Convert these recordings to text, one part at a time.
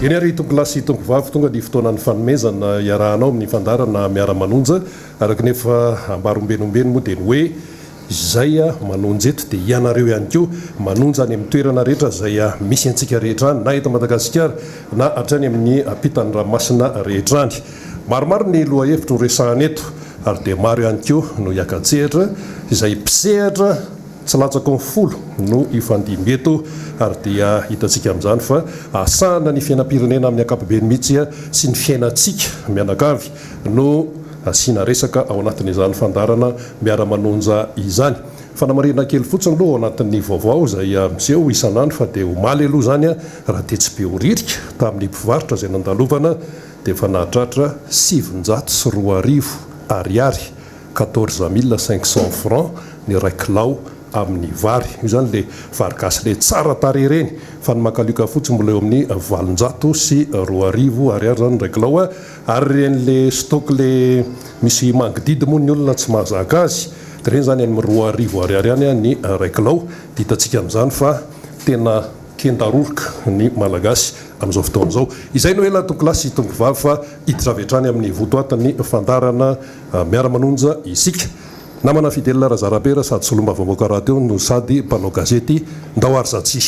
Eny ary tompokolahy sy tompokovavy, tonga ny fotoanan'ny fanomezana iarahanao amin'ny fandaharana Miara-manonja. Araka ny efa ambara ombeny ombeny moa dia ny hoe izay manonja eto dia ianareo ihany koa manonja any amin'ny toerana rehetra izay misy antsika rehetra any na eto Madagasikara na hatrany amin'ny ampitan'ny ranomasina rehetra any. Maromaro ny lohahevitra ho resahana eto ary dia maro ihany koa no hiaka-tsehatra izay mpisehatra Tsy latsaky ny folo no hifandimby eto ary dia hitantsika amin'izany fa ahasahana ny fiainam-pirenena amin'ny ankapobeny mihitsy sy ny fiainantsika mianakavy no asiana resaka ao anatin'izany fandaharana miara-manonja izany. Fanamarihana kely fotsiny aloha ao anatin'ny vaovao izay miseho isan'andro fa dia omaly aloha izany raha tetsy Behoririka tamin'ny mpivarotra izay nandalovana dia efa nahatratra 2900 ariary 14 500 francs ny iray kilao amin'ny vary. Io izany ilay vary gasy ilay tsara tarehy ireny fa ny makalioka fotsy mbola eo amin'ny 2800 ariary izany ny iray kilao ary ireny ilay stock ilay misy mangididy moa ny olona tsy mahazaka azy dia ireny izany any amin'ny 2000 ariary any ny iray kilao. Dia hitantsika amin'izany fa tena kendaroroka ny Malagasy amin'izao fotoana izao. Izay no ela tompokolahy sy tompokovavy fa hiditra avy hatrany amin'ny votoatin'ny fandaharana Miara-manonja isika. Namana Fidèle Razarapera sady solombavambahoaka rahateo no sady mpanao gazety. Ndao ary zatsy.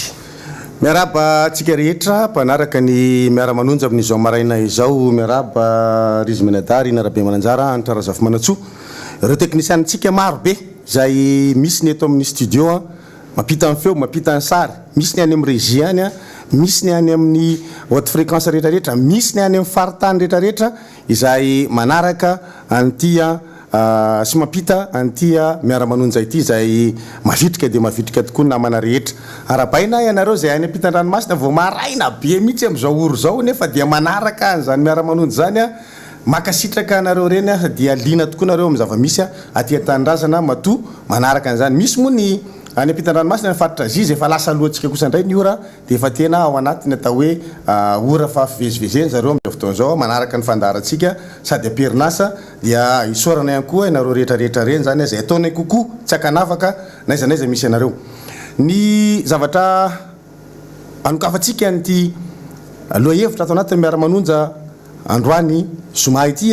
Miarahaba antsika rehetra mpanaraka ny Miara-manonja amin'izao maraina izao. Miarahaba Rizy Mianadahy, Rina Rabemananjara, Hanitra Razafimanantsoa. Ireo teknisianintsika maro be izay misy ny eto amin'ny studio mampita ny feo, mampita ny sary. Misy ny any amin'ny régie any, misy ny any amin'ny haute fréquence rehetra rehetra, misy ny any amin'ny faritany rehetra rehetra. Izay manaraka an'ity sy mampita an'ity miara-manonja ity izay mavitrika dia mavitrika tokoa ny namana rehetra. Arahabaina ianareo izay any ampitan-dranomasina vao maraina be mihitsy amin'izao ora izao nefa dia manaraka an'izany miara-manonja izany aho. Mankasitraka anareo ireny aho dia liana tokoa nareo amin'ny zava-misy aty an-tanindrazana matoa manaraka an'izany. Misy moa ny any ampitan-dranomasina ny faritra Azia izay efa lasa alohantsika kosa indray ny ora Dia efa tena ao anatin'ny atao hoe ora fahafivezivezena zareo amin'izao fotoana izao manaraka ny fandaharantsika sady am-perinasa dia isaorana ihany koa ianareo rehetra rehetra ireny izany izay ataonay kokoa tsy ankanavaka n'aiza n'aiza misy anareo. Ny zavatra anokafantsika an'ity lohahevitra ato anatin'ny miara-manonja androany zoma ity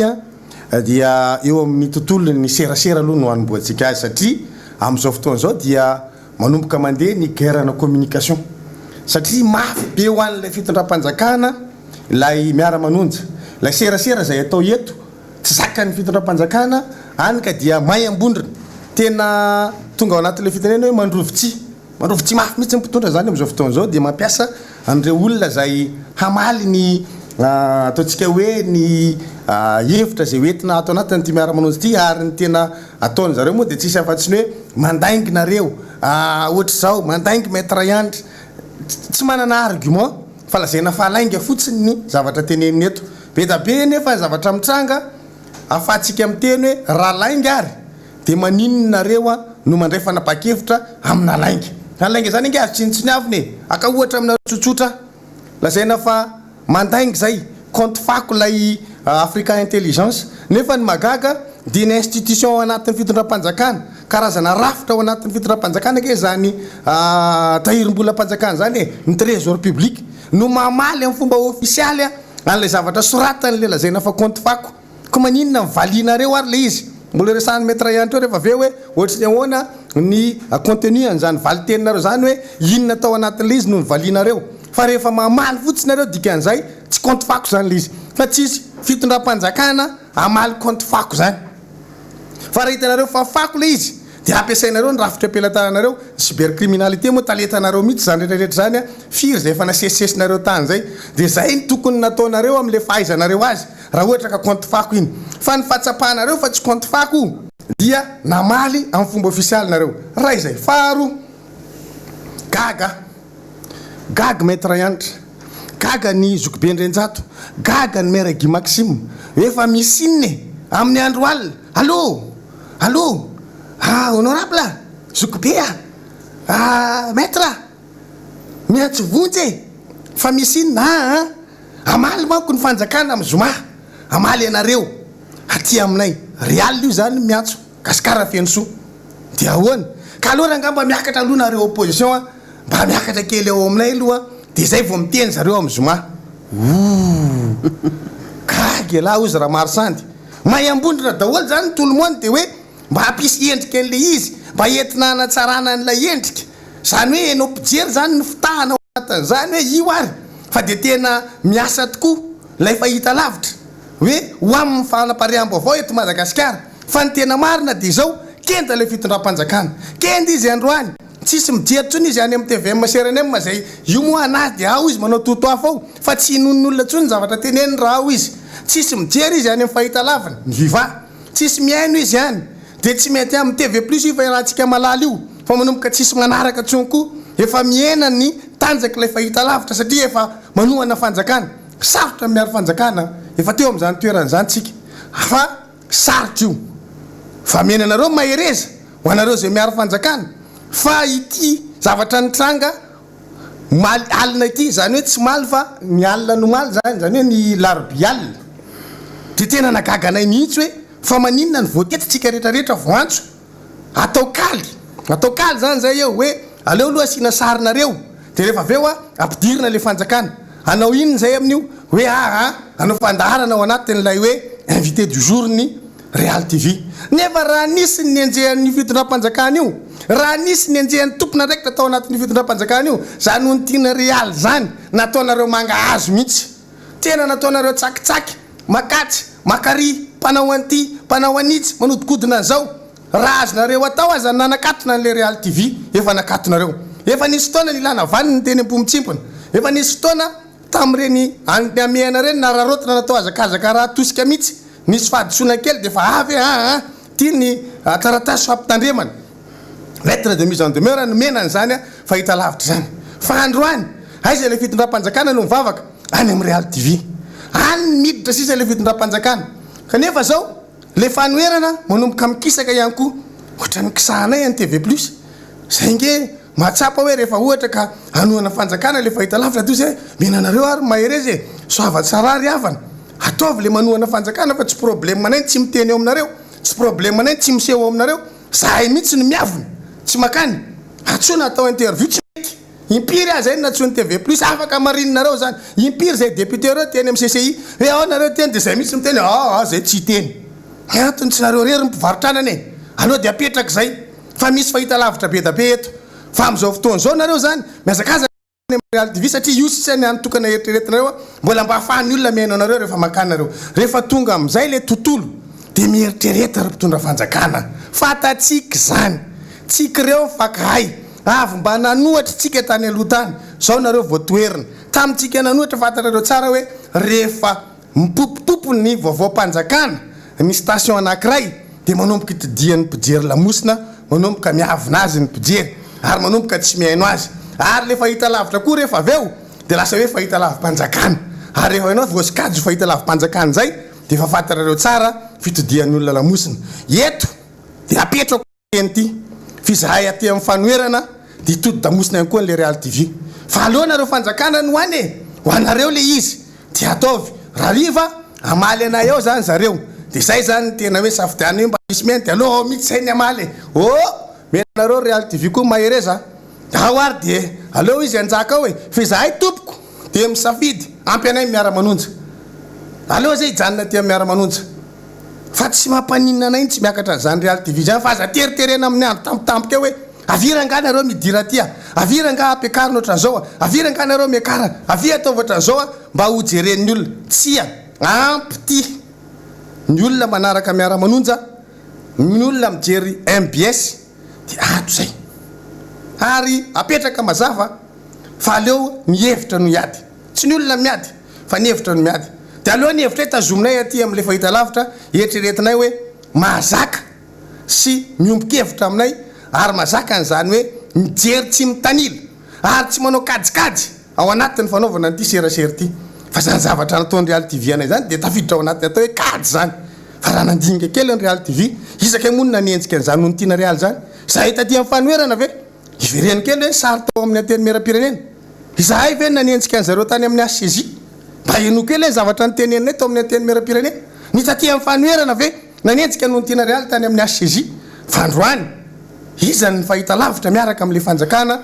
dia eo amin'ny tontolon'ny serasera aloha no hanombohantsika azy satria amin'izao fotoana izao dia Manomboka mandeha ny guerre na communication satria mafy be ho an'ilay fitondram-panjakana ilay miara-manonja. Ilay serasera izay atao eto tsy zakan'ny fitondram-panjakana any ka dia may ambondrona. Tena tonga ao anatin'ilay fitenenana hoe mandrovi-tsihy. Mandrovi-tsihy mafy mihitsy ny mpitondra izany amin'izao fotoana izao dia mampiasa an'ireo olona izay hamaly ny ataontsika hoe ny hevitra izay hoentina ato anatin'ity miara-manonja ity ary ny tena Ataon zareo moa dia tsisy afa-tsy ny hoe mandaingy nareo ah ohatr'izao, mandaingy maître Iandry. Tsy manana argument fa lazaina fa lainga fotsiny ny zavatra teneniny eto. Be da be nefa ny zavatra mitranga afahantsika miteny hoe raha lainga ary dia maninona nareo no mandray fanapahan-kevitra amina lainga. Zany lainga zany ange azo tsinontsiniavina e! Aka ohatra aminareo tsotsotra lazaina fa Mandainga izay, compte fako ilay Africa Intelligence. Nefa ny mahagaga dia ny institution ao anatin'ny fitondram-panjakana, karazana rafitra ao anatin'ny fitondram-panjakana ange izany tahirim-bolam-panjakana izany e, ny trésor public, no mamaly amin'ny fomba ofisialy an'ilay zavatra soratan'ilay lazaina fa compte fako. Ko maninona valianareo ary le izy? Mbola resahan'i Maître ihany teo rehefa avy eo hoe ohatry ny ahoana ny contenu an'izany valin-teninareo izany hoe inona tao anatin'ilay izy no novalianareo? Fa rehefa mamaly fotsiny nareo dikan'izay tsy compte fako izany ilay izy. Fa tsisy fitondram-panjakana hamaly compte fako izany. Fa raha hitanareo fa fako ilay izy dia ampiasainareo ny rafitra am-pelatananareo, ny cybercriminalité moa talentanareo mihitsy izany rehetra rehetra izany an, firy izay efa nasesisesinareo tany izay, dia izay no tokony nataonareo amin'ilay fahaizanareo azy. Raha ohatra ka compte fako iny. Fa ny fahatsapanareo fa tsy compte fako io. Dia namaly amin'ny fomba ofisialy nareo. Ray izay. Faharoa. Gaga aho. Gaga Maître Hanitra. Gaga ny Zokibe Andrianjato. Gaga ny Maire Guy Maxime. Efa misy inona e? Amin'ny andro alina. Allô! Allô! Ah honorable a! Zokibe a! Ah Maître a! Miantso vonjy e! Fa misy inona aa? Hamaly manko ny fanjakana amin'ny zoma, hamaly anareo aty aminay. Real io zany miantso Gasikara Fenosoa. Dia ahoana? Ka aleo rangaha mba miakatra aloha nareo opposition a, mba miakatra kely ao aminay aloha dia zay vao miteny zareo amin'ny zoma. Ooh! Gaga ialahy hozy Ramarosandy. Mahay ambondrona daholo izany ny tolomoany dia hoe mba hampisy endrika an'ilay izy, mba entina hanatsarana an'ilay endrika. Izany hoe enao mpijery izany no fitahana ao anatin'izany hoe io ary fa dia tena miasa tokoa ilay fahitalavitra hoe ho amin'ny fanapariaham-baovao eto Madagasikara. Fa ny tena marina dia izao, kenda ilay fitondram-panjakana. Kenda izy androany. Tsisy mijery tsony izy any amin'ny tvm sy rnm zay io moa anazy dia ao izy manao totoafo ao fa tsy inoan'ny olona tsony ny zavatra teneniny raha ao izy. Tsisy mijery izy any amin'ny fahitalaviny, ny viva. Tsisy mihaino izy any. Dia tsy mety amin'ny TV plus io fa iarahantsika malala io fa manomboka tsisy manaraka tsony koa. Efa mihena ny tanjak'ilay fahitalavitra satria efa manohana fanjakana. Sarotra ny miaro fanjakana efa teo amin'izany toerana izany tsika fa sarotra io. Fa mihena anareo mahereza. Ho anareo izay miaro fanjakana, fa ity zavatra nitranga omaly alina ity, izany hoe tsy omaly fa ny alina ny omaly izany, izany hoe ny larobia alina, dia tena nagaga anay mihitsy hoe fa maninona no voatery tsika rehetra rehetra voantso atao kaly, atao kaly izany izay eo hoe aleo aloha asiana sarinareo dia rehefa avy eo ampidirina ilay fanjakana, hanao inona izay amin'io? Hoe aa hanao fandaharana ao anatin'ilay hoe invité du jour ny Real TV. Nefa raha nisy ny nenjehan'io fitondram-panjakana io, raha nisy nenjehan'ny tompon'andraikitra tao anatin'io fitondram-panjakana io, zany ho ntiana Real zany, nataonareo mangahazo mihitsy. Tena nataonareo tsakitsaky, makatsy, makary, mpanao an'ity, mpanao an'itsy, manodikodina an'izao. Raha azonareo atao aza ny nanakatona an'ilay Real TV, efa nakatonareo. Efa nisy fotoana nilana vaniny ny teny am-pomitsimpona. Efa nisy fotoana tamin'ireny andriamehana ireny nararaotina natao hazakazaka raha tosika mihitsy. Nisy fahadisoana kely dia efa avy aa ty ny taratasy fampitandremana, lettre de mise en demeure, nomena an'izany fahitalavitra izany. Fa androany, aiza ilay fitondram-panjakana no mivavaka? Any amin'ny Real TV. Any ny miditra sisa ilay fitondram-panjakana. Kanefa izao, ilay fanoherana manomboka mikisaka ihany koa. Ohatran'ny kisahanay any TV Plus. Izay ange mahatsapa hoe rehefa ohatra ka hanohana fanjakana ilay fahitalavitra toy izay, mena anareo ary mahereza e! Soava tsarà ry havana! Ataovy le manohana fanjakana fa tsy problème anay ny tsy miteny eo aminareo, tsy problème anay ny tsy miseho ao aminareo, zahay mihitsy no miavona, tsy makany, antsoina atao interview tsy mety, impiry aza zay no nantsoin'ny TV plus, afaka marininareo zany, impiry zay député reo teny amin'ny CCI, hoe ao nareo teny de zay mihitsy miteny aa zay tsy hiteny, ny antony tsy nareo rery ny mpivarotra anana e, aleo de apetraka zay fa misy fahitalavitra bedabe eto, fa amin'izao fotoana izao nareo zany mihazakazaka. Any amin'ny Real TV satria io sisa ny hany tokana eritreretinareo mbola mba ahafahan'ny olona mihaino anareo rehefa mankany nareo. Rehefa tonga amin'izay ilay tontolo dia mieritrereta ry mpitondra fanjakana. Fantatsika izany. Tsika ireo mifankahay. Avy mba nanohatra tsika tany aloha tany. Izao nareo vao toherina. Tamintsika nanohatra fantatrareo tsara hoe rehefa Mipopopopo ny vaovaom-panjakana ny station anankiray dia manomboka itodihan'ny mpijery lamosina, manomboka miavona azy ny mpijery ary manomboka tsy mihaino azy. Ary ilay fahitalavitra koa rehefa avy eo dia lasa hoe fahitalavi-panjakana. Ary rehefa ianao voasokajy ho fahitalavi-panjakana izay dia efa fantatrareo tsara fitodihan'ny olona lamosina. Eto dia apetrako. Teny ity f'izahay aty amin'ny fanoherana dia hitodi-damosina ihany koa an'ilay Real TV. Fa aleo nareo fanjakana no any e! Ho anareo ilay izy dia ataovy rariva hamaly anay ao zany zareo dia zay zany ny tena hoe safidiano hoe mba misy mihaino dia aleo ao mihitsy zay ny hamaly e! Oh! Mety nareo Real TV koa mahereza a! Ao ary dia aleo izy hanjaka ao e! Fa izahay tompoko dia misafidy ampy anay ny miara-manonja. Aleo zay hijanona aty amin'ny miara-manonja. Fa tsy mampaninona anay ny tsy miakatra an'izany Real TV izany fa aza teriterena amin'ny andro tampotampoka eo hoe avia rangaha nareo midira aty a, avia rangaha ampiakarina ohatran'izao a, avia rangaha nareo miakara, avia ataovy ohatran'izao a, mba ho jeren'ny olona. Tsia, ampy ity ny olona manaraka miara-manonja, ny olona mijery mbs dia ato izay. Ary apetraka mazava fa aleo ny hevitra no hiady. Tsy ny olona miady fa ny hevitra no miady. Dia aleo ny hevitray tazominay aty amin'ilay fahitalavitra eritreretinay hoe mahazaka sy miombon-kevitra aminay ary mazaka an'izany hoe mijery tsy mitanila ary tsy manao kajikajy ao anatin'ny fanaovana an'ity serasera ity. Fa izany zavatra nataon'ny Real TV anay izany dia tafiditra ao anatin'ny atao hoe kajy izany. Fa raha nandinika kely ny Real TV, iza kay moa no nanenjika an'izany Nontiana Real izany? Izahay taty amin'ny fanoherana ve? Ivereno kely hoe ny sary tao amin'ny Antenimierampirenena. Izahay ve no nanenjika an'zareo tany amin'ny HCJ? Mba henoy kely hoe ny zavatra noteneninay tao amin'ny Antenimierampirenena. Ny taty amin'ny fanoherana ve nanenjika noho ny tiana realy tany amin'ny HCJ? Fa androany, iza no fahitalavitra miaraka amin'ilay fanjakana?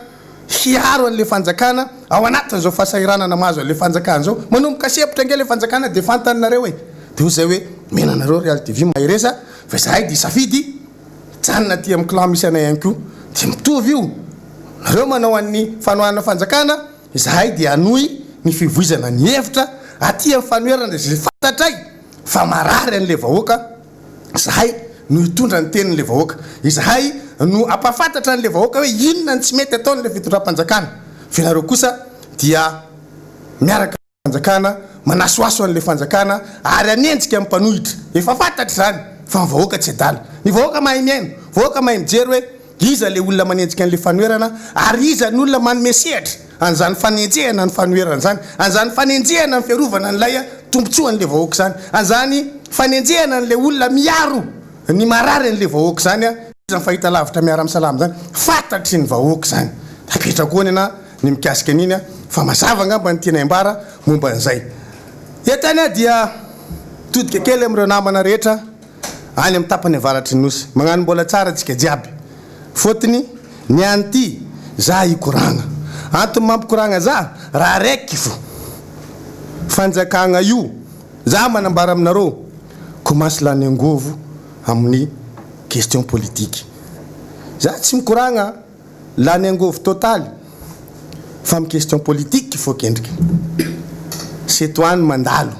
hiaro an'ilay fanjakana ao anatin'izao fahasahiranana mahazo an'ilay fanjakana izao. Manomboka sempotra ange ilay fanjakana dia fantany nareo e! Dia hoy izay hoe, omena anareo Real TV mahereza fa izahay dia hisafidy hijanona aty amin'ny clan misy anay ihany koa. Dia mitovy io, nareo manao an'ny fanohanana fanjakana, izahay dia hanohy ny fivoizana ny hevitra aty amin'ny fanoherana izay fantatray fa marary an'ilay vahoaka. Izahay no hitondra ny tenin'ilay vahoaka. Izahay no hampahafantatra an'ilay vahoaka hoe inona ny tsy mety ataon'ilay fitondram-panjakana. Fa ianareo kosa dia miaraka amin'ny fanjakana, manasohaso an'ilay fanjakana ary hanenjika ny mpanohitra. Efa fantatra izany fa ny vahoaka tsy adala. Ny vahoaka mahay mihaino, vahoaka mahay mijery hoe iza ilay olona manenjika an'ilay fanoherana ary iza ny olona manome sehatra an'izany fanenjehana ny fanoherana izany, an'izany fanenjehana ny fiarovana an'ilay tombontsoan'ilay vahoaka izany, an'izany fanenjehana an'ilay olona miaro ny marary an'ilay vahoaka izany, izany fahitalavitra miara-misalama izany, fantatry ny vahoaka izany. Apetrako eo ny ny mikasika an'iny fa mazava angamba ny tianay ambara momba an'izay. Eto ihany aho dia mitodika kely amin'ireo namana rehetra. any amin'ny tapany avaratry ny nosy. Magnano mbola tsara tsika jiaby. Fôtony, ny any ty, za hikoragna. Antony mampikoragna za, raha raiky fo. Fanjakagna io, za manambara aminareo, commence lany angôvo amin'ny question politique. Za tsy mikoragna. Lany angôvo totaly fa am question politique fô kendriky setoany mandalo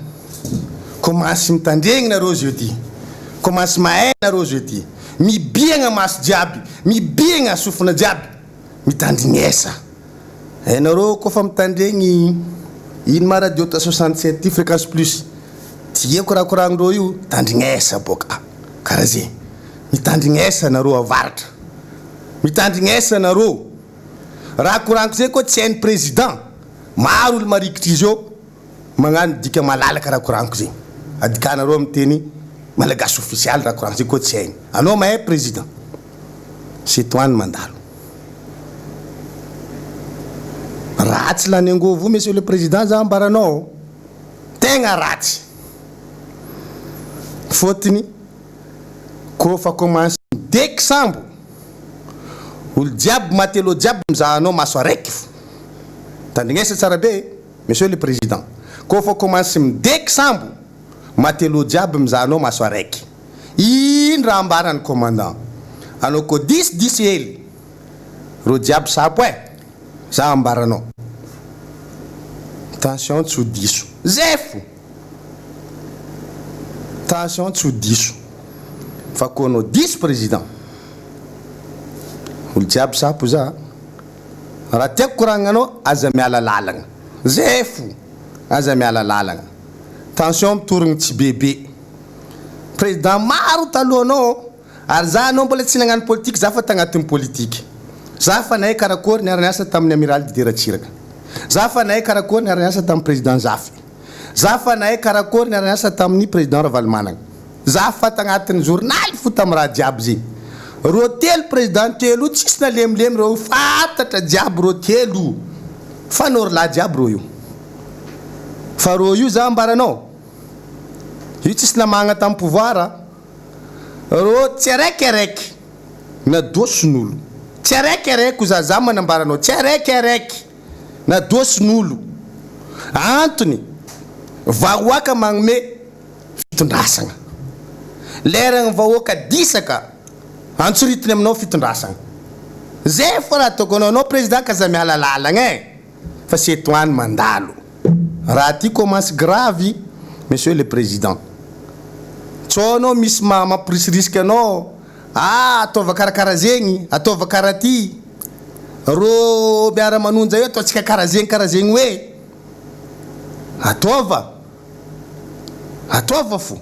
commence mitandregny nareo jeudi commence mahay nareo jeudi mibiagna maso jiaby mibiagna sofina jiaby mitandrignesa hainareo kôfa mitandregny ino ma radio ta 67 ty fréquence plus tiako raha koragnindreo io tandrignesa bôka kara zegny mitandrignesa nareo avaratra Mitandrignesa nareo. Raha koragniko zay koa tsy hainy président. Maro olo marikitry izy eo magnano dika malalaka raha koragniko zegny. Adikanareo amy teny malagasy ofisialy raha koragniko zay koa tsy hainy. Anao mahay président. Citoyen mandalo. Ratsy lany angovo io monsieur le président za ambaranao. Tegna ratsy. Fôtony. Kôfa commence mideky sambo, olo jiaby matelot jiaby mizaha anao maso araiky fo. Tandrignesa tsara be e, Monsieur le Président. Kôfa commence mideky sambo, matelot jiaby mizaha anao maso araiky. Ino raha ambarany commandant? Anao kô diso diso hely, rô jiaby sapo e, za ambaranao. Tension tsy ho diso. Zay fo. Tension tsy ho diso fa koa anao diso président olo jiaby sapo za raha tiako koragnina anao aza miala lalagna zay fo aza miala lalagna tension mitorigny tsy bebe président maro talohanao ary za anao mbola tsy nagnano politique za fa tagnatin'ny politique za fa nahay karakory niara niasa tamin'ny amiral Didier Ratsiraka za fa nahay karakory niara niasa tamin'ny président Zafy Za fa nahay karakory niara niasa tamin'ny président Ravalomanana. Za fa tagnatin'ny journal fo tam raha jiaby zegny. Rô telo président telo io tsisy nalemilemy reo fantatra jiaby rô telo io. Fa norla jiaby rô io. Fa rô io za ambaranao io tsisy namagna tam pouvoir a. Rô tsy araiky araiky nadoson'olo. Tsy araiky araiky ho za za manambaranao tsy araiky araiky. na dosin'olo. Antony, vahoaka magnome fitondrasagna. Leragny vahoaka disaka, antsoritiny aminao fitondrasagna. Zay fô raha ataoko anao, anao président k'aza miala lalagna e! Fa c'est toi ny mandalo. Raha ty commence grave monsieur le président. Tsao anao misy mampirisirisiky anao, ah ataova karakara zegny, ataova kara ty. Rô miara manonja eo ataontsika kara zegny kara zegny hoe ataova ataova fo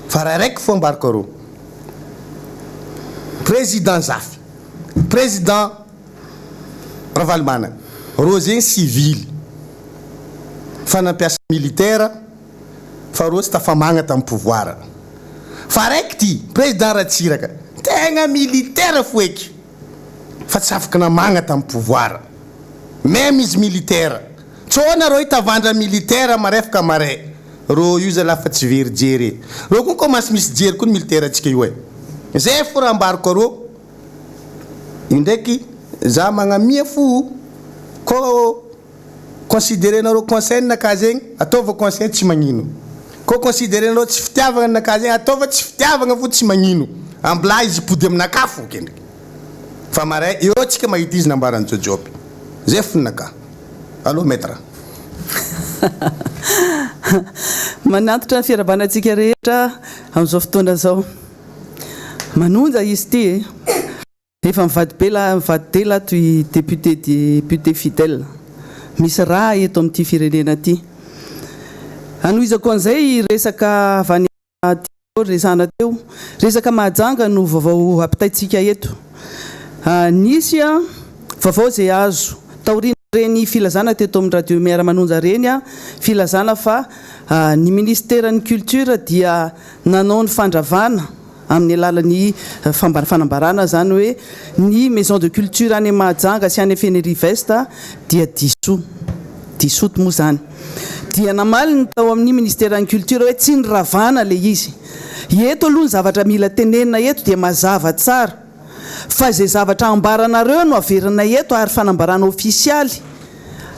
fa raha raiky fo ambarako arô président Zafy président Ravalomanana rô zegny civily fa nampiasa militaire fa rô tsy tafamagna tam pouvoir fa raiky ty président Ratsiraka tegna militaire fo eky fa tsy afaka namagna tam pouvoir meme izy militaire tsô nareo hitavandra militaire marefaka mare rô io zalah fa tsy very jery e rô koa commence misy jery koa ny militaire tsika io e zay fo raha ambarako arô io ndraiky. Za magnamia fo kô considerer-nareo conseil ninakah zegny ataova conseil tsy magnino, kô considerer-nareo tsy fitiavagna ninakah zegny ataova tsy fitiavagna fo tsy magnino, ambilà izy hipody aminakah fo kendriky fa maray eo tsika mahita izy nambaran'i Jôjôby zay fo ninakah. Allô maître. Manantitra ny fiarahabana antsika rehetra amin'izao fotoana izao. Manonja izy ity e. Efa mivadi-bela mivadi-dela ato i député député fidèle. Misy raha eto amin'ity firenena ity. Hanohizako an'izay resaka avy any Teo resahana teo. Resaka Mahajanga no vaovao ampitaintsika eto. Nisy vaovao izay azo taorian'ireny filazana teto amin'ny radio Miara-manonja ireny, filazana fa ny minisiteran'ny culture dia nanao ny fandravana amin'ny alalan'ny fanambarana izany hoe ny maison de culture any Mahajanga sy any Fenerive Est dia diso. Dissoute moa izany. Dia namaly ny tao amin'ny Ministeran'ny Culture hoe tsy niravana ilay izy. Eto aloha ny zavatra mila tenenina eto dia mazava tsara fa izay zavatra ambaranareo no averinay eto ary fanambarana ofisialy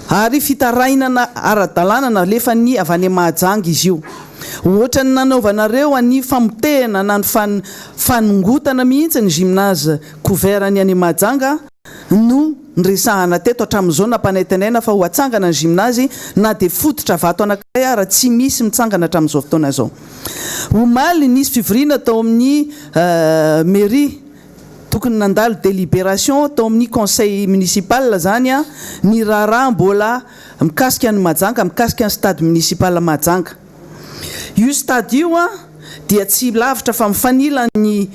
ary fitarainana ara-dalàna nalefan'ny avy any Mahajanga izy io. Ohatran'ny nanaovanareo an'ny famotehana na ny fanongotana mihitsy ny gymnase couvert ny any Mahajanga no niresahana teto hatramin'izao nampanantenaina fa ho atsangana ny gymnase na dia fototra vato anankiray ara tsy misy mitsangana hatramin'izao fotoana izao. Omaly nisy fivoriana tao amin'ny mairie tokony nandalo délibération tao amin'ny conseil municipal izany ny raharaha mbola mikasika an'i Mahajanga mikasika ny stade municipal Mahajanga. Io stade io dia tsy lavitra fa mifanila ny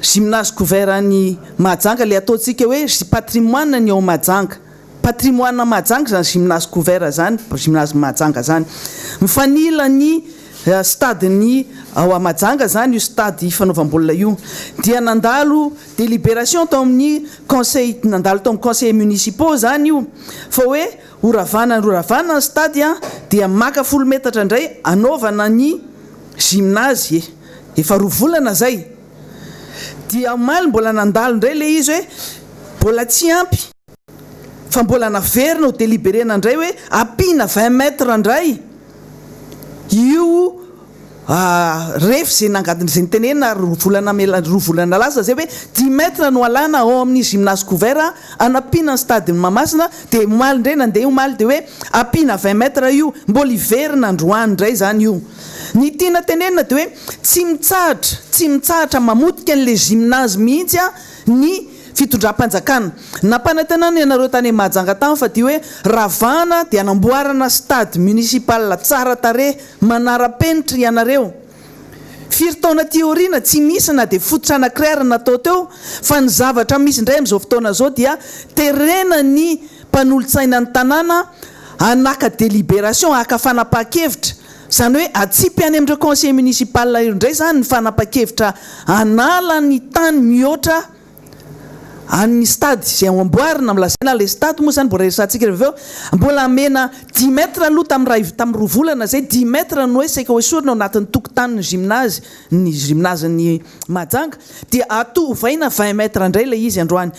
gymnase couvert any Mahajanga, ilay ataontsika hoe patrimoine ny ao Mahajanga. Patrimoine Mahajanga izany gymnase couvert izany, gymnase Mahajanga izany. Mifanila ny stade ny ao Mahajanga izany io stade fanaovam-baolina io. Dia nandalo délibération tao amin'ny conseil, nandalo tao amin'ny conseillers municipaux izany io fa hoe Ho ravana ho ravana ny stade an, dia maka folo metatra indray anaovana ny gymnase e! Efa roa volana zay. Dia omaly mbola nandalo indray le izy hoe mbola tsy ampy fa mbola naverina ho deliberena indray hoe ampiana 20 mètres indray io Ref izay nangadiny izay nitenenina ary roa volana mela roa volana lasa izay hoe dix mètres no alana ao amin'ny gymnase couvert hanampiana ny stade ny Mahamasina dia omaly indray nandeha omaly dia hoe ampiana vingt mètres io mbola hiverina androany indray izany io ny tiana tenenina dia hoe tsy mitsahatra tsy mitsahatra mamotika an'ilay gymnase mihitsy ny fitondram-panjakana. Nampanantenana ianareo tany Mahajanga tany fa dia hoe ravana dia hanamboarana stade municipal tsara tarehy manara-penitra ianareo. Firy taona aty aoriana tsy misy na dia fototra anankiray ary natao teo fa ny zavatra misy indray amin'izao fotoana izao dia terena ny mpanolotsaina ny tanàna hanaka délibération haka fanapahan-kevitra izany hoe atsipy any amin'ireo conseiller municipal ireo indray izany ny fanapahan-kevitra hanala ny tany mihoatra any stade izay ho amboarina, lazaina ilay stade moa izany mbola resahantsika rehefa avy eo, mbola hamena dix mètres aloha tamin'ny iray tamin'ny roa volana izay dix mètres no hoe saika ho esorina ao anatin'ny tokotanin'ny gymnase ny gymnase-n'ny Mahajanga dia ato ovaina vingt mètres indray ilay izy androany.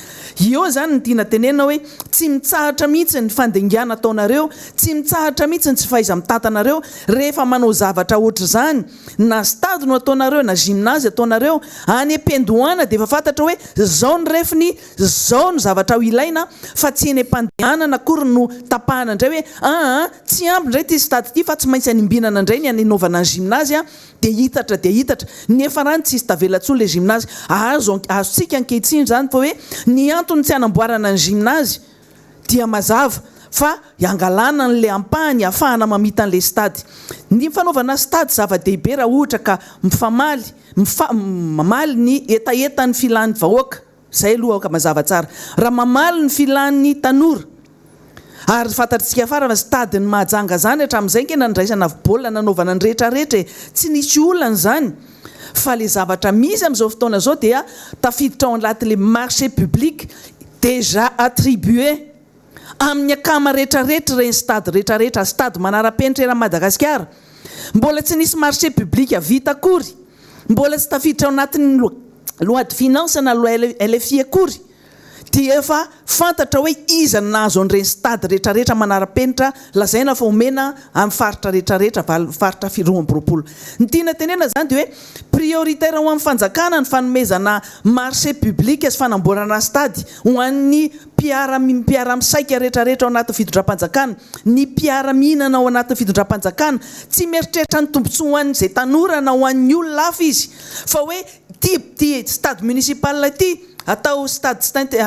Eo izany no tiana tenenina hoe tsy mitsahatra mihitsy ny fandingana ataonareo, tsy mitsahatra mihitsy ny tsy fahaiza-mitantanareo rehefa manao zavatra ohatr'izany. Na stade no ataonareo na gymnase ataonareo, any am-piandohana dia efa fantatra hoe zao ny refiny, zao no zavatra ho ilaina fa tsy eny am-pandehanana akory no tapahana indray hoe aa tsy ampy indray ity stade ity fa tsy maintsy animbinana indray ny anaovana ny gymnase dia hitatra dia hitatra nefa rany tsisy tavela intsony ilay gymnase. Azo azontsika ankehitriny izany fa hoe ny antony tsy hanamboarana ny gymnase dia mazava fa hangalana an'ilay ampahany hahafahana mamita an'ilay stade. Ny fanaovana stade zava-dehibe raha ohatra ka mifamaly, mifa, mamaly ny hetahetan'ny filan'ny vahoaka. Izay aloha aoka mazava tsara. Raha mamaly ny filan'ny tanora. Ary fantatr'tsika fara fa stade ny Mahajanga zany hatramin'izay nge nandraisana baolina nanaovana ny rehetra rehetra e! Tsy nisy olana izany. Fa le zavatra misy amin'izao fotoana izao dia tafiditra ao anatin'le marché public déjà attribué amin'ny akama rehetra rehetra ireny stade rehetra rehetra, stade manara-penitra eran'i Madagasikara. Mbola tsy nisy marché public vita akory, mbola tsy tafiditra ao anatin'ny loi de finance na loi LFI akory. Dia efa fantatra hoe iza no nahazo an'ireny stade retraretra manara-penitra lazaina fa omena amin'ny faritra retraretra, valo, faritra 22. Ny tiana tenena izany dia hoe prioritaire ho an'ny fanjakana ny fanomezana marché public sy fanamboarana stade ho an'ny mpiara mpiara-misaika retraretra ao anatin'ny fitondram-panjakana, ny mpiara-mihinana ao anatin'ny fitondram-panjakana. Tsy mieritreritra ny tombontsoa ho an'izay tanora na ho an'ny olona hafa izy fa hoe ity ity stade municipal ity atao stade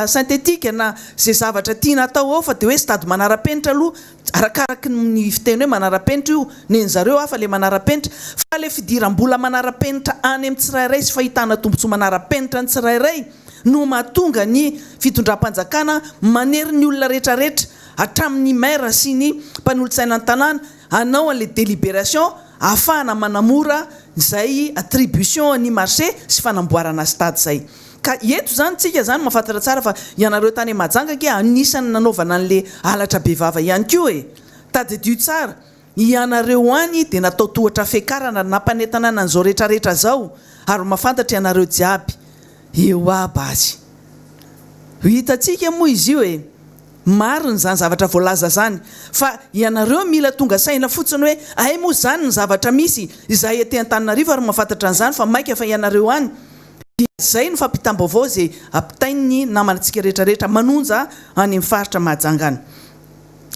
synthétique na izay zavatra tiana atao ao fa dia hoe stade manara-penitra aloha arakaraky ny fiteny hoe manara-penitra io nen'ny zareo hafa le manara-penitra fa le fidiram-bola manara-penitra any amin'ny tsirairay sy fahitana tombontsoa manara-penitra ny tsirairay no mahatonga ny fitondram-panjakana manery ny olona retraretra hatramin'ny maire sy ny mpanolotsaina ny tanàna hanao an'le délibération ahafahana manamora izay attribution ny marché sy fanamboarana stade izay. Ka eto izany tsika izany mahafantatra tsara fa ianareo tany Mahajanga ange anisan'ny nanaovana an'le halatra bevava ihany koa e! Tadidio tsara, ianareo any dia natao tohatra fiakarana ary nampanentanana an'izao retraretra zao ary mahafantatra ianareo jiaby eo aby azy. Ho hitantsika moa izy io e! Marina izany zavatra voalaza izany fa ianareo mila tonga saina fotsiny hoe hay moa izany ny zavatra misy, izahay aty Antananarivo ary mahafantatra an'izany fa maika fa ianareo any dia izay no fampitam-baovao izay ampitain'ny namantsika rehetra rehetra manonja any amin'ny faritra Mahajanga any.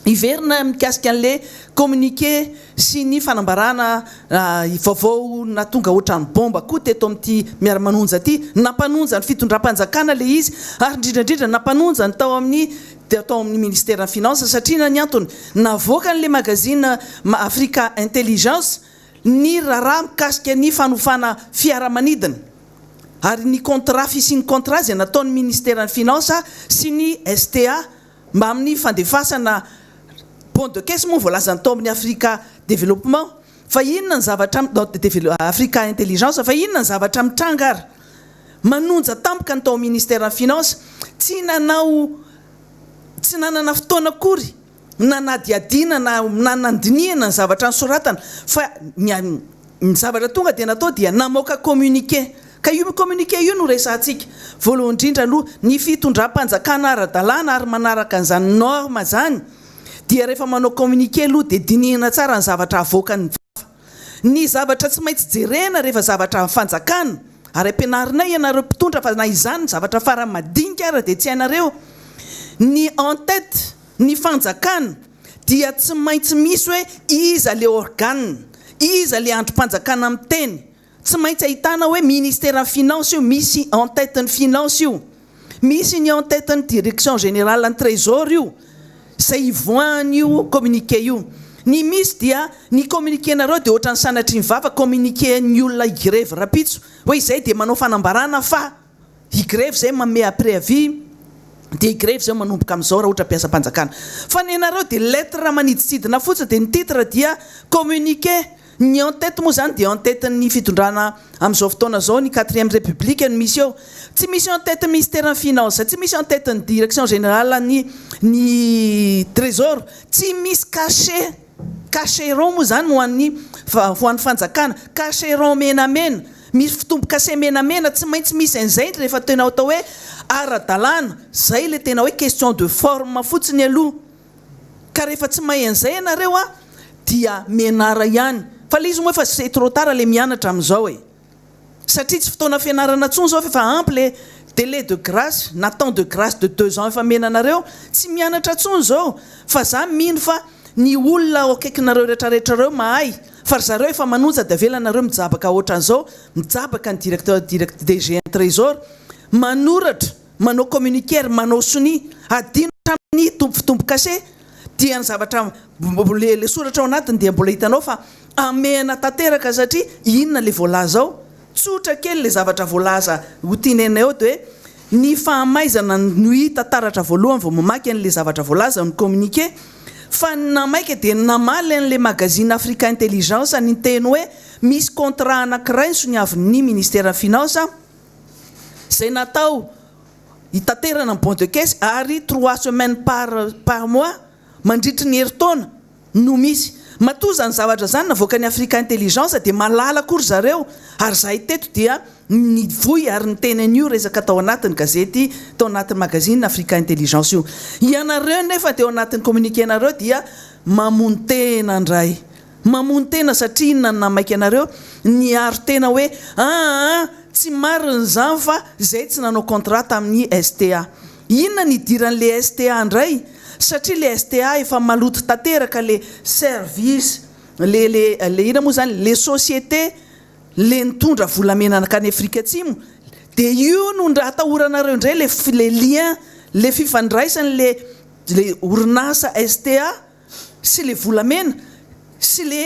Hiverina mikasika an'ilay communiqué sy ny fanambarana vaovao nahatonga ohatran'ny bomba koa teto amin'ity miara-manonja ity. Nampanonja ny fitondram-panjakana ilay izy ary indrindra indrindra nampanonja ny tao amin'ny tao amin'ny ministeran'ny finance satria inona ny antony? Navoakan'ilay magazine Africa Intelligence ny raharaha mikasika ny fanofana fiaramanidina ary ny contrat fisian'ny contrat izay nataon'ny ministeran'ny finance sy ny STA mbamin'ny fandefasana bon de caisse moa voalazan'ny tao amin'ny Africa Development fa inona ny zavatra Africa Intelligence fa inona ny zavatra mitranga ary manonja tampoka ny tao amin'ny ministeran'ny finance tsy nanao tsy nanana fotoana akory nanadihadiana na na nandinihana ny zavatra nosoratana fa ny ny zavatra tonga dia natao dia namoaka communiqué ka io communiqué io no resahantsika. Voalohany indrindra aloha ny fitondram-panjakana ara-dalàna ary manaraka an'izany norme izany dia rehefa manao communiqué aloha dia dinihina tsara ny zavatra avoakan'ny vava. Ny zavatra tsy maintsy jerena rehefa zavatra fanjakana ary ampianarinay ianareo mpitondra fa na izany zavatra farany madinika ara dia tsy hainareo ny en tête Ny fanjakana dia tsy maintsy misy hoe iza le organe, iza le andrim-panjakana miteny, tsy maintsy ahitana hoe ministeran'ny finance io, misy en tête ny finance io, misy ny en tête ny direction générale ny trésor io, izay ivoahan'io communiqué io. Ny misy dia ny communiqué-nareo dia ohatran'ny sanatria ny vava communiqué-n'ny olona higrevy rapitso hoe izay dia manao fanambarana fa. Higrevy zay manome à préavis dia higrevy zay manomboka amin'izao raha ohatra mpiasam-panjakana. Fa ny anareo dia lettre maniditsidina fotsiny dia ny titre dia communiqué. Ny en tête moa izany dia en tête ny fitondrana amin'izao fotoana izao, ny quatrième république no misy eo. Tsy misy en tête ministère ny finance, tsy misy en tête ny direction générale ny ny trésor, tsy misy cachet, cachet rond moa izany ho an'ny ho an'ny fanjakana, cachet rond menamena. Misy fitombokase menamena, tsy maintsy misy an'izay rehefa tena atao hoe ara-dalàna, zay le tena hoe question de forme fotsiny aloha, ka rehefa tsy mahay an'izay ianareo an, dia mianara ihany, fa le izy moa efa c'est trop tard le mianatra amin'izao e, satria tsy fotoana fianarana intsony izao fa efa ampy le délai de grâce na temps de grâce de deux ans efa omena anareo, tsy mianatra intsony izao, fa za mino fa ny olona ao akaikinareo retraretra reo mahay, Fa ry zareo efa manonja dia avela nareo mijabaka otran'izao, mijabaka ny directeur direct DG ny trésor, manoratra, manao communiqué ary manao sonia, adino hatramin'ny tompo fitombo-kase dia ny zavatra le le soratra ao anatiny dia mbola hitanao fa amehana tanteraka satria inona le voalaza ao? Tsotra kely le zavatra voalaza ho tianenay ao dia hoe ny fahamaizana no hita taratra voalohany vao mamaky an'le zavatra voalaza ao ny communiqué fa ny namaika dia ny namaly an'le magazine Africa Intelligence niteny hoe misy contrat anankiray nosoniavin'ny ministeran'ny finance izay natao hitaterana ny bon de caisse ary trois semaines par par mois mandritry ny herintaona no misy. Matoa izany zavatra izany navoakan'ny Africa Intelligence dia mahalala koa ry zareo ary izahay teto dia nivoy ary niteny an'io resaka tao anatin'ny gazety tao anatin'ny magazine Africa Intelligence io. Ianareo nefa dia ao anatin'ny communiqué-nareo dia mamono tena indray. Mamono tena satria inona no nahamaika anareo? Niaro tena hoe aa tsy marina izany fa izay tsy nanao contrat tamin'ny STA. Inona ny idiran'le STA indray? Satria le STA efa maloto tanteraka le service le le le inona moa izany le société le nitondra volamena nankany Afrika Atsimo dia io no ndra atahoranareo indray le le lien le fifandraisan'le le orinasa STA sy le volamena sy le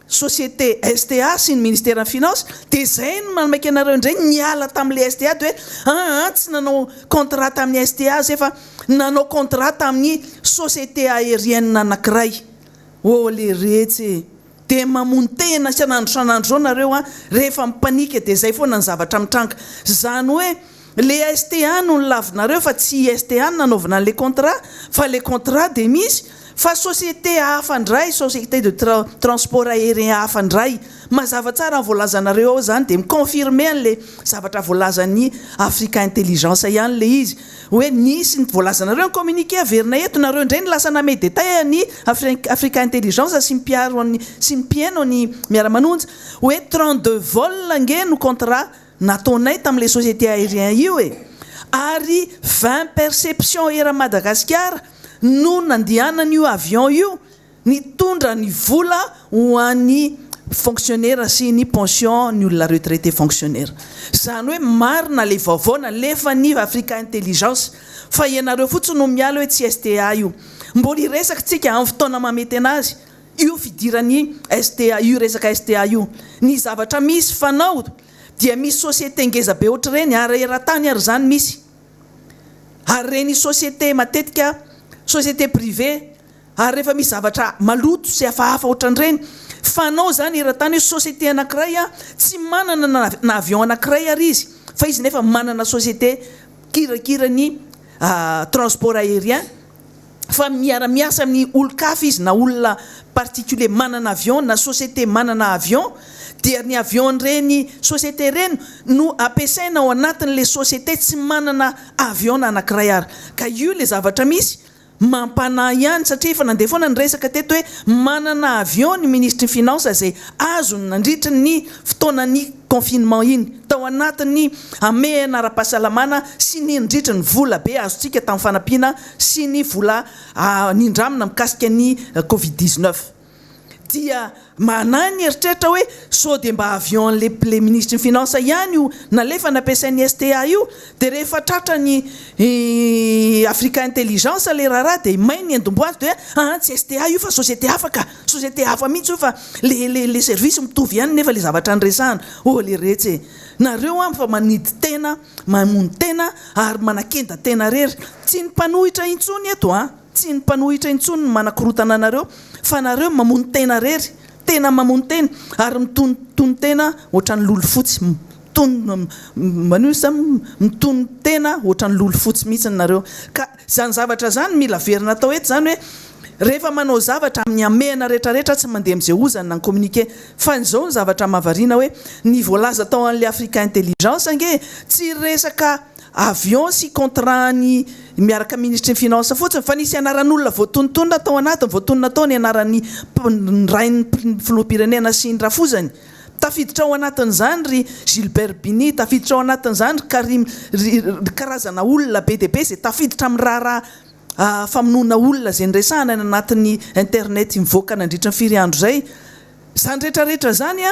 société STA sy ny ministeran'ny finance dia izay no manamaika anareo indray niala tamin'le STA dia hoe aa tsy nanao contrat tamin'ny STA zay fa nanao contrat tamin'ny société aérienne anakiray ô le retsy e dia mamono tena isan'andro isan'andro zao nareo a rehefa mi-panique dia zay foana ny zavatra mitranga zany hoe Le STA no nolavinareo fa tsy i STA no nanaovana an'le contrat fa le contrat dia misy fa société hafa ndray, société de transport aérien hafa ndray. Mazava tsara ny voalazanareo ao zany dia mi-confirmer an'le zavatra voalazan'ny Africa Intelligence ihany le izy hoe nisy ny voalazanareo ny communiqué averina eto, nareo ndray no lasa namehy détail an'i Africa Intelligence sy ny mpiaro an'i sy ny mpihaino an'i Miara-manonja hoe 32 vols ange no contrat nataonay tamin'ilay société aérien io e! Ary 20 perception eran'i Madagasikara no nandehanan'io avion io nitondra ny vola ho an'ny fonctionnaire sy ny pension ny olona retraité fonctionnaire. Izany hoe marina ilay vaovao nalefan'ny Africa Intelligence fa ianareo fotsiny no miala hoe tsy STA io. Mbola hiresaka tsika amin'ny fotoana mahamety anazy io fidiran'ny STA io resaka STA io. Ny zavatra misy fanao dia misy société ngeza be ohatr'ireny ary eran-tany ary izany misy. Ary ireny société matetika société privée ary rehefa misy zavatra maloto sy hafahafa ohatran'ireny fanao izany eran-tany hoe société anankiray tsy manana na avion anankiray ary izy fa izy nefa manana société mikirakira ny transport aérien fa miara-miasa amin'ny olon-kafa izy na olona particulier manana avion na société manana avion dia ny avion-n'ireny société ireny no ampiasaina ao anatin'ilay société tsy manana avion na anankiray ary ka io ilay zavatra misy mampanahy ihany satria efa nandeha foana ny resaka teto hoe manana avion ny minisitry ny finance izay azony nandritry ny fotoanan'ny confinement iny tao anatin'ny hamehana ara-pahasalamana sy ny nandritry ny vola be azontsika tamin'ny fanampiana sy ny vola nindramina mikasika ny covid 19 dia manahy ny eritreritra hoe sao dia mba avion an'le le minisitry ny finance ihany io nalefa nampiasain'ny STA io dia rehefa tratra ny Africa Intelligence le raharaha dia may ny endomboazy dia hoe aa tsy STA io fa société hafa ka, société hafa mihitsy io fa le le le service mitovy ihany nefa le zavatra niresahana, oh le retsy e! Nareo an fa manidy tena, mamono tena ary manakenda tena rery, tsy ny mpanohitra intsony eto an, tsy ny mpanohitra intsony no manakorotana anareo fa nareo mamono tena rery, tena mamono tena ary mitonotono tena ohatran'ny lolo fotsy, mitono manino sa mitono tena ohatran'ny lolo fotsy mihitsy nareo ka izany zavatra izany mila averina atao eto izany hoe rehefa manao zavatra amin'ny hamehana retraretra tsy mandeha amin'izay ozany na ny communiqué fa izao ny zavatra mahavariana hoe ny voalaza tao an'ilay Africa Intelligence ange tsy resaka avion sy contrat ny miaraka minisitry ny finance fotsiny fa nisy anaran'olona voatonontonona tao anatiny voatonona tao ny anaran'ny rain'ny filoham-pirenena sy ny rafozany Tafiditra ao anatin'izany ry Gilbert Bini, tafiditra ao anatin'izany ry Karim, ry karazana olona be dia be izay tafiditra amin'ny raharaha famonoana olona izay niresahana any anatin'ny internet mivoaka nandritra ny firy andro izay. Izany rehetra rehetra izany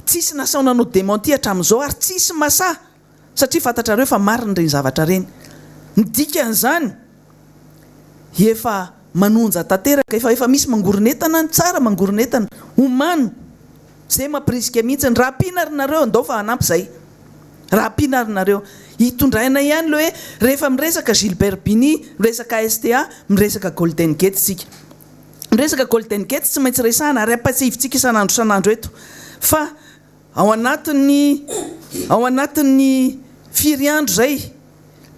tsisy nasao nanao démenti hatramin'izao ary tsisy masaha satria fantatrareo fa marina ireny zavatra ireny. Ny dikan'izany efa manonja tanteraka, efa efa misy mangoron'entana any, tsara mangoron'entana, omano, zay mampirisika mihitsy, raha ampiana ary nareo andao fa hanampy zay, raha ampiana ary nareo, hitondraina ihany le hoe rehefa miresaka Gilbert Bini, miresaka STA, miresaka Golden Gate tsika, ny resaka Golden Gate tsy maintsy resahana ary ampatsiahivintsika isan'andro isan'andro eto fa Ao anatin'ny ao anatin'ny firy andro izay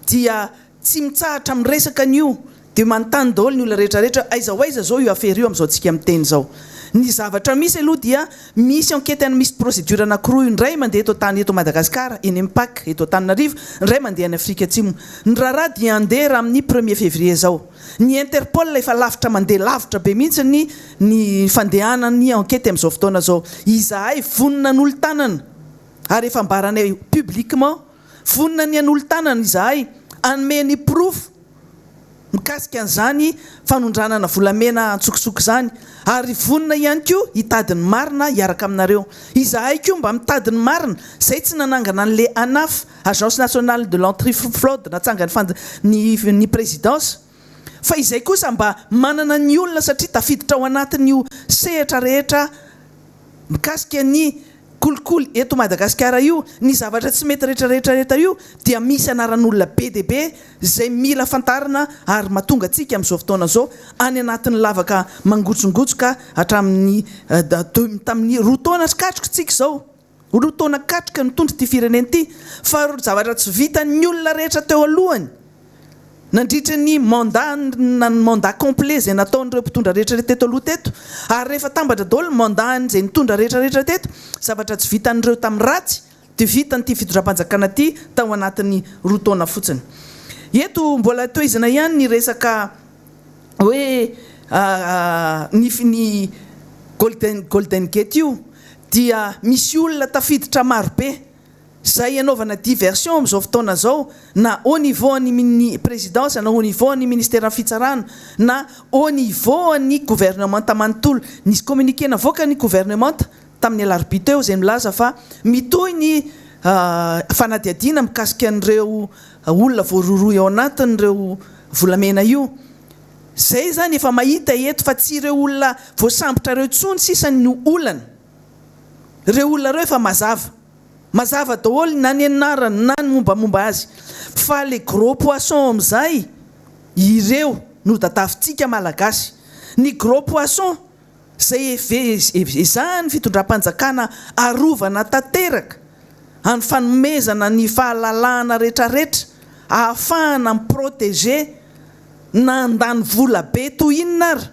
dia tsy mitsahatra miresaka an'io. Dia manontany daholo ny olona rehetra rehetra hoe aiza ho aiza izao io afera io amin'izao tsika miteny izao. Ny zavatra misy aloha dia misy enquête any misy procédure anakiroa io indray mandeha eto an-tany eto Madagascar eny amin'ny Pac eto Antananarivo, indray mandeha any Afrika Atsimo. Ny raharaha dia handeha raha amin'ny premier février izao. Ny Interpol efa lavitra mandeha lavitra be mihitsy ny ny fandehanan'ny enquête amin'izao fotoana izao. Izahay vonona hanolo-tanana ary efa ambaranay publiquement, vonona ny hanolo-tanana izahay hanome ny porofo mikasika an'izany fanondranana volamena antsokosoko izany ary vonona ihany koa hitady ny marina hiaraka aminareo. Izahay koa mba mitady ny marina, izay tsy nanangana an'le ANAF, Agence Nationale de l'Anti-Fraude, natsangan'ny fand ny ny Présidence, fa izay kosa mba manana ny olona satria tafiditra ao anatin'io sehatra rehetra mikasika ny kolikoly eto Madagasikara io, ny zavatra tsy mety rehetra rehetra rehetra io dia misy anaran'olona be dia be izay mila fantarina ary mahatonga antsika amin'izao fotoana izao any anatin'ny lavaka mangotsongotsoka hatramin'ny tamin'ny roa taona sy katroka tsika izao, roa taona katroka nitondra ity firenena ity fa zavatra tsy vitan'ny olona rehetra teo alohany. Nandritra ny mandat na ny mandat complet izay nataon'ireo mpitondra rehetra teto aloha teto, ary rehefa atambatra daholo ny mandat izay nitondra rehetra rehetra teto, zavatra tsy vitan'ireo tamin'ny ratsy dia vitan'ity fitondram-panjakana ity tao anatin'ny roa taona fotsiny. Eto mbola tohizana ihany ny resaka hoe ny ny golden golden gate io dia misy olona tafiditra marobe. Izay anaovana diversion amin'izao fotoana izao na au niveau an'ny ny présidence na au niveau an'ny ministeran'ny fitsarana na au niveau an'ny gouvernementa manontolo. Nisy communiqué navoakan'ny gouvernementa tamin'ny alarobia teo izay milaza fa mitohy ny fanadihadiana mikasika an'ireo olona voarohirohy ao anatin'ireo volamena io. Izay izany efa mahita eto fa tsy ireo olona voasambotra ireo intsony sisa no olana. Ireo olona ireo efa mazava. Mazava daholo na ny anarany na ny mombamomba azy. Fa le gros poisson amizay ireo no dadavintsika Malagasy. Ny gros poisson zay ezahan'ny fitondram-panjakana arovana tanteraka any fanomezana ny fahalalahana retraretra ahafahana mi-protéger na handany vola be toy inona ary.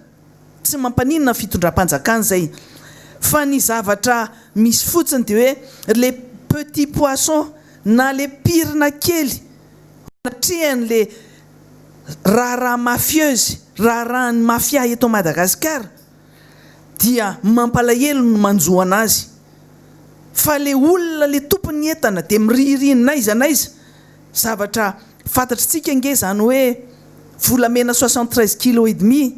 Tsy mampaninona ny fitondram-panjakana izay fa ny zavatra misy fotsiny dia hoe le petit poisson na le pirina kely anatrehan'le raharaha mafieuse, raharahan'ny mafia eto Madagasikara dia mampalahelo ny manjo anazy fa le olona le tompon'ny entana dia mirihiriha n'aiza n'aiza. Zavatra fantatritsika ange izany hoe volamena 73 kilos et demi,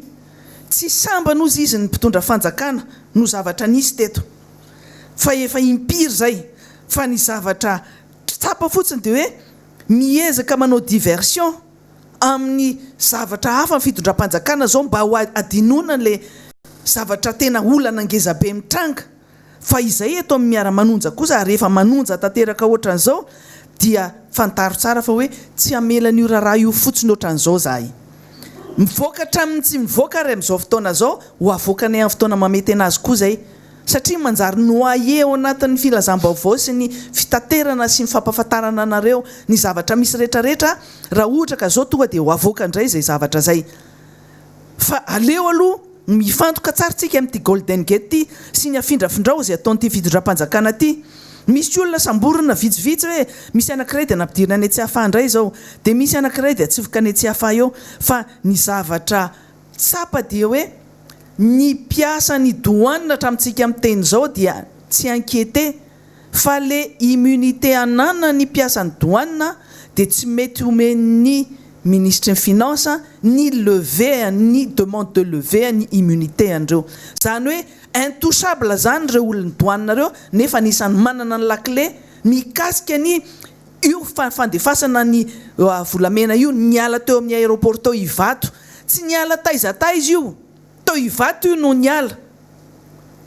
tsy sambany ozy izy ny mpitondra fanjakana no zavatra nisy teto fa efa impiry izay fa ny zavatra tsapa fotsiny dia hoe miezaka manao diversion amin'ny zavatra hafa ny fitondram-panjakana izao mba ho adinoina ilay zavatra tena olana ngezabe mitranga. Fa izay eto amin'ny miara-manonja kosa ary efa manonja tanteraka ohatran'izao dia fantaro tsara fa hoe tsy hamela an'io raharaha io fotsiny ohatran'izao zahay. Mivoaka hatramin'ny tsy mivoaka ary amin'izao fotoana izao, ho avoakanay amin'ny fotoana mahamety anazy koa izay. Satria manjary noyer ao anatin'ny filazam-baovao sy ny fitaterana sy ny fampahafantarana anareo ny zavatra misy retraretra raha ohatra ka izao tonga dia ho avoaka indray izay zavatra izay. Fa aleo aloha mifantoka tsara tsika amin'ity Golden Gate ity sy ny afindrafindrao izay ataon'ity fitondram-panjakana ity. Misy olona samborina vitsivitsy hoe misy anankiray dia nampidirina any Tsiafahy indray izao, dia misy anankiray dia atsofoka any Tsiafahy eo. Fa ny zavatra tsapa dia hoe ny mpiasan'ny douane hatramintsika miteny izao dia tsy inquiété Fa le immunité ananan'ny mpiasan'ny douane dia tsy mety omen'ny minisitry ny finance ny lever ny demande de lever ny immunité an'ireo. Zany hoe intouchable zany ireo olon'ny douane ireo nefa anisan'ny manana ny lakile mikasika ny io fandefasana ny volamena io niala teo amin'ny aéroport teo Ivato. Tsy niala taiza taiza io. Teo Ivato io no niala.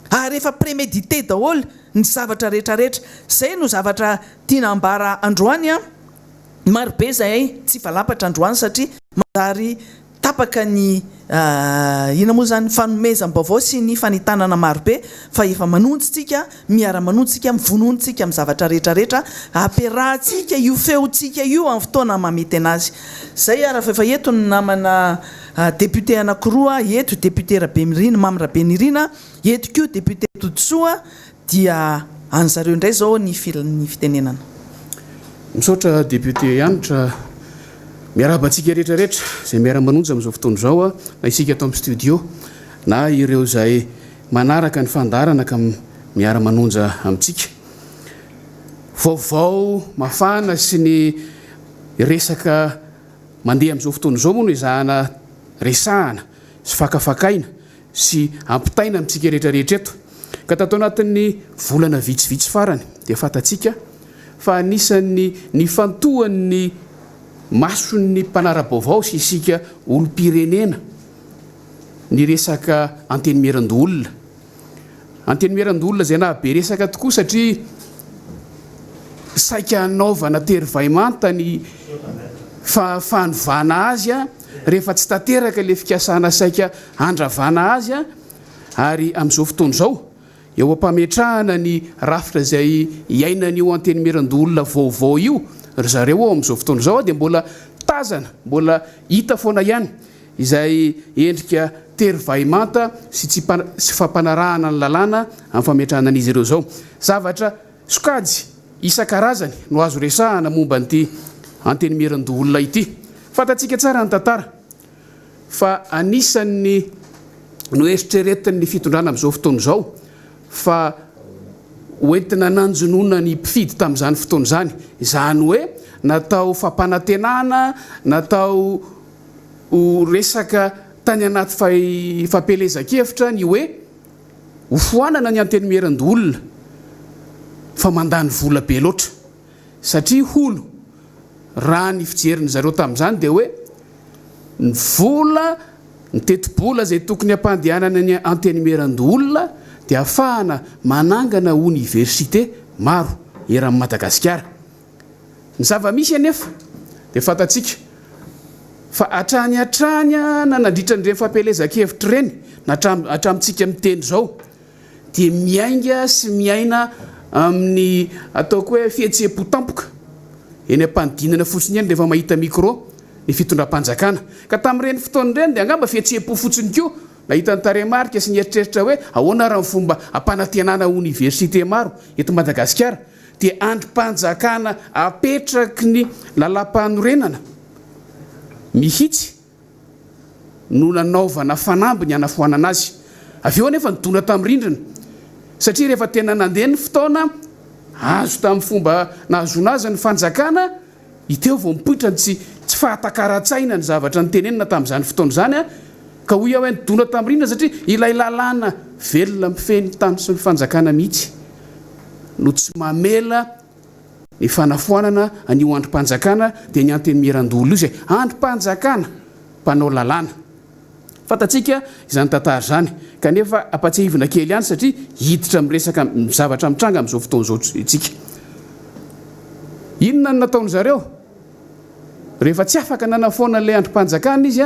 Ary efa prémédité daholo ny zavatra rehetra rehetra. Zay no zavatra tiana ambara androany an. Maro be zahay tsy valampatra androany satria manjary tapaka ny inona moa zany fanomezam-baovao sy ny fanentanana maro be fa efa manonjy tsika, miara manonjy tsika, mivonona tsika amin'ny zavatra rehetra rehetra ampiarahantsika io feontsika io amin'ny fotoana mahamety anazy. Zay ary fa efa eto ny namana. député anankiroa eto, député Rabenirina, Mamy Rabenirina, eto koa député Todisoa, dia an'zareo indray izao ny ny fitenenana. Misaotra député Hanitra. Miarahaba antsika rehetra rehetra izay miara-manonja amin'izao fotoana izao na isika ato amin'ny studio na ireo izay manaraka ny fandaharana ka miara-manonja amintsika. Vaovao mafana sy ny resaka mandeha amin'izao fotoana izao moa no ezahana resahana sy fakafakaina sy ampitaina amintsika rehetra rehetra eto. Ka tato anatin'ny volana vitsivitsy farany dia fantatsika fa anisan'ny nifantohan'ny mason'ny mpanara-baovao sy isika olom-pirenena ny resaka Antenimierandoholona. Antenimierandoholona izay nahabe resaka tokoa satria saika hanaovana tery vaimanta ny fanovana azy rehefa tsy tanteraka ilay fikasana saika handravana azy ary amin'izao fotoana izao, eo am-pametrahana ny rafitra izay iainan'io Antenimierandoholona vaovao io ry zareo ao amin'izao fotoana izao dia mbola tazana, mbola hita foana ihany izay endrika tery vahimanta sy tsy fampanarahana ny lalàna amin'ny fametrahana an'izy ireo izao. Zavatra sokajy isan-karazany no azo resahana momba an'ity Antenimierandoholona ity. Fantatsika tsara ny tantara fa anisan'ny noeritreretin'ny fitondrana amin'izao fotoana izao fa hoentina nanjonoana ny mpifidy tamin'izany fotoana izany. Izany hoe natao fampanantenana, natao ho resaka tany anaty fampielezan-kevitra ny hoe hofoanana ny Antenimierandoholona fa mandany vola be loatra satria hono raha ny fijerin'ny zareo tamin'izany dia hoe ny vola, ny tetibola izay tokony hampandehanana ny Antenimierandoholona dia ahafahana manangana oniversite maro eran'i Madagasikara. Ny zava-misy anefa dia fantatsika fa hatrany hatrany na nandritra an'ireny fampielezan-kevitra ireny na hatramintsika miteny izao dia miainga sy miaina amin'ny ataoko hoe fihetseham-po tampoka eny am-panidinana fotsiny eny rehefa mahita micro ny fitondram-panjakana. Ka tamin'ireny fotoana ireny dia angamba fihetseham-po fotsiny koa nahita ny tarehimarika sy nieritreritra hoe ahoana ary ny fomba hampanantenana oniversite maro eto Madagasikara dia andrim-panjakana apetraky ny lalàmpanorenana mihitsy no nanaovana fanamby ny hanafoanana azy. Avy eo anefa nidona tamin'ny rindrina satria rehefa tena nandeha ny fotoana, azo tamin'ny fomba nahazoana azy ny fanjakana, Hita eo vao mipoitra ny tsy tsy fahatakaran-tsaina ny zavatra notenenina tamin'izany fotoana izany ka hoy aho hoe nidona tamin'ny rindrina satria ilay lalàna velona mifehy ny tany sy ny fanjakana mihitsy no tsy mamela ny fanafoanana an'io andrim-panjakana dia ny Antenimierandoholona io izay andrim-panjakana mpanao lalàna. Fantatsika izany tantara izany, kanefa ampatsiahivina kely ihany satria hiditra amin'ny resaka zavatra mitranga amin'izao fotoana izao isika. Inona no nataon-dry zareo? Rehefa tsy afaka nanafoana ilay andrim-panjakana izy,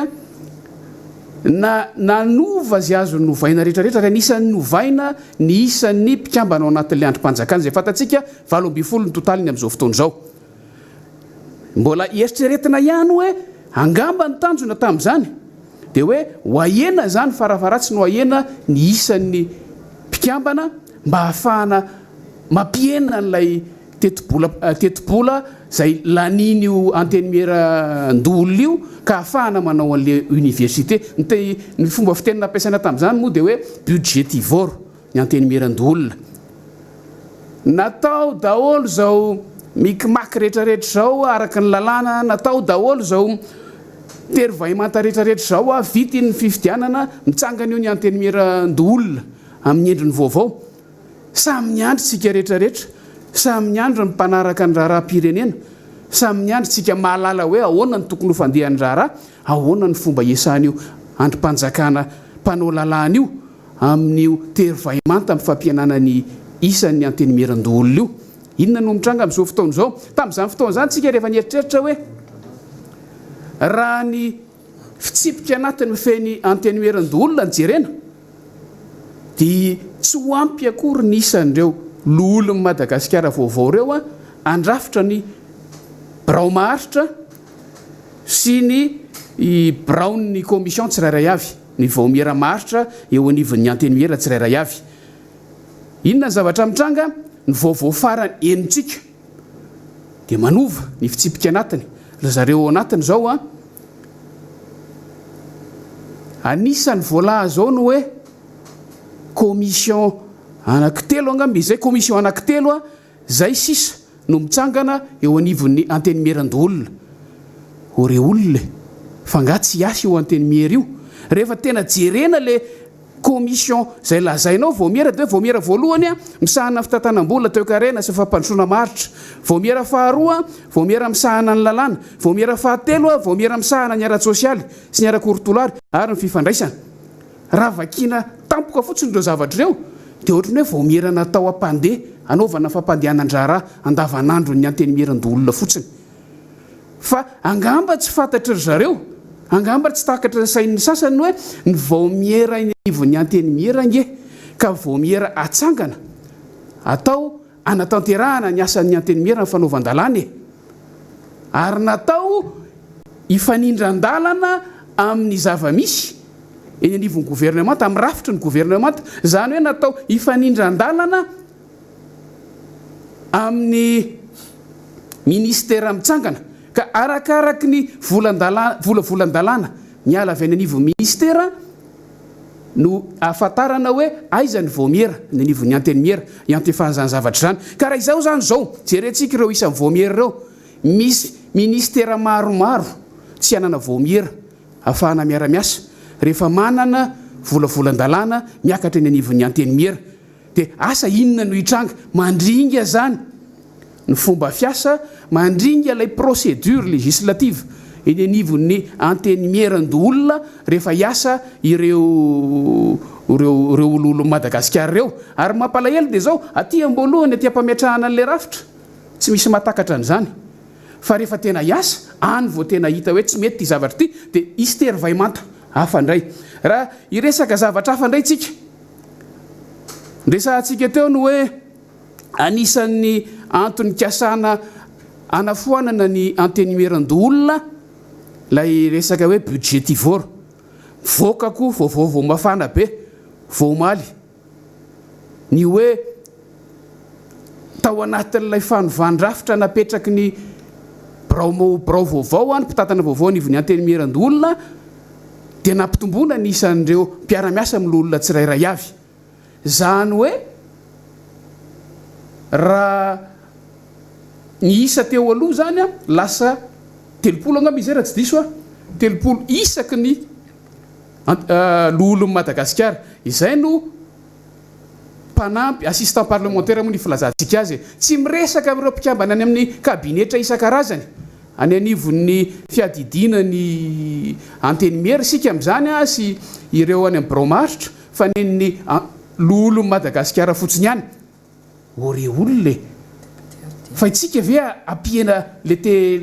na nanova izay azony novaina rehetrarehetra, ary anisan'ny novaina ny isan'ny mpikambana ao anatin'ilay andrim-panjakana, izay fantatsika 18 ny totaliny amin'izao fotoana izao. Mbola eritreretina ihany hoe angamba ny tanjona tamin'izany dia hoe ho ahena izany farafaharatsiny ho ahena ny isan'ny mpikambana mba hahafahana mampihena an'ilay tetibola tetibola izay lanian'io antenimierandoholona io ka hahafahana manao an'ilay université. Ny te ny fomba fiteny nampiasaina tamin'izany moa dia hoe budgetivore. ny Antenimierandoholona. Natao daholo izao micmac rehetrarehetra izao araka ny lalàna, natao daholo izao tery vahimanta rehetrarehetra izao, vita iny ny fifidianana, mitsangana eo ny Antenimierandoholona amin'ny endriny vaovao. Samy miandry tsika rehetrarehetra, samy miandry ny mpanaraka ny raharaham-pirenena, samy miandry tsika mahalala hoe ahoana no tokony ho fandehan'ny raharaha, ahoana ny fomba hiasan'io andrim-panjakana mpanao lalàna io. amin'io tery vahimanta amin'ny fampihenana ny isan'ny Antenimierandoholona io. Inona no mitranga amin'izao fotoana izao? Tamin'izany fotoana izany isika rehefa nieritreritra hoe raha ny fitsipika anatiny mifehy ny Antenimierandoholona no jerena dia tsy ho ampy akory ny isan'ireo loholon'i Madagasikara vaovao ireo handrafitra ny birao maharitra sy ny. biraon'ny commission tsirairay avy, ny vaomiera maharitra eo anivon'ny antenimiera tsirairay avy. Inona ny zavatra mitranga? Ny vaovao farany henontsika dia manova ny fitsipika anatiny. Ry zareo ao anatiny izao an, anisan'ny voalaza ao ny hoe commission anankitelo angamba izay, commission anankitelo izay sisa no mitsangana eo anivon'ny Antenimierandoholona. O re olona e! Fa nga tsy hiasa io Antenimiera io? Rehefa tena jerena le commission izay lazainao, vaomiera dia hoe vaomiera voalohany misahana ny fitantanam-bola, toekarena sy fampandrosoana maharitra, vaomiera faharoa vaomiera misahana ny lalàna, vaomiera fahatelo vaomiera misahana ny ara-tsosialy sy ny ara-korotolary ary ny fifandraisana. Raha vakiana tampoka fotsiny ireo zavatra ireo dia ohatran'ny hoe vaomiera natao hampandeha, hanaovana fampandehanan-draharaha andavanandron'ny Antenimierandoholona fotsiny. Fa angamba tsy fantatry ry zareo, angamba tsy takatry ny sain'ny sasany ny hoe ny vaomiera eny anivon'ny Antenimiera ange ka vaomiera atsangana atao hanatanterahana ny asan'ny Antenimiera ny fanaovan-dalàna e! Ary natao hifanindran-dalana amin'ny zava-misy eny anivon'ny governemanta, amin'ny rafitry ny governemanta. Izany hoe natao hifanindran-dalana amin'ny minisitera mitsangana. Ka arakaraky ny volan-dalà, volavolan-dalàna miala avy any anivon'ny minisitera no ahafantarana hoe aiza ny vaomiera, ny anivon'ny antenimiera, iantefan'izany zavatra izany. Ka raha izao izany izao, jerentsika ireo isan'ny vaomiera ireo, misy minisitera maromaro tsy hanana vaomiera ahafahana miara-miasa rehefa manana volavolan-dalàna miakatra eny anivon'ny antenimiera. Dia asa inona no hitranga? Mandringa izany ny fomba fiasa, mandringa ilay procédure législative eny anivon'ny Antenimierandoholona rehefa hiasa ireo ireo ireo ololon'i Madagasikara ireo. Ary mampalahelo dia izao, aty am-boalohany, aty am-pametrahana an'ilay rafitra, tsy misy mahatakatra an'izany. Fa rehefa tena hiasa, any vao tena hita hoe tsy mety ity zavatra ity, dia hisy tery vay manta hafa indray. Raha hiresaka zavatra hafa indray tsika, Resahantsika teo ny hoe anisan'ny antony nikasana hanafoanana ny Antenimierandoholona ilay resaka hoe budgetivore. Mivoaka koa vaovao vao mafana be vao omaly ny hoe tao anatin'ilay fanovan-drafitra napetraky ny birao birao vaovao, ny mpitantana vaovao anivon'ny Antenimierandoholona, dia nampitomboina ny isan'ireo mpiara-miasa amin'ny loholona tsirairay avy. Izany hoe raha ny isa teo aloha izany lasa 30 angamba izay raha tsy diso aho, 30 isaky ny loholon'i Madagasikara. Izay no mpanampy, assistant parlementaire moa ny filazantsika azy e. Tsy miresaka amin'ireo mpikambana any amin'ny kabinetra isan-karazany any anivon'ny fiadidiana ny Antenimiera isika amin'izany sy ireo any amin'ny birao maharitra fa nen'ny loholon'i Madagasikara fotsiny ihany. Ô re olona e! Fa itsika ve hampihena le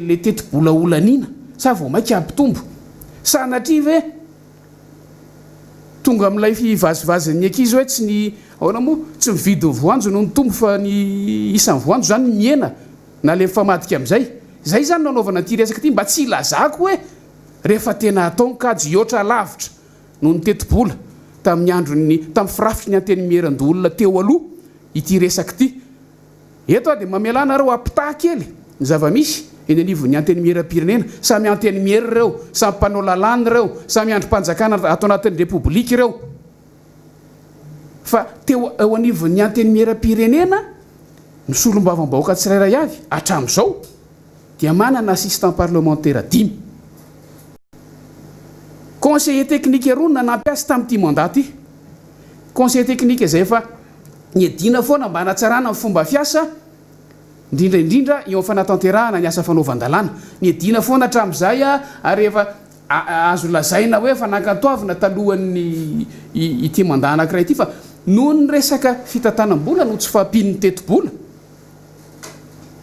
le tetibola holaniana sa vao mainka hampitombo? Sanatria ve tonga amin'ilay fivazivazin'ny ankizy hoe tsy ny ahoana moa? Tsy ny vidin'ny voanjo no nitombo fa ny isan'ny voanjo izany no mihena na le mifamadika amin'izay. Izay izany no anaovana ity resaka ity mba tsy hilazako hoe rehefa tena atao ny kajy hihoatra lavitra noho ny tetibola tamin'ny andron'ny tamin'ny firafitry ny Antenimierandoholona teo aloha ity resaka ity. Eto aho dia mamelà anareo hampitaha kely ny zava-misy eny anivon'ny Antenimieram-pirenena. Samy Antenimiera ireo, samy mpanao lalàna ireo, samy andrim-panjakana ato anatin'ny Repoblika ireo. Fa teo eo anivon'ny Antenimieram-pirenena, ny solombavambahoaka tsirairay avy, hatramin'izao, dia manana assistant parlementaire dimy. Conseiller technique roa no nanampy azy tamin'ity mandat ity. Conseiller technique izay efa niadiana foana mba hanatsarana ny fomba fiasa, indrindra indrindra eo amin'ny fanatanterahana ny asa fanaovan-dalàna. Niadiana foana hatramin'izay ary efa azo lazaina hoe efa nankatoavina talohan'ny ity mandat anankiray ity fa noho ny resaka fitantanam-bola no tsy fahampian'ny tetibola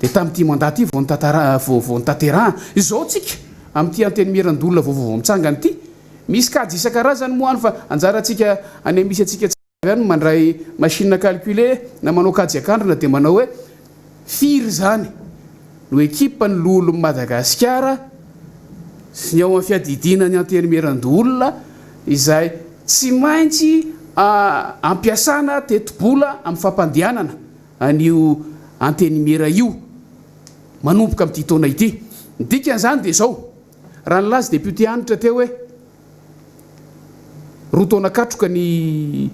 dia tamin'ity mandat ity vao vao notanterahana. Izao tsika amin'ity antenimierandoholona vaovao vao mitsangana ity, misy kajy isan-karazany moa any fa anjarantsika any amin'ny misy antsika avy any mandray machine à calculer na manao kajy akandrina dia manao hoe firy izany no ekipa ny loholon'i Madagasikara. sy ny ao amin'ny fiadidiana ny Antenimierandoholona izay tsy maintsy ampiasana tetibola amin'ny fampandehanana an'io Antenimiera io manomboka amin'ity taona ity. Ny dikan'izany dia izao, raha nilaza depiote Hanitra teo hoe roa taona katroka ny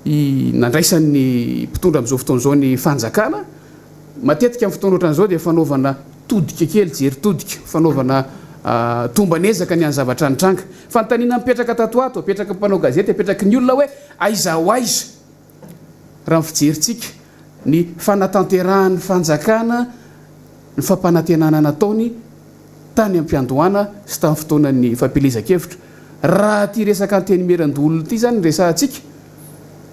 nandraisan'ny mpitondra amin'izao fotoana izao ny fanjakana, matetika amin'ny fotoana ohatran'izao dia fanaovana todika kely, jery todika, fanaovana tomban'ezaka ny an'ny zavatra nitranga. Fanontaniana mipetraka tato ho ato, apetraky ny mpanao gazety, apetraky ny olona hoe aiza ho aiza raha ny fijerintsika ny fanatanterahan'ny fanjakana ny fampanantenana nataony tany am-piandohana sy tamin'ny fotoanan'ny fampielezan-kevitra. Raha ity resaka Antenimierandoholona ity izany no resahantsika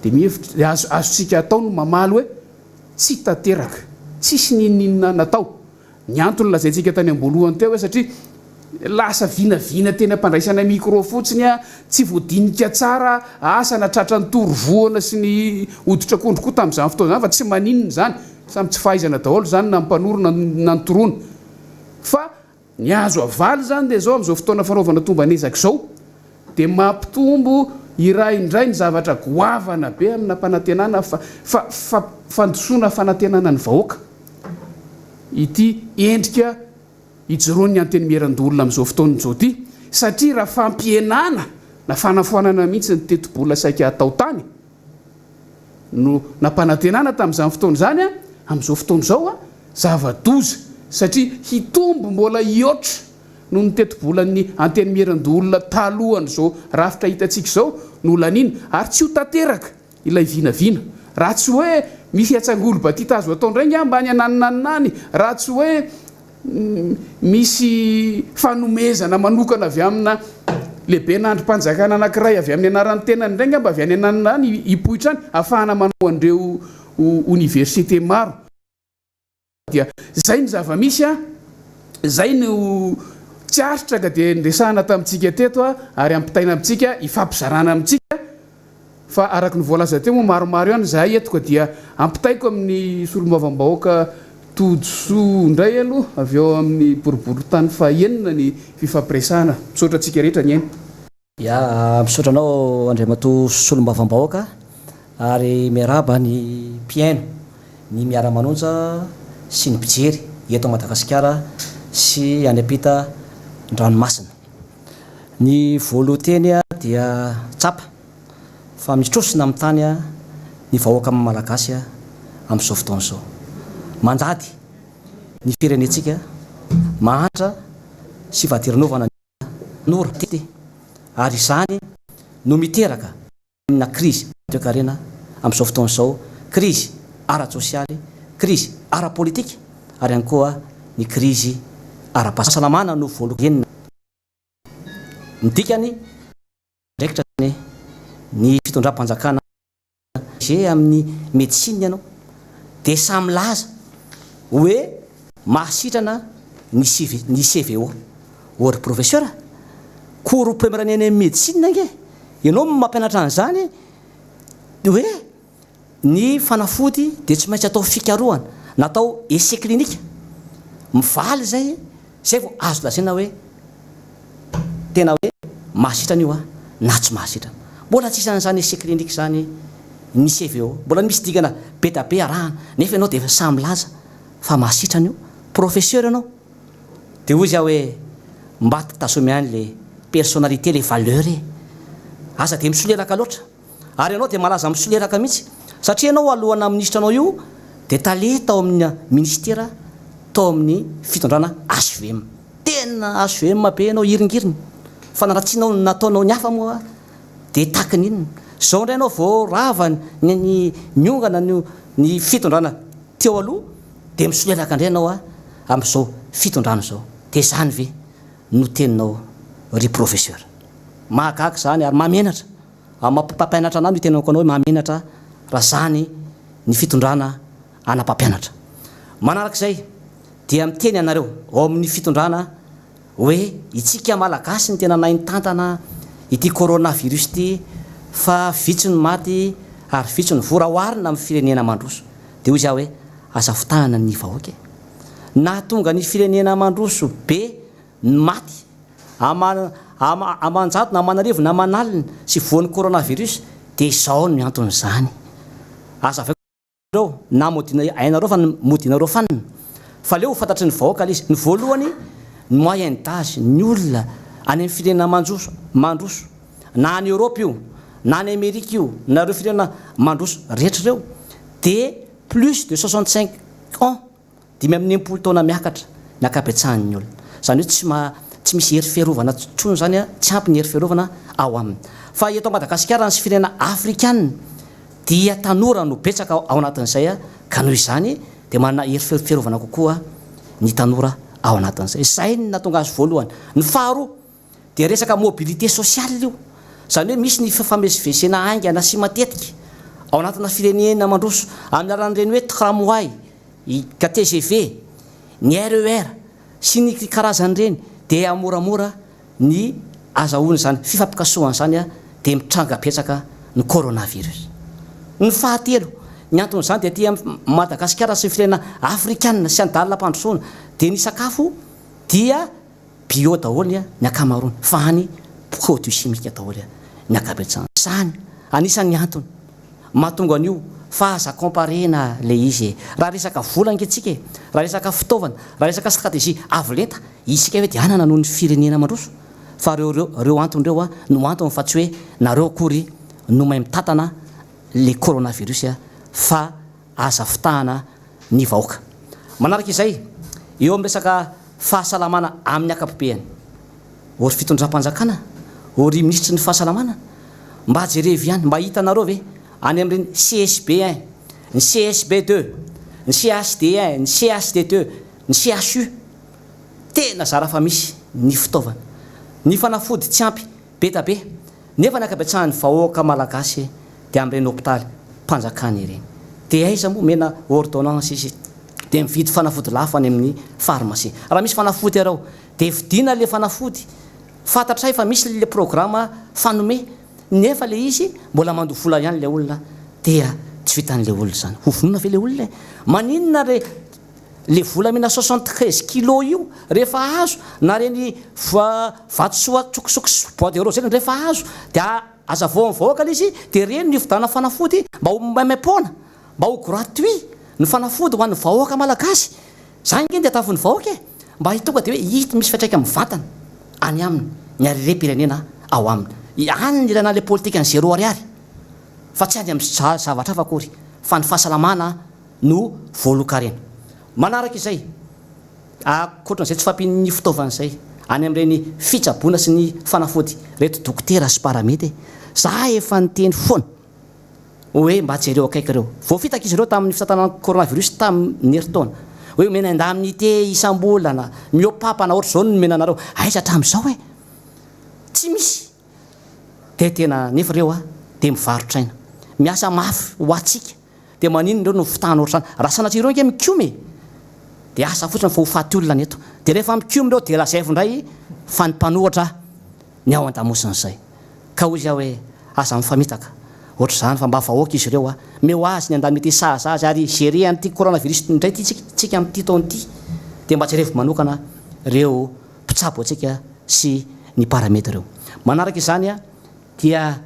dia mihevitra, dia azo, azontsika atao ny mamaly hoe tsy tanteraka, tsisy n'inon'inona natao. Ny antony lazaintsika tany am-boalohany teo hoe satria lasa vinavina teny am-pandraisana micro fotsiny, tsy voadinika tsara, asa na tratran'ny torovohana sy ny hoditr'akondro koa tamin'izany fotoana izany fa tsy maninona izany, samy tsy fahaizana daholo izany na ny mpanorina na ny toroana. Fa ny azo avaly izany dia izao, amin'izao fotoana fanaovana tomban'ezaka izao dia mampitombo iray indray ny zavatra goavana be amin'ny nampanantenana fa fa fandisoana fanantenana ny vahoaka ity endrika ijoroan'ny Antenimierandoholona amin'izao fotoana izao ity satria raha fampihenana na fanafoanana mihitsy ny tetibola saika hatao tany no nampanantenana tamin'izany fotoana izany, amin'izao fotoana izao zava-doza satria hitombo mbola hihoatra noho ny tetibolan'ny Antenimierandoholona talohan'izao rafitra hitantsika izao no laniana ary tsy ho tanteraka ilay vinavina raha tsy hoe misy atsangolo-batita azo atao indray angamba any ananonanona any, raha tsy hoe misy fanomezana manokana avy amina lehibena andrim-panjakana anankiray avy amin'ny anaran'ny tenany indray angamba avy any ananona any hipoitra any ahafahana manao an'ireo oniversite maro. Dia izay ny zava-misy an! Izay no tsy aritra ka dia niresahana tamintsika teto ary ampitaina amintsika, ifampizarana amintsika fa araka ny voalaza teo moa maromaro ihany izahay eto ka dia ampitaiko amin'ny solombavambahoaka Todisoa indray aloha avy ao amin'ny boriborintany fahenina ny fifampiresahana. Misaotra antsika rehetra nihaino. Ya, misaotra anao Andriamatoa Solombavambahoaka ary miarahaba ny mpihaino, ny miara-manonja sy ny mpijery eto Madagasikara sy any am-pita ndranomasina. Ny voalohan-teny dia tsapa fa mitrosona amin'ny tany ny vahoaka Malagasy amin'izao fotoana izao. Mandady ny firenentsika, mahantra sy fadiranovana ny. Nora ty ary izany no miteraka amina krizy ara-toekarena amin'izao fotoana izao, krizy ara-tsosialy, krizy ara-politika ary ihany koa ny krizy ara-pahasalamana no voalohany. Ny dikany, andraikitra izany ny fitondram-panjakana. Ge amin'ny médecine ianao dia samy milaza hoe mahasitrana ny CV ny CVO. Ô ry professeur a! Cours première année any amin'ny médecine ange ianao no mampianatra an'izany hoe ny fanafody dia tsy maintsy atao fikarohana na atao essai clinique mivaly izay Zay vao azo lazaina hoe tena hoe mahasitrana io na tsy mahasitrana. Mbola tsy isan'izany essai clinique izany ny CVO. Mbola misy dingana be da be arahana nefa ianao dia efa sahy milaza fa mahasitrana io. Professeur ianao. Dia hoy izy aho hoe mba tazomy ihany le personnalité, le valeur e. Aza dia misolelaka loatra. Ary ianao dia malaza misolelaka mihitsy satria ianao alohanà minisitra anao io dia tale tao amin'ny ministera tao amin'ny fitondrana hvm. Tena hvm be ianao hiringiriny. Fanaratsianao ny nataonao ny hafa moa dia taky ny inona. Izao indray ianao vao rava ny ny niongana ny ny fitondrana teo aloha dia misolelaka indray ianao amin'izao fitondrana izao. Dia izany ve no teninao ry professeur. Mahagaga izany ary mahamenatra. Amin'ny maha mpampianatra anah no itenenako anao hoe mahamenatra raha zany ny fitondrana ana mpampianatra. Manarak'izay dia miteny ianareo ao amin'ny fitondrana hoe itsika Malagasy no tena nahay nitantana ity corona virus ity fa vitsy ny maty ary vitsy ny voa raha oharina amin'ny firenena mandroso. Dia hoy izaho hoe aza fitahana ny vahoaka e. Nahatonga ny firenena mandroso be ny maty. Ama ama aman-jato na aman'arivo na aman'alina sy voan'ny coronavirus dia izao no anton'izany. Azavaiko ireo na modiana hainareo fa modianareo fanina fa aleo ho fantatry ny vahoaka ilay izy. Ny voalohany ny moyenne d'âge ny olona any amin'ny firenena mandroso mandroso na any Europe io na any Amerika io na ireo firenena mandroso rehetra ireo dia plus de 65 ans 65 taona miakatra ny ankabetsahan'ny olona. Izany hoe tsy ma tsy misy hery fiarovana intsony izany, tsy ampy ny hery fiarovana ao aminy. Fa eto Madagasikara sy firenena afrikana dia tanora no betsaka ao anatin'izay ka noho izany dia manana hery fiarovana kokoa ny tanora ao anatin'izay. Izay no nahatonga azy voalohany. Ny faharoa dia resaka mobilité sociale io, izany hoe misy ny fifamezivezena haingana sy matetika ao anatina firenena mandroso amin'ny alalan'ireny hoe tramway, ka tgv, ny RER sy ny karazany ireny dia moramora ny azahoana izany fifampikasohana izany dia mitranga betsaka ny coronavirus. Ny fahatelo, ny anton'izany dia aty Madagasikara sy ny firenena afrikana sy andalam-pandrosoana dia ny sakafo dia Bio daholo ny ankamaroany fa any produit chimique daholo ny ankabetsahany. Zany anisan'ny antony mahatonga an'io fa aza comparena le izy e! Raha resaka vola ange tsika e! Raha resaka fitaovana, raha resaka stratégie avo lenta isika ve dia hanana noho ny firenena mandroso? Fa reo reo reo antony reo no antony fa tsy hoe nareo akory no mahay mitantana le coronavirus fa aza fitahana ny vahoaka. Manaraka izay, eo amin'ny resaka fahasalamana amin'ny ankapobeany, ô ry fitondram-panjakana, ô ry minisitry ny fahasalamana, mba jerevo ihany, mba hitanareo ve any amin'ireny CSB un, ny CSB deux, ny CHD un, ny CHD deux, ny CHU, tena zara fa misy ny fitaovana, ny fanafody tsy ampy be da be, Nefa ny ankabetsahan'ny vahoaka malagasy dia amin'ireny hopitaly mpanjakana ireny. Dia aiza moa omena ordonnance izy dia mividy fanafody lafo any amin'ny pharmacie. Raha misy fanafody ary ao dia vidiana ilay fanafody. Fantatray fa misy ilay programa fanome nefa ilay izy mbola mandoa vola ihany ilay olona dia tsy vitan'ilay olona izany. Ho vonona ve ilay olona e? Maninona re Le volamena 73 kilos io rehefa azo na reny vatosoa tsokosoko sy bois de rose reny rehefa azo dia azavao amin'ny vahoaka le izy dia reny no hividianana fanafody mba ho maimaimpoana mba ho gratuit ny fanafody ho an'ny vahoaka malagasy zany nge ny tadiavin'ny vahoaka e mba tonga dia hoe ito misy fiantraika mivantana any aminy ny harem-pirenena ao aminy any ny ilana le politikan'ny zéro ariary fa tsy any amin'ny zavatra hafa akory fa ny fahasalamana no voalohan-karena. Manaraka izay, ankoatran'izay tsy fahampian'ny fitaovana izay, any amin'ireny fitsaboana sy ny fanafody ireto dokotera sy paramedy e! Za efa niteny foana hoe mba jereo akaiky ireo. Voafitaka izy ireo tamin'ny fitantanana ny coronavirus tamin'ny herintaona. Hoe omena indemnité isam-bolana, mihoa-papana ohatr'izao no nomena anareo. Aiza hatramin'izao e? Tsy misy. Dia tena, nefa ireo dia mivarotra aina. Miasa mafy ho antsika. Dia maninona ireo no fitahana ohatr'izany? Raha sanatria ireo ange mikomy e! Dia asa fotsiny fa ho faty olona ny eto. Dia rehefa mikomy ireo dia lazaivo indray fa ny mpanohatra ny ao an-damosin'izay. Ka hoy izy aho hoe aza mifamitaka ohatr'izany fa mba vahoaka izy ireo a! Meo azy ny indemnité sahaza azy ary gérer an'ity coronavirus indray ity tsika tsika amin'ity taona ity. Dia mba jerevo manokana ireo mpitsabo antsika sy ny paramedy ireo. Manaraka izany a! Dia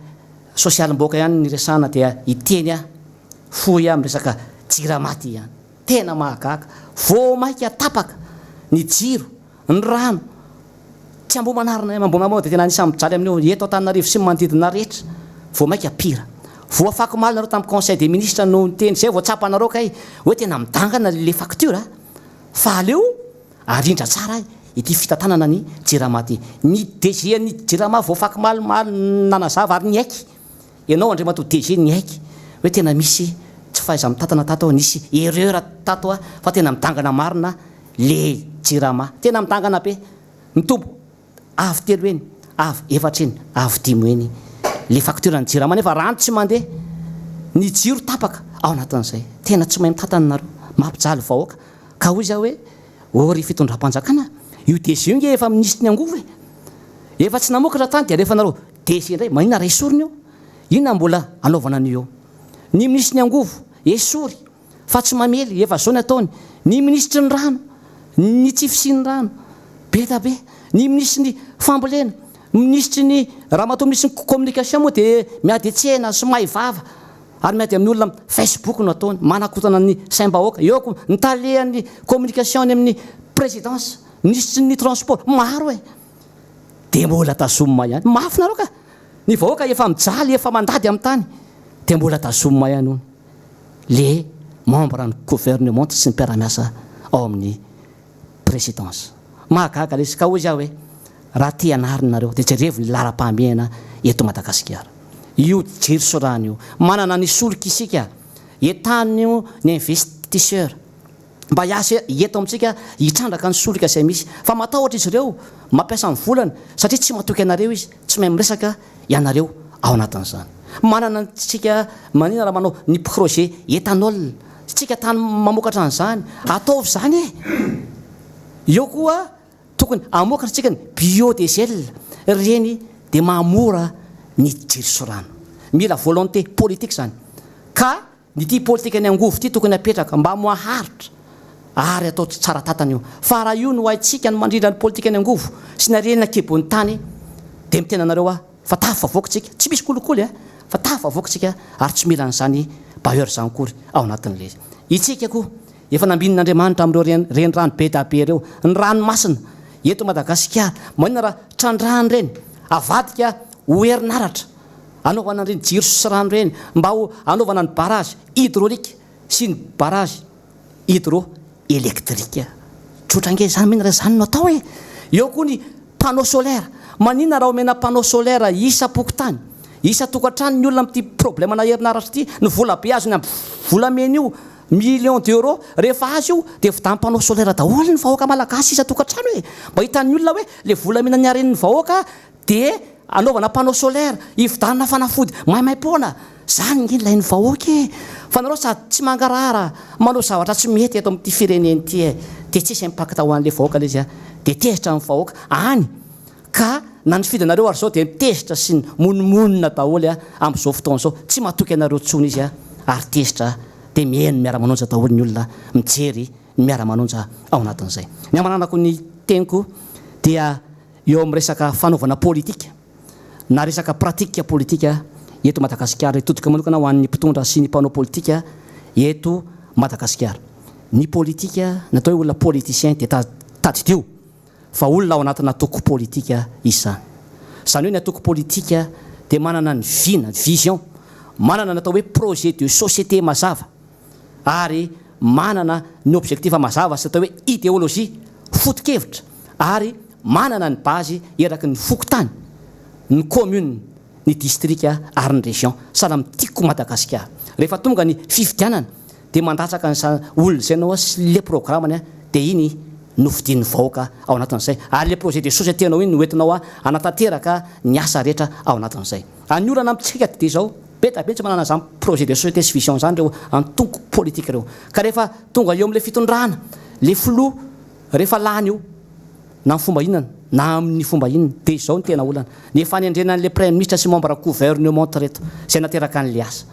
sosialim-bahoaka ihany ny resahana dia hiteny aho fohy aho miresaka jirama ty ihany. Tena mahagaga. Vao maika tapaka ny jiro, ny rano. Tsy Ambohimanarina ihany, Ambohimanarina dia tena anisan'ny mijaly amin'io eto Antananarivo sy ny manodidina rehetra. Vao maika pire. Voafakomaly nareo tamin'ny conseil des ministres no niteny izay vao tsapanareo kay hoe tena midangana le facture fa aleo Arindra tsara ity fitantanana ny Jirama ity. Ny DG an'ny Jirama voafaky omaly nanazava ary niaiky, ianao Andriamatoa DG niaiky hoe tena misy tsy fahaiza-mitantana tato, nisy erreur tato fa tena midangana marina le Jirama. Tena midangana be. Mitombo avo telo heny, avo efatra heny, avo dimy heny le facture ny Jirama nefa rano tsy mandeha, ny jiro tapaka ao anatin'izay. Tena tsy mahay mitantana nareo. Mampijaly vahoaka. Ka hoy za hoe, ô ry fitondram-panjakana, io DG io nge efa minisitry ny angovo e! Efa tsy namokatra tany dia alefanareo DG indray, maninona raha esorina io? Inona mbola anaovana an'io eo? Ny minisitry ny angovo, esory fa tsy mamely, efa zao ny ataony. Ny minisitry ny rano, ny tsy fisian'ny rano, be da be. Ny minisitry ny fambolena, minisitry ny, ramatoa minisitry ny communication moa dia miady an-tsena sy mahay vava ary miady amin'ny olona amin'ny facebook no ataony, manakotana ny saim-bahoaka. Eo koa ny talehan'ny communication any amin'ny présidence, minisitry ny transport, maro e! Dia mbola tazomina ihany. Mafy nareo ka! Ny vahoaka efa mijaly, efa mandady amin'ny tany dia mbola tazomina ihany hono le membre ny gouvernement sy ny mpiara-miasa ao amin'ny présidence. Mahagaga lesy ka hoy aho hoe raha te hanarina nareo dia jerevo ny laharam-pahamehana eto Madagasikara. Io jiro sy rano io. Manana ny solika isika, entano ny investisseur mba hiasa eto amintsika hitrandraka ny solika izay misy. Fa matahotra izy ireo mampiasa ny volany satria tsy matoky anareo izy, tsy mahay miresaka ianareo ao anatin'izany. Manana antsika manina raha manao ny projet ethanol, tsika tany mamokatra an'izany, ataovy izany e! Eo koa tokony hamokatra tsika ny biodiesel, ireny dia mahamora ny jiro sy rano. Mila volonté politique izany. Ka Ity politikan'ny angovo ity tokony apetraka mba maharitra ary atao tsara tantana io. Fa raha io no haintsika ny mandrindra ny politikan'ny angovo sy ny harena an-kibon'ny tany dia miteny anareo aho fa tafavoaka tsika, tsy misy kolikoly a, fa tafavoaka tsika ary tsy mila an'izany bailleur izany akory ao anatin'ilay izy. Itsika koa efa nambinin'Andriamanitra amin'ireo renirano be da be ireo, ny ranomasina eto Madagasikara, maninona raha trandrahana ireny, avadika ho herinaratra. Anaovana an'ireny jiro sy rano ireny mba ho anaovana ny barrage hydraulique sy ny barrage hydro électrique. Tsotra ange izany mino raha izany no atao e! Eo koa ny panneau solaire. Maninona raha omena panneau solaire isam-pokontany, isan-tokantrano ny olona amin'ity problème-na herinaratra ity, ny vola be azony amin'ny volamena io, millions d'euros, rehefa azo io dia vidian'ny panneau solaire daholo ny vahoaka malagasy isan-tokantrano e! Mba hitan'ny olona hoe ilay volamena niharen'ny vahoaka Dia anaovana panneau solaire, hividanana fanafody maimaimpoana, zany nge ilain'ny vahoaka e! Fa nareo sady tsy mangarahara manao zavatra tsy mety eto amin'ity firenena ity e! Dia tsisy impact ho an'le vahoaka le izy a! Dia tezitra ny vahoaka any ka na nifidy anareo ary zao dia tezitra sy mimonomonona daholo a amin'izao fotoana izao, tsy matoky anareo intsony izy a! Ary tezitra dia miheno miara-manonja daholo ny olona mijery ny miara-manonja ao anatin'izay. Ny hamananako ny teniko dia. Eo amin'ny resaka fanaovana politika na resaka pratique politika eto Madagasikara, hitodika manokana ho an'ny mpitondra sy ny mpanao politika eto Madagasikara. Ny politika, ny atao hoe olona politicien dia tadidio fa olona ao anatina antoko politika izy izany. Izany hoe ny antoko politika dia manana ny vina, vision, manana ny atao hoe projet de société mazava. ary manana ny objectif mazava sy atao hoe idéologie, foto-kevitra, ary manana ny base eraky ny fokontany, ny commune, ny distrika ary ny région. Sahala amin'ny Tiako Madagasikara. Rehefa tonga ny fifidianana dia mandatsaka an'izany olona izay ianao sy le programme-ny dia iny no fidian'ny vahoaka ao anatin'izay ary le projet de société anao iny no entinao hanatanteraka ny asa rehetra ao anatin'izay. Ary ny olana amintsika dia izao, be dia be tsy manana izany projet de société sy vision izany ireo antoko politika ireo. Ka rehefa tonga eo amin'ilay fitondrana, ilay filoha rehefa lany io, na amin'ny fomba inona na amin'ny fomba inona, dia izao no tena olana, ny fanendrena an'ilay praiminisitra sy membre gouvernement ireto, izay nateraka an'ilay asa.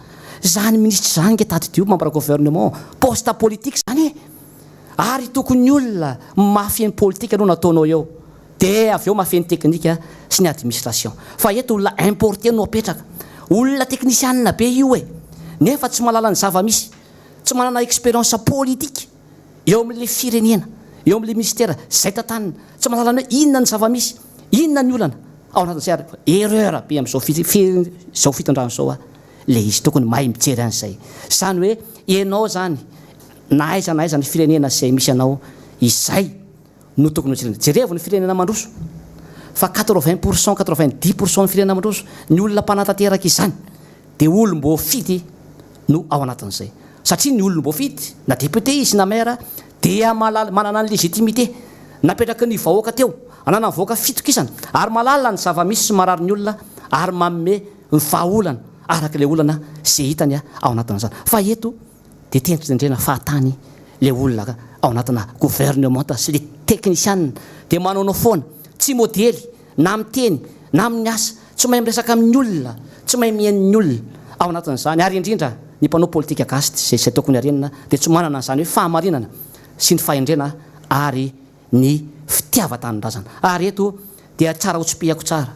Izany minisitra izany ange tadidio, membre gouvernement, poste politique izany e! Ary tokony olona mafy ny politika aloha no ataonao eo. Dia avy eo mahafehy ny teknika sy ny administration. Fa eto olona importé no apetraka. Olona teknisianina be io e! Nefa tsy mahalala ny zava-misy. Tsy manana expérience politique eo amin'ilay firenena, eo amin'ilay ministera izay tantanina. Tsy mahalala ny hoe inona ny zava-misy, inona ny olana ao anatin'izay ary erreur be amin'izao izao fitondrana izao ilay izy. Tokony mahay mijery an'izay. Izany hoe ianao izany na aiza na aiza ny firenena izay misy anao izay no tokony ho jerena. Jerevo ny firenena mandroso fa 80 pour cent, 90 pour cent ny firenena mandroso, ny olona mpanatanteraka izany dia olom-boafidy no ao anatin'izay. Satria ny olom-boafidy, na député izy na maire, dia mahalala, manana ny légitimité napetraky ny vahoaka teo, ananan'ny vahoaka fitokisana ary mahalala ny zava-misy sy marary ny olona ary manome ny vahaolana araka ilay olana izay hitany ao anatin'izany. Fa eto dia tendrena fahatany le olona ao anatina gouvernementa sy le teknisianina dia manaonao foana, tsy modely na amin'ny teny na amin'ny asa, tsy mahay miresaka amin'ny olona, tsy mahay mihaino ny olona ao anatin'izany ary indrindra ny mpanao politika gasy izay izay tokony harenina dia tsy manana an'izany hoe fahamarinana sy ny fahendrena ary. ny fitiavan-tanindrazana. Ary eto dia tsara ho tsipihako tsara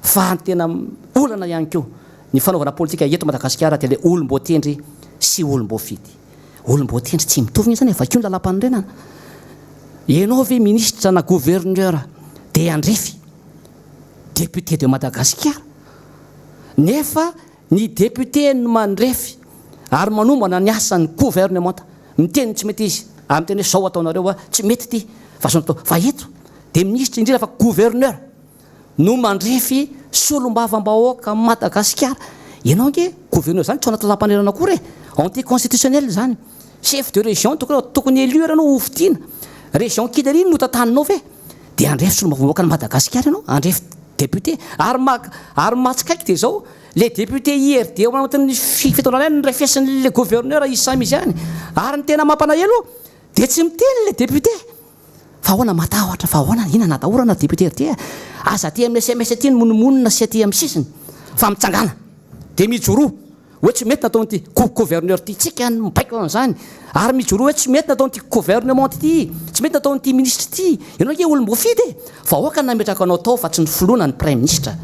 fa ny tena olana ihany koa ny fanaovana politika eto Madagasikara dia ilay olom-boatendry sy olom-boafidy. Olom-boatendry tsy mitovy anie izany e, vakio ny lalàmpanorenana. Ianao ve minisitra na gouverneur dia handrefy député de Madagasikara nefa Ny député no mandrefy ary manombana ny asan'ny gouvernementa. Miteny ny tsy mety izy ary miteny hoe zao ataonareo a, tsy mety ity fa zao no atao. Fa eto dia minisitra indrindra fa gouverneur no mandrefy solombavambahoaka Madagasikara. Ianao ange gouverneur zany tsy ao anaty lalàmpanorenana akory e! Anticonstitutionnel izany. Chef de région tokony tokony élu ary ianao hofidiana. Région kely ery no tantaninao ve? Dia handrefy solombavambahoakan'i Madagasikara ianao, handrefy député. Ary ary mahatsikaiky dia izao, le député IRD ao anatin'ny fitondrana ihany no refesin'le gouverneur izy samy izy ihany. Ary ny tena mampalahelo dia tsy miteny le député. Fa ahoana matahotra fa ahoana inona natahorana député IRD a? Aza aty amin'ny sms aty ny monomonona sy aty amin'ny sisiny fa mitsangàna dia mijoroa. Hoe tsy mety nataon'ity gouverneur ity, tsika no mibaiko an'izany, ary mijoroa hoe tsy mety nataon'ity gouvernement ity, tsy mety nataon'ity ministre ity, ianao ange olom-boafidy e! Vahoaka no nametraka anao tao fa tsy ny filoha na ny praiminisitra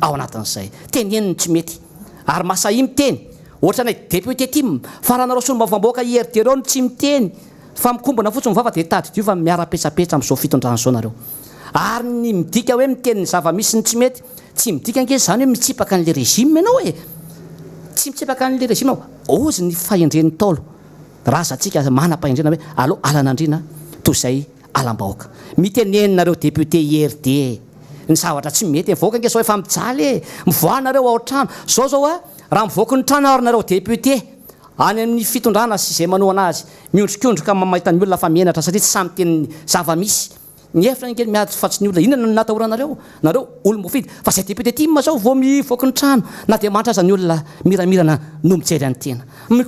ao anatin'izay. Teneno ny tsy mety, ary masahia miteny, ohatranay député tim, fa raha nareo solombavambahoaka IRD reo no tsy miteny fa mikombona fotsiny ny vava dia tadidio fa miara-petsapetsa amin'izao fitondrana izao nareo. Ary ny midika hoe miteny ny zava-misy ny tsy mety, Tsy midika ange izany hoe mitsipaka an'ilay régime ianao e! Tsy mitsipaka an'ilay régime aho. Hozy ny fahendren'ny Ntaolo, razantsika manam-pahendrena hoe aleo alan'andriana toy izay alam-bahoaka. Mitenena nareo député IRD e! Ny zavatra tsy mety e! Vahoaka ange izao efa mijaly e! Mivoaha nareo ao an-trano. Izao izao a, raha mivoaka ny trano ary nareo député, any amin'ny fitondrana sy izay manohana azy, miondrikondrika mahita ny olona fa menatra satria tsy sahy miteny ny zava-misy. Ny hevitra ange ny miady fa tsy ny olona. Inona no natahoranareo? Nareo olom-boafidy. Fa zay député tim zao vao mivoaka ny trano na dia mahantra aza ny olona miramirana no mijery an'ny tena.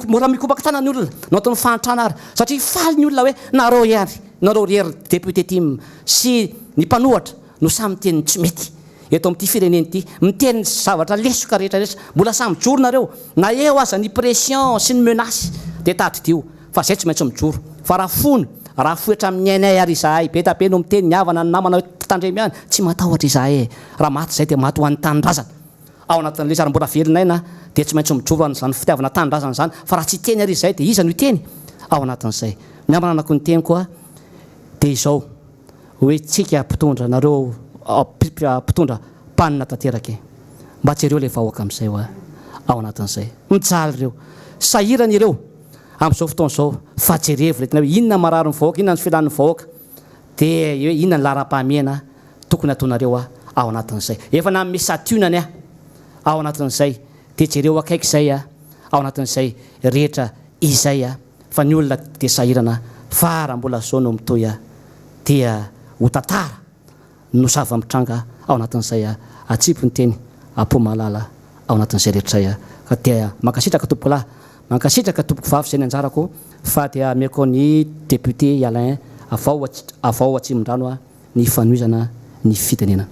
Mora mikopaka tanana ny olona no ataon'ny fahantrana ary satria faly ny olona hoe nareo ihany, nareo ry hery député tim sy ny mpanohatra no samy miteny ny tsy mety eto amin'ity firenena ity, miteny ny zavatra lesoka rehetra rehetra. Mbola samy mijoro nareo na eo aza ny pression sy ny menace dia tadidio. Fa zay tsy maintsy mijoro. Fa raha fony, raha fohy hatramin'ny ainay ary izahay, be da be no miteny ny havana, ny namana hoe tandremo ihany, tsy matahotra izahay e! Raha maty izay dia maty ho an'ny tanindrazana. Ao anatin'ilay izy ary mbola velon'aina dia tsy maintsy mijoro an'izany fitiavana tanindrazana izany, fa raha tsy hiteny ary izahay dia iza no hiteny? Ao anatin'izay. Ny hamananako ny teniko a, dia izao, hoe tsika mpitondra, nareo mpitondra mpanina tanteraka e! Mba jereo ilay vahoaka amin'izay hoa, ao anatin'izay. Mijaly ireo. Sahirana ireo. Amin'izao fotoana izao fa jerevo ilay tena hoe inona marary ny vahoaka, inona ny filan'ny vahoaka dia hoe inona ny laharam-pahamehana tokony hataonareo ao anatin'izay. Efa nanome sationany aho ao anatin'izay dia jereo akaiky izay ao anatin'izay rehetra izay fa ny olona dia sahirana fa raha mbola izao no mitohy dia ho tantara no zava-mitranga ao anatin'izay atsipy ny teny am-po mahalala ao anatin'izay rehetra izay ka dia mankasitraka tompokolahy, mankasitraka tompokovavy izay ny anjarako fa dia ameko ny député Alain avao avao Atsimondrano ny fanohizana ny fitenenana.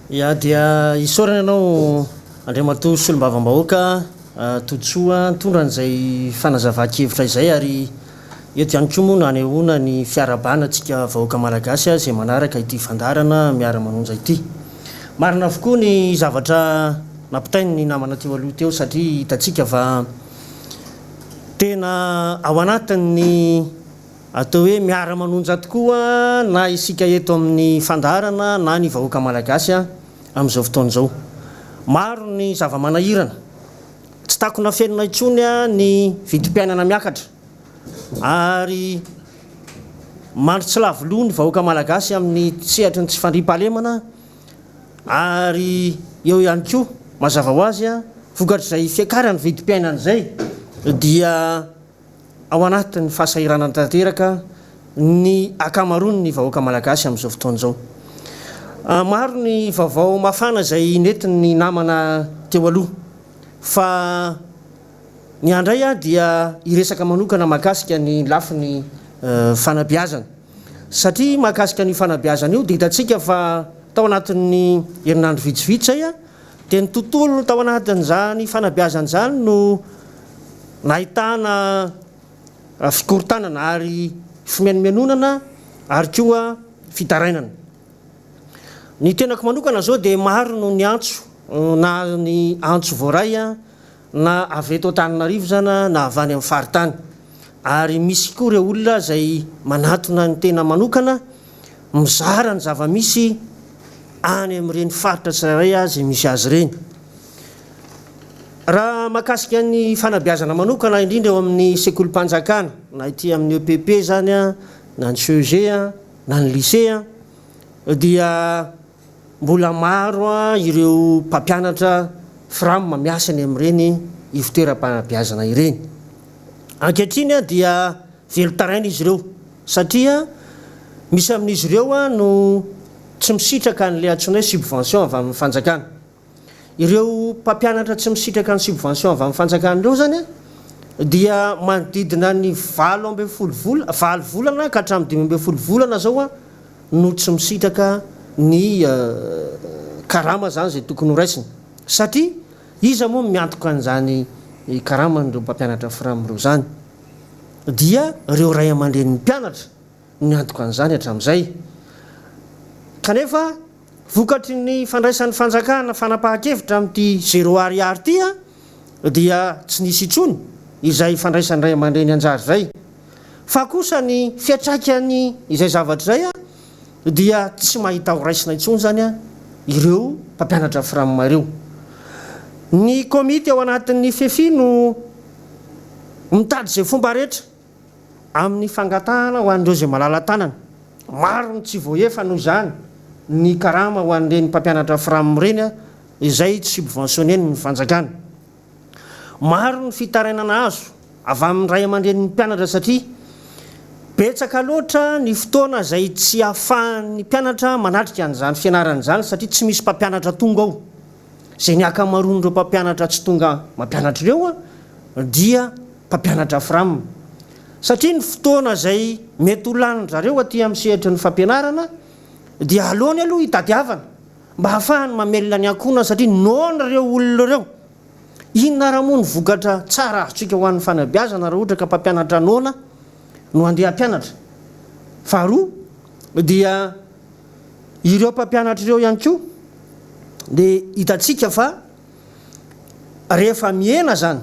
Ya dia isaorana ianao Andriamatoa Solombavambahoaka Todisoa nitondra an'izay fanazavan-kevitra izay ary Eto ihany koa moa no anehoana ny fiarahabana antsika vahoaka Malagasy izay manaraka ity fandaharana Miara-manonja ity. Marina avokoa ny zavatra nampitain'ny namana teo aloha teo satria hitantsika fa tena ao anatin'ny atao hoe miara-manonja tokoa na isika eto amin'ny fandaharana na ny vahoaka Malagasy amin'izao fotoana izao. Maro ny zava-manahirana. Tsy takona afenina intsony ny vidim-piainana miakatra ary mandry tsy lavo loha ny vahoaka malagasy amin'ny sehatry ny tsy fandriampahalemana ary eo ihany koa mazava ho azy vokatr'izay fiakaran'ny vidim-piainana izay dia ao anatin'ny fahasahiranana tanteraka ny ankamaroan'ny vahoaka malagasy amin'izao fotoana izao. Maro ny vaovao mafana izay nentin'ny namana teo aloha fa ny ahy indray dia hiresaka manokana mahakasika ny lafiny fanabeazana satria mahakasika an'io fanabeazana io dia hitantsika fa tao anatin'ny herinandro vitsivitsy izay dia ny tontolo tao anatin'izany fanabeazana izany no nahitana fikorontanana ary fimenomenonana ary koa. fitarainana. Ny tenako manokana izao dia maro no niantso na ny antso voaray na avy eto Antananarivo izany na avy any amin'ny faritany. Ary misy koa ireo olona izay manatona ny tena manokana mizara ny zava-misy any amin'ireny faritra tsirairay izay misy azy ireny. Raha mahakasika ny fanabeazana manokana indrindra eo amin'ny sekolim-panjakana na ety amin'ny EPP izany na ny CEG na ny lycée dia mbola maro ireo mpampianatra fram miasa eny amin'ireny ivotoeram-panabeazana ireny. Ankehitriny dia velon-taraina izy ireo satria misy amin'izy ireo no tsy misitraka an'ilay antsoina hoe subvention avy amin'ny fanjakana. Ireo mpampianatra tsy misitraka ny subvention avy amin'ny fanjakana ireo izany dia manodidina ny 18 vola, valo volana ka hatramin'ny 15 volana izao no tsy misitraka ny karama izany izay tokony ho raisiny. Satria iza moa no miantoka an'izany karaman'ireo mpampianatra fram ireo izany? Dia ireo ray aman-drenin'ny mpianatra no miantoka an'izany hatramin'izay. Kanefa Vokatry ny fandraisan'ny fanjakana fanapahan-kevitra amin'ity zéro ariary ity dia tsy nisy intsony izay fandraisan'ny ray aman-dreny anjara izay. Fa kosa ny fiantraikany izay zavatra izay dia tsy mahita ho raisina intsony izany ireo mpampianatra fram ireo. Ny komity ao anatin'ny FEFI no mitady izay fomba rehetra amin'ny fangatahana ho an'ireo izay malala-tanana. Maro ny tsy voaefa noho izany ny karama ho an'ireny mpampianatra fram ireny izay tsy subventionner-n'ny fanjakana. Maro ny fitarainana azo avy amin'ny ray aman-drenin'ny mpianatra satria betsaka loatra ny fotoana izay tsy ahafahan'ny mpianatra manatrika an'izany fianarana izany satria tsy misy mpampianatra tonga ao. Izay ny ankamaroan'ireo mpampianatra tsy tonga mampianatra ireo dia mpampianatra fram. Satria ny fotoana izay mety ho lanin-dry zareo aty amin'ny sehatry ny fampianarana dia aleony aloha hitadiavana mba hahafahany mamelona ny ankohonany satria noana ireo olona ireo. Inona ara moa ny vokatra tsara azontsika ho an'ny fanabeazana raha ohatra ka mpampianatra noana no handeha hampianatra? Faharoa dia ireo mpampianatra ireo ihany koa dia hitantsika fa Rehefa mihena izany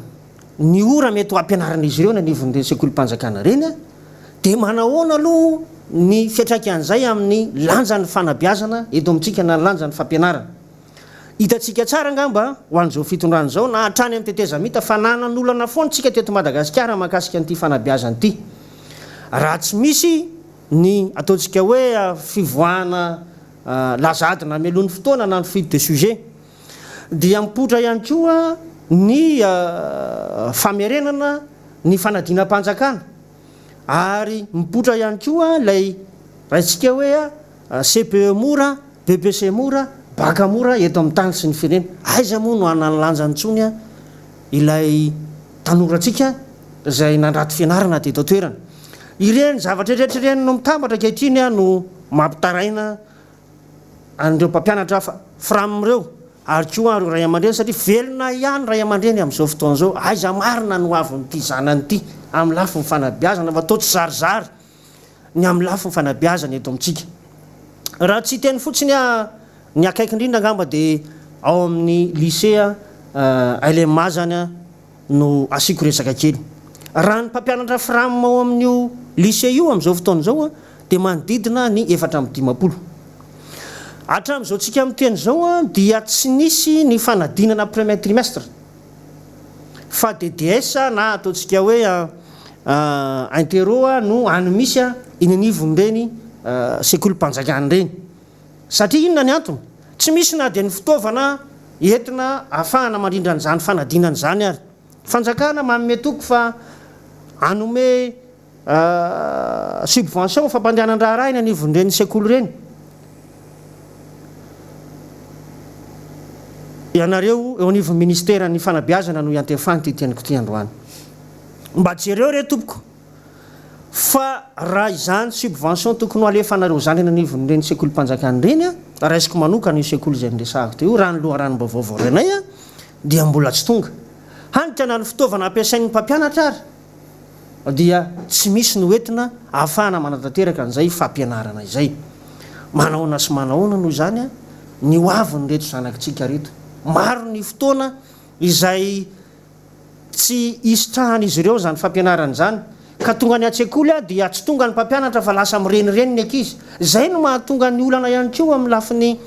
ny ora mety ho ampianaran'izy ireo any anivon'ireny sekolim-panjakana ireny dia manahoana aloha ny fiantraikan'izay amin'ny lanjan'ny fanabeazana eto amintsika na ny lanjan'ny fampianarana? Hitantsika tsara angamba ho an'izao fitondrana izao na hatrany amin'ny tetezamita fa nanan'olana foana isika teto Madagasikara mahakasika an'ity fanabeazana ity. Raha tsy misy ny ataontsika hoe fivoahana laza adina mialoha ny fotoana na ny fuite de sujet, Dia mipoitra ihany koa ny famerenana ny fanadinam-panjakana ary mipoitra ihany koa ilay raintsika hoe CPE mora, BEPC mora, Bac mora eto amin'ny tany sy ny firenena. Aiza moa no hanana lanjany intsony ilay tanorantsika izay nandrato fianarana teto an-toerana. Ireny zavatra rehetra ireny no mitambatra ankehitriny no mampitaraina an'ireo mpampianatra hafa fram ireo ary koa ireo ray aman-dreny satria velona ihany ray aman-dreny amin'izao fotoana izao, aiza marina no avin'ity zanany ity amin'ny lafiny fanabeazana fa toa tsy zarizary ny amin'ny lafiny fanabeazana eto amintsika. Raha tsy hiteny fotsiny aho ny akaiky indrindra angamba dia ao amin'ny lycée LMA izany no asiako resaka kely. Raha ny mpampianatra fram ao amin'io lycée io amin'izao fotoana izao dia manodidina ny 54. Hatramin'izao tsika miteny izao dia tsy nisy ny fanadinana premier trimestre fa DDS na ataontsika hoe interro no any misy eny anivon'ireny sekolim-panjakana ireny. Satria inona ny antony? Tsy misy na dia ny fitaovana entina ahafahana mandrindra an'izany fanadinana izany ary. Fanjakana manome toky fa hanome subvention fampandehanan-draharaha eny anivon'ireny sekoly ireny. Ianareo eo anivon'ny ministeran'ny fanabeazana no iantefan'ity teniko ity androany. Mba jereo re tompoko. Fa raha izany subvention tokony ho alefanareo izany eny anivon'ireny sekolim-panjakana ireny an, raisiko manokana io sekoly izay noresahako teo io, raha ny loharanom-baovao voarainay an, dia mbola tsy tonga. Hany ka na ny fitaovana ampiasain'ny mpampianatra ary dia tsy misy no entina ahafahana manatanteraka an'izay fampianarana izay. Manahoana sy manahoana noho izany ny ho avin'ireto zanakitsika ireto. Maro ny fotoana izay tsy hisitrahan'izy ireo izany fampianarana izany, ka tonga any an-tsekoly dia tsy tonga ny mpampianatra fa lasa mirenireny ny ankizy. Izay no mahatonga ny olana ihany koa amin'ny lafiny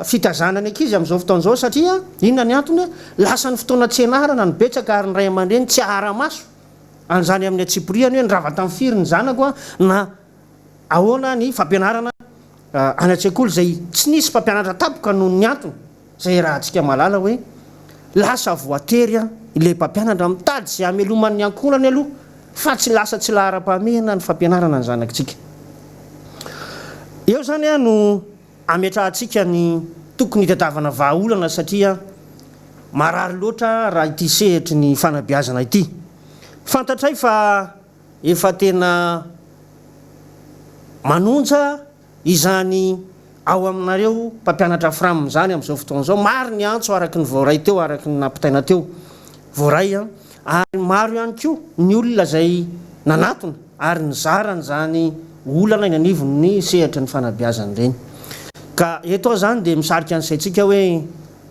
fitazana ny ankizy amin'izao fotoana izao satria inona ny antony? Lasa ny fotoana tsy ianarana no betsaka ary ny ray aman-dreny tsy ahara-maso an'izany amin'ny antsipiriany hoe nirava tamin'ny firy ny zanako na Ahoana ny fampianarana any an-tsekoly izay tsy nisy mpampianatra tampoka noho ny antony izay iarahantsika mahalala hoe lasa voatery ilay mpampianatra mitady izay hamelomany ny ankohonany aloha fa tsy lasa tsy laharam-pahamehana ny fampianarana ny zanakitsika. Eo izany no ametrahantsika ny tokony hitadiavana vahaolana satria marary loatra raha ity sehatry ny fanabeazana ity. Fantatray fa Efa tena manonja izany ao aminareo mpampianatra fram izany amin'izao fotoana izao. Maro ny antso araka ny voaray teo, araka ny nampitaina teo. Voaray an! Ary maro ihany koa ny olona izay nanatona ary nizara an'izany olana eny anivon'ny sehatry ny fanabeazana ireny. Ka eto aho izany dia misarika ny saintsika hoe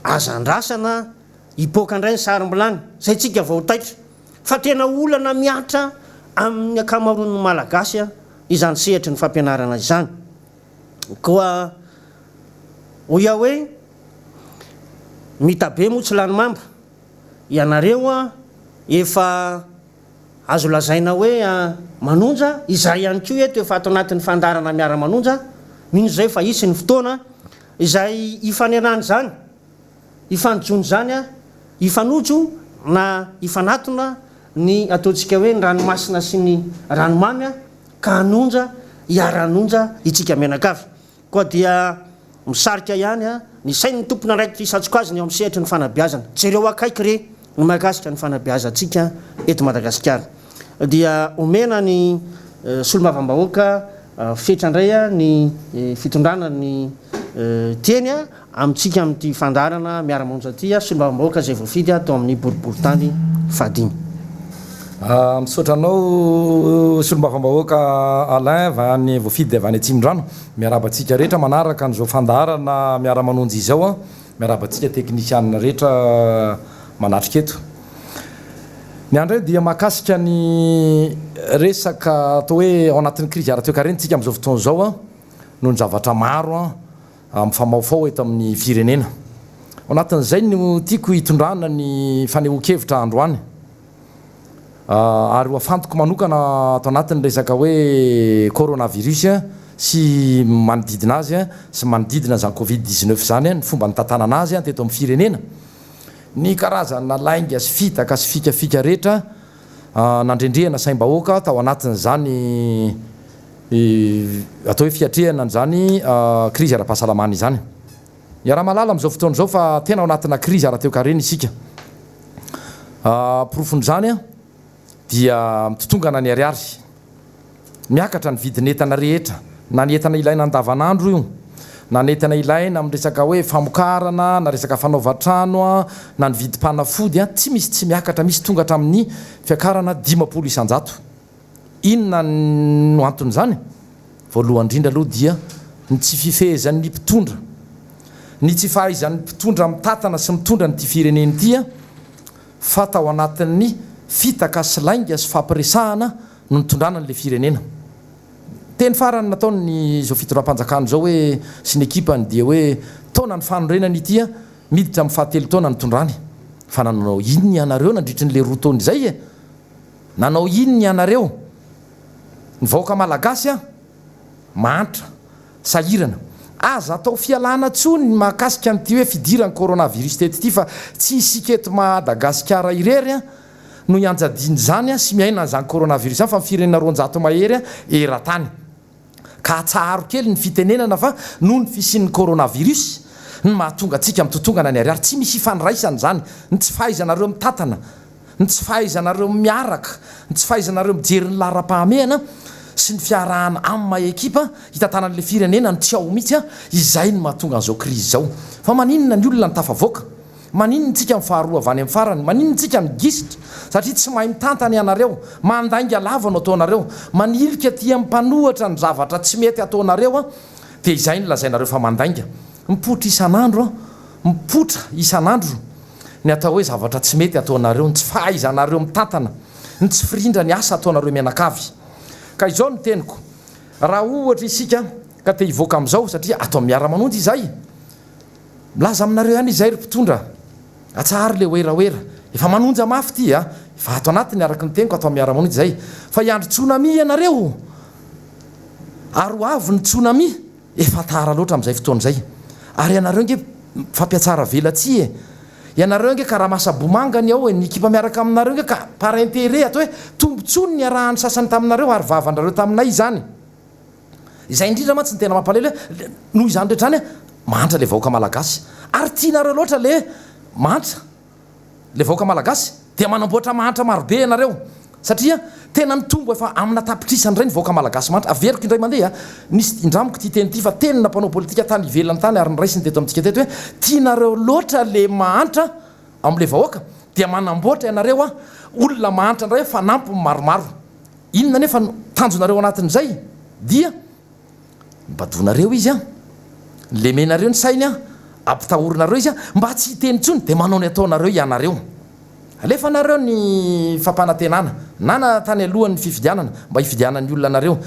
aza andrasana hipoaka indray ny sarom-bilany, izay tsika vao taitra. Fa tena olana mihatra amin'ny ankamaroan'ny Malagasy izany sehatry ny fampianarana izany. Koa hoy aho hoe, mitabe moa tsy lany mamba. Ianareo efa azo lazaina hoe manonja, izahay ihany koa eto efa ato anatin'ny fandaharana miara-manonja, mino izay fa hisy ny fotoana izay hifanerana izany. Hifanojono izany a, hifanojo na hifanatona ny ataontsika hoe ny ranomasina sy ny ranomamy a, ka hanonja, hiara-hanonja itsika mianakavy. Koa dia misarika ihany a, ny sain'ny tompon'andraikitra isan-tsokajiny eo amin'ny sehatry ny fanabeazana. Jereo akaiky re ny mahakasika ny fanabeazantsika eto Madagasikara. Dia omena ny solombavambahoaka fetra indray ny fitondrana ny teny amintsika amin'ity fandaharana miara-monja ity, solombavambahoaka izay voafidy tao amin'ny boriborintany fahadimy. Misaotra anao solombavambahoaka Alain avy any voafidy avy any Atsimondrano. Miarahaba antsika rehetra manaraka an'izao fandaharana miara-manonja izao. Miarahaba antsika teknisianina rehetra manatrika eto. Ny ahy indray dia mahakasika ny resaka atao hoe ao anatin'ny krizy ara-toekarena isika amin'izao fotoana izao noho ny zavatra maro mifamaofao eto amin'ny firenena. Ao anatin'izay no tiako hitondrana ny fanehoan-kevitra androany. Ary ho afantoko manokana ato anatin'ny resaka hoe coronavirus sy manodidina azy sy manodidina izany covid 19 izany ny fomba nitantanana azy teto amin'ny firenena, ny karazana lainga sy fitaka sy fikafika rehetra nandrendrehana saim-bahoaka tao anatin'izany atao hoe fiatrehana an'izany krizy ara-pahasalamana izany. Iaraha-mahalala amin'izao fotoana izao fa tena ao anatina krizy ara-toekarena isika. Porofon'izany dia mitotongana ny ariary. Miakatra ny vidin'entana rehetra, na ny entana ilaina andavanandro io, na ny entana ilaina amin'ny resaka hoe famokarana, na resaka fanaovan-trano, na ny vidim-panafody, tsy misy tsy miakatra, misy tonga hatramin'ny fiakarana 50 isan-jato. Inona no anton'izany? Voalohany indrindra aloha dia ny tsy fifehezan'ny mpitondra. Ny tsy fahaizan'ny mpitondra mitantana sy mitondra an'ity firenena ity fa tao anatin'ny fitaka sy lainga sy fampiresahana no nitondrana an'ilay firenena. Teny farany nataon'ny izao fitondram-panjakana izao hoe sy ny ekipany dia hoe taona ny fanorenana ity miditra amin'ny fahatelo taona nitondrany. Fa nanao inona ianareo nandritry ny le roa taona izay e? Nanao inona ianareo? Ny vahoaka malagasy an! Mahantra. Sahirana. Aza atao fialana tsony ny mahakasika an'ity hoe fidiran'ny coronavirus teto ity fa tsy isika eto Madagasikara irery an! no ianjadian'izany sy miaina an'izany coronavirus izany fa ny firenena 200 mahery eran-tany. Ka atsaharo kely ny fitenenana fa noho ny fisian'ny coronavirus no mahatonga antsika mitotongana ny ariary. Tsy misy ifandraisany izany. Ny tsy fahaizanareo mitantana, ny tsy fahaizanareo miaraka, ny tsy fahaizanareo mijery ny laharam-pahamehana sy ny fiarahana amin'ny maha ekipa hitantanan'ilay firenena no tsy ao mihitsy, izay no mahatonga an'izao krizy izao. Fa maninona ny olona no tafavoaka? Maninona tsika mifaharoa avy any amin'ny farany? Maninona tsika migisitra? Satria tsy mahay mitantana ianareo. Mandainga lava no ataonareo. Manilika aty amin'ny mpanohatra ny zavatra tsy mety ataonareo. Dia izay no lazainareo fa mandainga. Mipoitra isan'andro an! Mipoitra isan'andro ny atao hoe zavatra tsy mety ataonareo, ny tsy fahaizanareo mitantana, ny tsy firindra ny asa ataonareo mianakavy. Ka izao no teniko, raha ohatra isika ka te hivoaka amin'izao, satria ato amin'ny Miara-manonja izahay, milaza aminareo ihany izahay ry mpitondra, atsaharo le werawera, efa manonja mafy ity a, efa ato anatiny araka ny teniko ato amin'ny Miara-manonja izahay, fa hiandry tsunami ianareo, ary ho avy ny tsunami. Efa tara loatra amin'izay fotoana izay. Ary ianareo ange mifampiatsara velatsihy e! Ianareo ange ka ramasa-bomanga ny ao e! Ny ekipa miaraka aminareo ange ka par intérêt atao hoe tombotsoa ny niarahan'ny sasany taminareo ary vavan-drareo taminay izany. Izay indrindra mantsy no tena mampalahelo hoe noho izany rehetra izany mahantra ilay vahoaka malagasy. Ary tianareo loatra ilay mahantra. Le vahoaka malagasy dia manamboatra mahantra marobe ianareo satria tena mitombo efa amina tapitrisa indray ny vahoaka malagasy mahantra. Averiko indray mandeha, nisy indramiko ity teny ity fa tenina mpanao politika tany ivelany tany ary noraisiny teto amintsika teto hoe tianareo loatra le mahantra amle vahoaka dia manamboatra ianareo olona mahantra indray fanampiny maromaro. Inona anefa no tanjonareo anatin'izay dia Badoinareo izy an! Lemenareo ny sainy an! Ampitahorinareo izy an! Mba tsy hiteny intsony dia manao ny ataonareo ianareo. Alefanareo ny fampanantenana na na tany alohan'ny fifidianana mba hifidianan'ny olona anareo.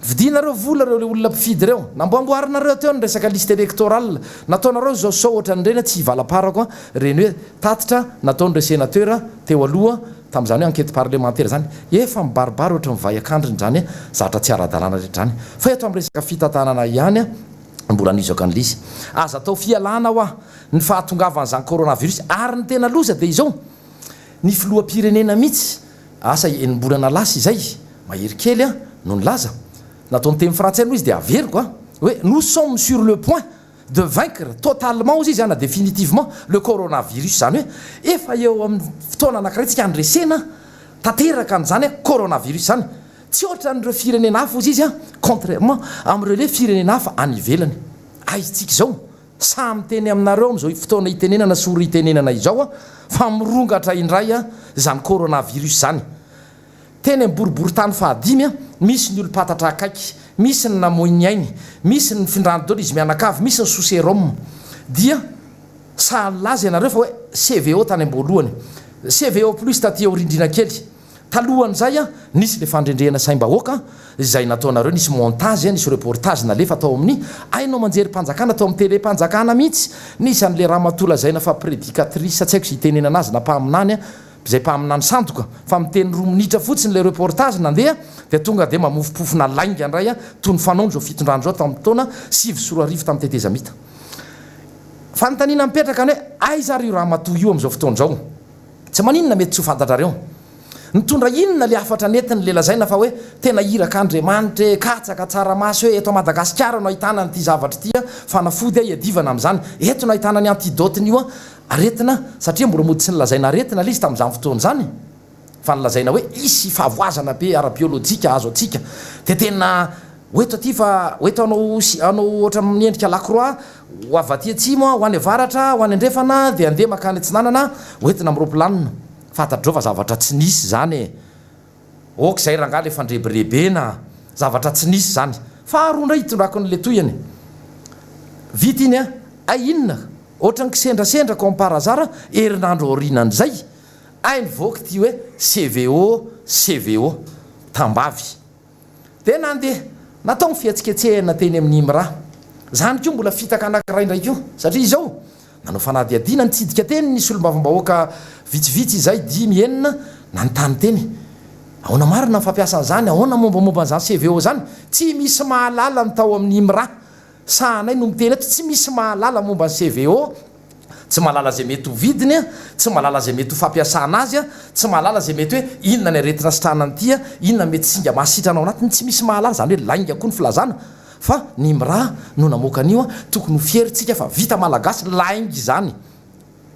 Vidianareo vola ireo olona mpifidy ireo. Namboamboarinareo teo ny resaka liste électorale. Nataonareo izao sy izao ohatran'ireny tsy hivalaparako an! Ireny hoe tatitra nataon'ireo sénateur teo aloha Tamin'izany hoe enquête parlementaire izany, efa mibaribary ohatry ny vay an-kandrina izany zatra tsy ara-dalàna rehetra izany. Fa eto amin'ny resaka fitantanana ihany no mbola anizako an'ilay izy. Aza atao fialana hoa ny fahatongavan'izany coronavirus. Ary ny tena loza dia izao, ny filoham-pirenena mihitsy, asa enim-bolana lasa izay, mahery kely an, no nilaza, nataony teny frantsay aloha izy dia averiko an, hoe nous sommes sur le point de vaincre totalement ozy izy na définitivement le coronavirus izany hoe efa eo amin'ny fotoana anankiray tsika handresena tanteraka an'izany coronavirus izany tsy ohatran'ireo firenena hafa ozy izy an contrairement amin'ireo le firenena hafa any ivelany aiza tsika izao sahy miteny aminareo amin'izao fotoana itenenana sy ora itenenana izao an fa mirongatra indray an izany coronavirus izany Teny amin'ny boriborintany fahadimy, misy ny olom-pantatra akaiky, misy ny namoy ny ainy, misy ny nifindrany daholo izy mianakavy, misy ny sous sérum. Dia sahy nilaza ianareo fa hoe CVO tany am-boalohany. CVO plus taty aoriandriana kely. Talohan'izay, nisy ilay fandrendrehana saim-bahoaka izay nataonareo, nisy montage, nisy reportage nalefa tao amin'ny haino aman-jerim-panjakana, tao amin'ny tele-panjakana mihitsy. Nisy an'ilay ramatoa lazaina fa prédicatrice, tsy haiko izay itenenana azy na mpaminany, Izay mpaminany sandoka fa miteny roa minitra fotsiny ilay reportage nandeha dia tonga dia mamofompofona lainga indray toy ny fanaony izao fitondrana izao tamin'ny taona 2009 tamin'ny tetezamita. Fanontaniana mipetraka ny hoe aiza ary io ramatoa io amin'izao fotoana izao? Tsy maninona mety tsy ho fantatrareo. Nitondra inona ilay hafatra nentiny ilay lazaina fa hoe tena irak'Andriamanitra e, katsaka, tsaramaso e, eto Madagasikara no ahitana an'ity zavatra ity, fanafody iadivana amin'izany, eto no ahitana ny antidote-n'io Aretina, satria mbola mody tsy nolazaina aretina ilay izy tamin'izany fotoana izany, fa nolazaina hoe hisy fahavoazana be ara-biolojika azo antsika. Dia tena ho eto aty fa ho eto hanao hanao ohatra amin'ny endrika lakroa, ho avy aty atsimo, ho any avaratra, ho any andrefana, dia handeha mankany atsinanana, ho entina amin'ny roaplanina. Fantatrao fa zavatra tsy nisy izany e! Ok zay rangah le fandrebirebena a! Zavatra tsy nisy zany. Faharoa indray hitondrako an'le tohiny. Vita iny a! Hay inona? Ohatran'ny kisendrasendra comme par hasard herinandro aorianan'izay hay nivoaka ity hoe CVO CVO tambavy. Dia nandeha natao ny fihetsiketsehana teny amin'ny IMRA. Izany koa mbola fitaka anankiray indray koa satria izao nanao fanadihadiana nitsidika teny ny solombavambahoaka vitsivitsy izay, dimy, enina, nanontany teny. Ahoana marina ny fampiasana izany? Ahoana mombamomba an'izany CVO izany? Tsy misy mahalala ny tao amin'ny IMRA. Sahanay no miteny eto, tsy misy mahalala momba ny CVO, tsy mahalala izay mety ho vidiny, tsy mahalala izay mety ho fampiasana azy, tsy mahalala izay mety hoe inona ny aretina sitranan'ity, inona ny mety singa mahasitrana ao anatiny, tsy misy mahalala, izany hoe lainga koa ny filazana fa ny IMRA no namoaka an'io, tokony ho fier tsika fa vita malagasy, lainga izany,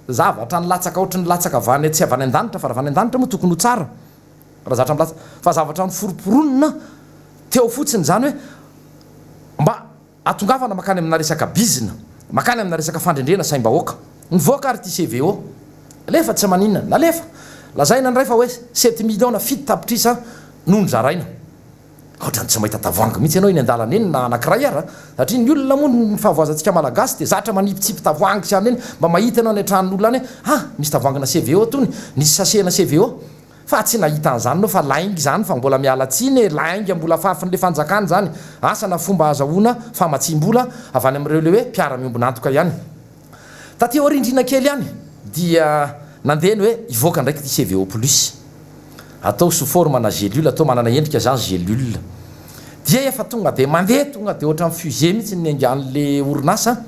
zavatra nilatsaka ohatry ny latsaka avy any tsy avy any an-danitra fa raha avy any an-danitra moa tokony ho tsara raha zatra milatsaka fa zavatra noforomporonina teo fotsiny izany hoe mba Atongavana mankany amina resaka bizina, mankany amina resaka fandrendrehana saim-bahoaka. Nivoaka ary ity CVO. Alefa tsy maninona. Nalefa. Lazaina indray fa hoe sept millions na 7 tapitrisa no nozaraina. Ohatran'ny tsy mahita tavoahangy mihitsy ianao eny an-dalana eny na anankiray ara, satria ny olona moa ny fahavoazantsika malagasy dia zatra manipitsipy tavoahangy sy anona eny, mba mahita ianao any an-tranon'olona any hoe ah misy tavoahangina CVO tony, nisy sachet-na CVO, fa tsy nahita an'izany ianao fa lainga izany fa mbola miala tsiny e, lainga mbola afafin'ilay fanjakana izany, asa na fomba ahazahoana famatsiam-bola avy any amin'ireo ilay hoe mpiara-miombon'antoka ihany. Taty aoriandriana kely ihany dia nandeha ny hoe hivoaka ndraiky ity CVO plus. Atao sous forme na gélule, atao manana endrika izany gélule. Dia efa tonga dia mandeha tonga dia ohatran'ny fusée mihitsy ny niaingan'le orinasa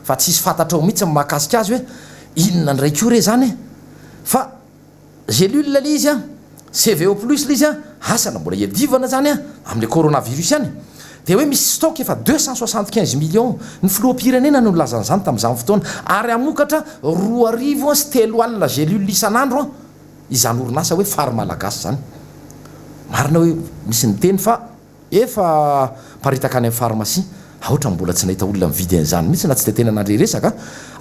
fa tsisy fantatrao mihitsy ny mahakasika azy hoe inona indray koa re izany e! Fa Gélule le izy an, CVO plus le izy an, asa na mbola iadivana zany an, amle coronavirus ihany, dia hoe misy stock efa 275 millions, ny filoham-pirenena no nilaza an'izany tamin'izany fotoana, ary hamokatra 2002 gélule isan'andro an, izany orinasa hoe Fary Malagasy izany. Marina hoe misy niteny fa. Efa miparitaka any amin'ny pharmacie. Aotra mbola tsy nahita olona mividy an'izany mihitsy na tsy dia tena nandre resaka.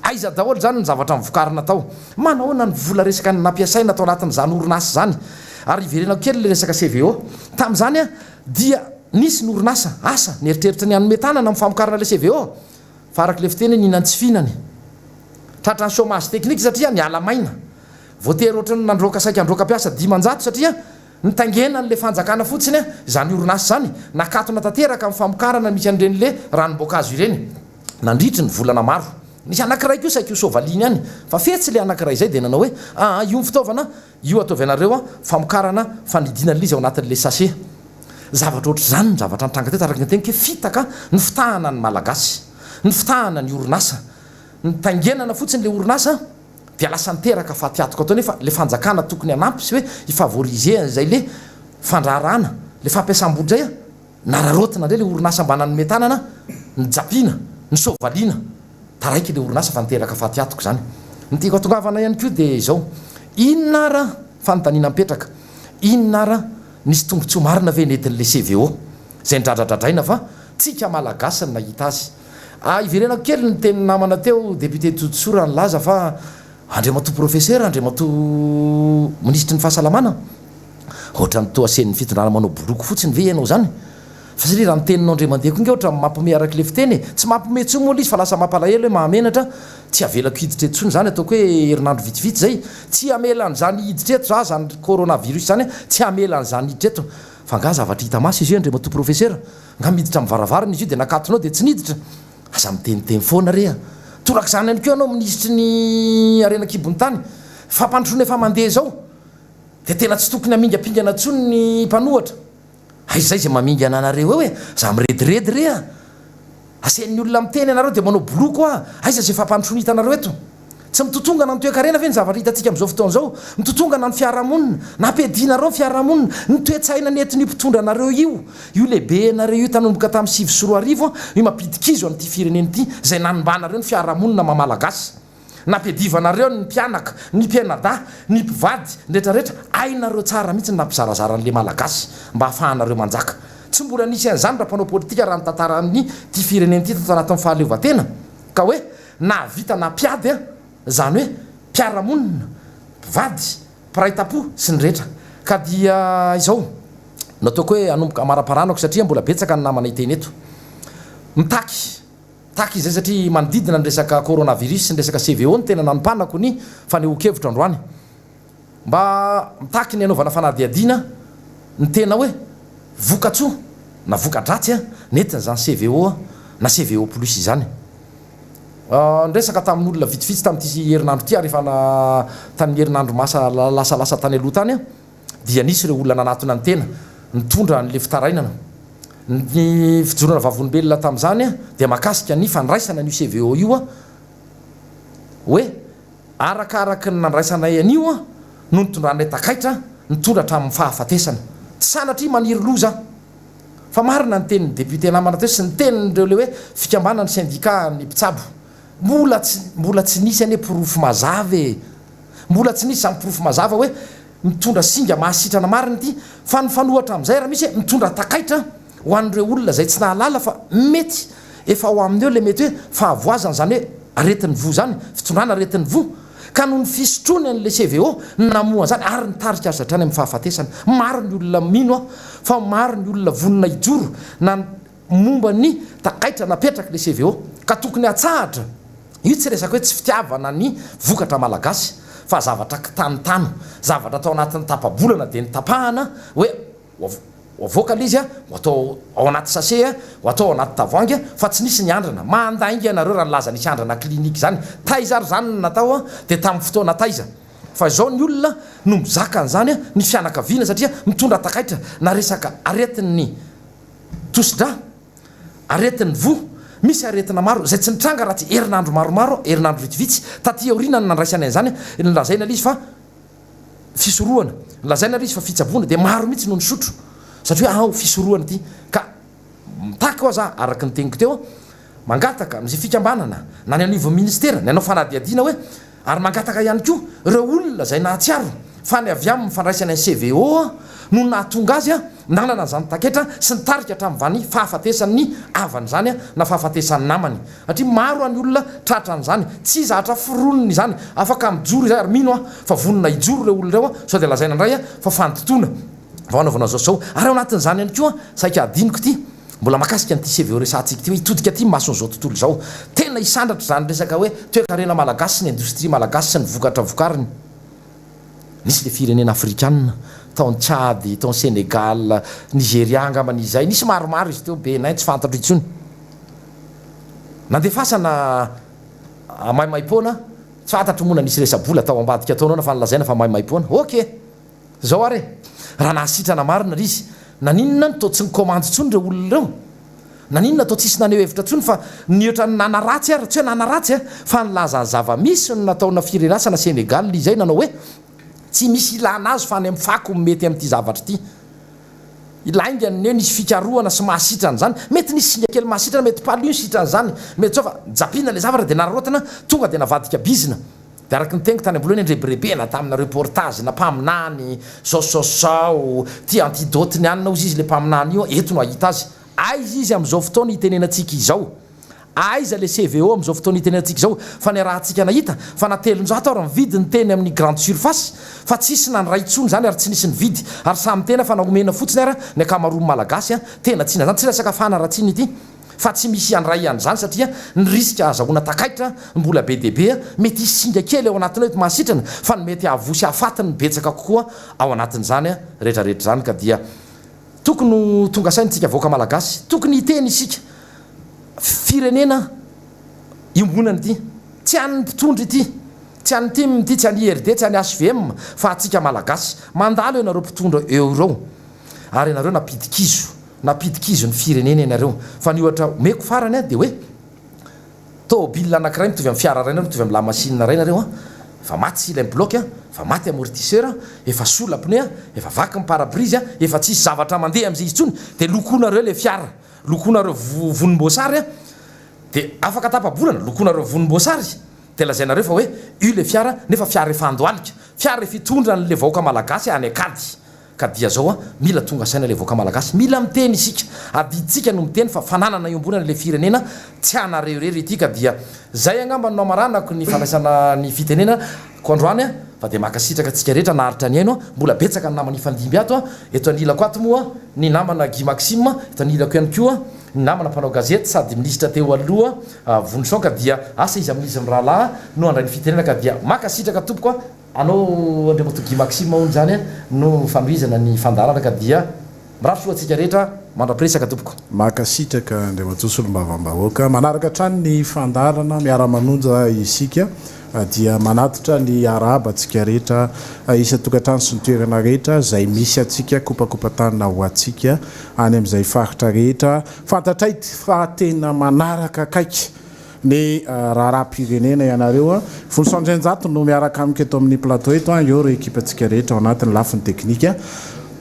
Aiza daholo izany ny zavatra novokarina tao? Manahoana ny vola resaka nampiasaina tao anatin'izany orinasa izany? Ary hiverenako kely ilay resaka CVO. Tamin'izany dia nisy ny orinasa, asa, nieritreritra ny hanome tanana amin'ny famokarana ilay CVO. Fa araka ilay fiteny hoe nihinan-tsy fihinana. Tratran'ny chômage technique satria niala maina. Voatery ohatran'ny nandroaka saika handroaka mpiasa 500 satria Nitaingenan'ilay fanjakana fotsiny izany orinasa izany, nakatona tanteraka amin'ny famokarana misy an'ireny le ranom-boankazo ireny nandritry ny volana maro. Nisy anankiray koa saiky ho soavaliany ihany fa fetsy ilay anankiray izay dia nanao hoe aa io ny fitaovana, io ataovy anareo famokarana fanidina an'ilay izy ao anatin'ilay sachet. Zavatra ohatr'izany ny zavatra nitranga teto araka ny teniko hoe fitaka ny fitahana ny Malagasy, ny fitahana ny orinasa. Nitaingenana fotsiny ilay orinasa. dia lasa niteraka fatiatoka tao nefa le fanjakana tokony hanampy sy hoe hi-favoriser an'izay le fandraharahana, le fampiasam-bola izay an, nararaotina indray le orinasa mba nanome tanana, nijapiana, nisoavaliana, taraiky le orinasa fa niteraka fatiatoka izany. Ny tiako hatongavana ihany koa dia izao, inona ara, fanontaniana mipetraka, inona ara nisy tombotsoa marina ve nentin'le CVO izay nidradradradraina fa tsika Malagasy no nahita azy. Ah, iverenako kely ny tenin'ny namana teo, député Todisoa raha nilaza fa Andriamatoa Professeur, Andriamatoa Minisitry ny Fahasalamana, ohatran'ny toa asen'ny fitondrana manao boloky fotsiny ve ianao izany? Fa satria raha ny teninao indray mandeha koa nge ohatran'ny mampime araka ilay fiteny e! Tsy mampime intsony moa ilay izy fa lasa mampalahelo hoe mahamenatra, tsy avelako hiditra eto intsony izany, ataoko hoe herinandro vitsivitsy izay, tsy hamela an'izany hiditra eto za, izany coronavirus izany, tsy hamela an'izany hiditra eto. Fa angaha zavatra hita maso izy io Andriamatoa Professeur? Nga miditra amin'ny varavarana izy io dia nakatonao dia tsy niditra? Aza miteniteny foana re a! Torak'izany ihany koa ianao minisitry ny harena an-kibon'ny tany. Fampandrosoana efa mandeha izao dia tena tsy tokony hamingampingana intsony ny mpanohatra. Aiza izay izay mamingana anareo eo e! Za mirediredy re a! Asain'ny olona miteny ianareo dia manao boloky hoa, aiza izay fampandrosoana hitanareo eto? Tsy mitotongana ny toekarena ve ny zavatra hitantsika amin'izao fotoana izao? Mitotongana ny fiarahamonina, nampiadianareo ny fiarahamonina, ny toe-tsaina nentin'io mpitondra anareo io, io lehibenareo io tanomboka tamin'ny 2009 io mampidi-kizo an'ity firenena ity, izay nanombanareo ny fiarahamonina maha malagasy. Nampiadivanareo ny mpianaka, ny mpianadahy, ny mpivady, ny retraretra, hainareo tsara mihitsy ny nampizarazara an'le malagasy mba hahafahanareo manjaka. Tsy mbola nisy an'izany raha mpanao politika raha ny tantaran'ny ity firenena ity tato anatin'ny fahaleovantena ka hoe nahavita nampiady an, izany hoe mpiara-monina, mpivady, mpiray tampo sy ny rehetra. Ka dia izao no ataoko hoe hanomboka hamaraparanako satria mbola betsaka ny namana hiteny eto. Mitaky. Tahaka izay satria manodidina ny resaka coronavirus sy ny resaka CVO no tena nanompanako ny fanehoan-kevitro androany. Mba mitaky ny hanaovana fanadihadiana ny tena hoe vokatsoa na voka-dratsy nentin'izany CVO na CVO plus izany. Niresaka tamin'olona vitsivitsy tamin'ity herinandro ity ary efa tamin'ny herinandro masa lasalasa tany aloha tany aho. dia nisy ireo olona nanatona ny tena, nitondra an'ilay fitarainana. Ny fijoroana vavolombelona tamin'izany dia mahakasika ny fandraisana an'io CVO io hoe arakaraky ny nandraisanay an'io no nitondranay takaitra nitondra hatramin'ny fahafatesana. Tsy sanatria maniry loza aho fa marina ny tenin'ny député namana teo sy ny tenin'ireo ilay hoe fikambanan'ny syndicat ny mpitsabo. Mbola tsy mbola tsy nisy anie porofo mazava e! Mbola tsy nisy izany porofo mazava hoe mitondra singa mahasitrana marina ity fa ny fanohatra amin'izay raha misy hoe mitondra takaitra ho an'ireo olona izay tsy nahalala fa mety efa ao aminy eo ilay mety hoe fahavoazana izany hoe aretin'ny voa izany, fitondrana aretin'ny voa. Ka noho ny fisotroany an'ilay CVO no namoha an'izany ary nitarika azy hatrany amin'ny fahafatesana. Maro ny olona mino aho fa maro ny olona vonona hijoro na momba ny takaitra napetrak'ilay CVO ka tokony hatsahatra. Io tsy resaka hoe tsy fitiavana ny vokatra malagasy fa zavatra kitanotano, zavatra tao anatin'ny tapa-bolana dia notapahana hoe Ho avoaka ilay izy, ho atao ao anaty sachet, ho atao ao anaty tavoahangy, fa tsy nisy ny andrana. Mandainga ianareo raha nilaza nisy andrana clinique izany. Taiza ary izany no natao dia tamin'ny fotoana taiza? Fa izao ny olona no mizaka an'izany, ny fianakaviana satria mitondra takaitra na resaka aretin'ny tosi-drà, aretin'ny voa, misy aretina maro izay tsy nitranga raha tsy herinandro maromaro, herinandro vitsivitsy taty aoriana no nandraisany an'izany, nolazaina ilay izy fa fisorohana, lazaina ary izy fa fitsaboana dia maro mihitsy no nisotro satria hoe ao fisorohana ity ka mitaky hoa za araka ny teniko teo mangataka amin'izay fikambanana na ny anivon'ny ministera ny hanao fanadihadiana hoe ary mangataka ihany koa ireo olona izay nahatsiaro fa ny avy amin'ny fandraisana ny CVO no nahatonga azy nanana an'izany taketra sy nitarika hatramin'izany fahafatesan'ny havany izany na fahafatesan'ny namany Satria maro any olona tratran'izany, tsy zatra foronina izany, afaka mijoro izahay ary mino aho fa vonona hijoro ireo olona ireo sao dia lazaina indray fa fandotoana vao hanaovana zao sy zao. Ary ao anatin'izany ihany koa, saika hadinoko ity, mbola mahakasika an'ity CVO resahantsika ity hoe hitodika aty ny mason'izao tontolo izao. Tena hisandratra izany resaka hoe toekarena malagasy sy ny indostria malagasy sy ny vokatra vokariny. Nisy ilay firenena afrikanina, tao ny Tchad, tao ny Sénégal, Nigeria angamba nisy izay, nisy maromaro izy teo, Bénin tsy fantatro intsony. Nandefasana maimaimpoana, tsy fantatro moa na nisy resa-bola tao ambadika tao naona fa nolazaina fa maimaimpoana. Ok! Zao ary e! Raha nahasitrana marina ry izy, naninona no toa tsy nikomandy intsony ireo olona ireo? Naninona toa tsisy naneho hevitra intsony fa ny ohatran'ny nanaratsy ary, tsy hoe nanaratsy a, fa nilaza ny zava-misy no nataona firenasana Senegal izay nanao hoe tsy misy ilana azy fa any amin'ny fako no mety amin'ity zavatra ity. Lainga ny hoe nisy fikarohana sy mahasitrana izany. Mety nisy singa kely mahasitrana, mety palu ny sitran'izany, mety zao fa japina ilay zavatra dia nararaotina, tonga dia navadika bizina. Dia araka ny teniko tany am-boalohany ndrebirebena tamina reportage na mpaminany, zao sy zao sy zao, ty antidote ny anona hozy izy ilay mpaminany io, eto no hahita azy. Aiza izy amin'izao fotoana itenenantsika izao? Aiza le CVO amin'izao fotoana itenenantsika izao fa niarahantsika nahita fa na 300 ary ny vidiny teny amin'ny grande surface fa tsisy nandray intsony izany ary tsy nisy nividy ary samy tena fa na omena fotsiny ara ny ankamaroan'ny malagasy a tena tsy izany tsy resaka fanaratsiana ity fa tsy misy handray an'izany satria ny risque ahazahoana takaitra mbola be dia be mety hisy singa kely ao anatiny ao eto mahasitrana fa ny mety hahavoa sy hahafaty ny betsaka kokoa ao anatin'izany rehetrarehetra izany ka dia Tokony ho tonga saina isika vahoaka malagasy, tokony hiteny isika, firenena iombonana ity, tsy an'ny mpitondra ity, tsy an'ny tim ity, tsy an'ny IRD, tsy an'ny hvm fa antsika malagasy. Mandalo ianareo mpitondra eo ireo ary ianareo nampidi-kizo, nampidi-kizo ny firenena ianareo. Fa ny ohatra omeko farany dia hoe, Tôbila anakiray mitovy amin'ny fiara iray nareo, mitovy amin'ny lamasinina iray nareo an, efa maty silent bloc an, efa maty amortisseur an, efa sola pneu an, efa vaky ny pare-brise an, efa tsisy zavatra mandeha amin'izay izy intsony, dia lokoinareo ilay fiara, lokoinareo vonimboasary an, dia afaka tapa-bolana, lokoinareo vonimboasary, dia lazainareo fa hoe io ilay fiara, nefa fiara efa andohalika, fiara efa hitondra an'ilay vahoaka malagasy any an-kady. Ka dia zao an, mila tonga saina ilay vahoaka malagasy, mila miteny isika, adidintsika no miteny fa fananana iombonana ilay firenena, tsy anareo irery ity ka dia zay angamba no namaranako ny fandraisana ny fitenena ko androany an, fa dia mankasitraka antsika rehetra naharitra nihaino an, mbola betsaka ny namana hifandimby ato an, eto anilako ato moa ny namana Guy Maxime, eto anilako ihany koa ny namana mpanao gazety sady minisitra teo aloha Vonison ka dia asa iza amin'izy mirahalahy no handray ny fitenena ka dia mankasitraka tompoko an. Anao Andriamatoa Guy Maxime hono izany no fanohizana ny fandaharana ka dia mirary soa antsika rehetra mandra-piresaka tompoko. Mankasitraka Andriamatoa Solombavambahoaka. Manaraka hatrany ny fandaharana Miara-manonja isika dia manatitra ny arahaba antsika rehetra isan-tokantrano sy ny toerana rehetra izay misy antsika kopakopa-tanana ho antsika any amin'izay faritra rehetra fantatray fa tena manaraka akaiky ny raharaham-pirenena ianareo a. Vonison Andrianjato no miaraka amiko eto amin'ny plateau eto a, eo ireo ekipantsika rehetra ao anatin'ny lafiny teknika.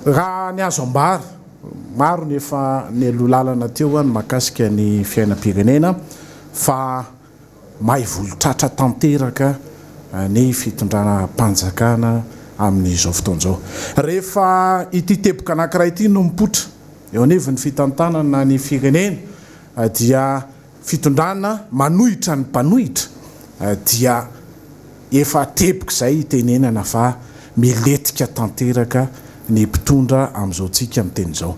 Raha ny azo ambara, maro ny efa nialoha lalana teo ny mahakasika ny fiainam-pirenena fa may volotratra tanteraka ny fitondranam-panjakana amin'izao fotoana izao. Rehefa ity teboka anankiray ity no mipoitra eo anivon'ny fitantanana ny firenena dia Fitondrana manohitra ny mpanohitra dia efa teboka izay itenenana fa milentika tanteraka ny mpitondra amin'izao tsika miteny izao.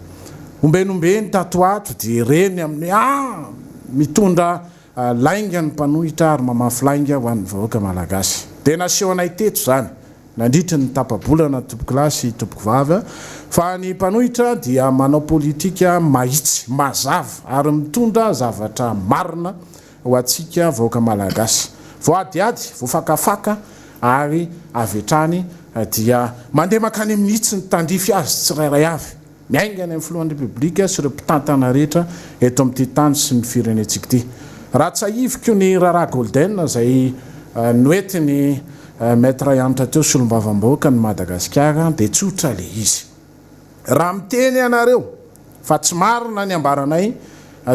Ombenombeny tato ho ato dia ireny amin'ny hoe ah! mitondra lainga ny mpanohitra ary mamafy lainga ho an'ny vahoaka malagasy. Dia nasehonay teto izany nandritry ny tapa-bolana tompokolahy sy tompokovavy fa ny mpanohitra dia manao politika mahitsy, mazava ary mitondra zavatra marina ho antsika vahoaka malagasy. Voahadihady, voafakafaka ary avy hatrany dia mandeha mankany amin'ny hitsiny tandrify azy tsirairay avy. Miainga any amin'ny Filohan'ny Repoblika sy ireo mpitantana rehetra eto amin'ity tany sy ny firenentsika ity. Raha tsahiviko ny raharaha Golden izay noentin'i Maître Hanitra teo solombavambahoakan'i Madagasikara dia tsotra ilay izy. Raha miteny ianareo fa tsy marina ny ambaranay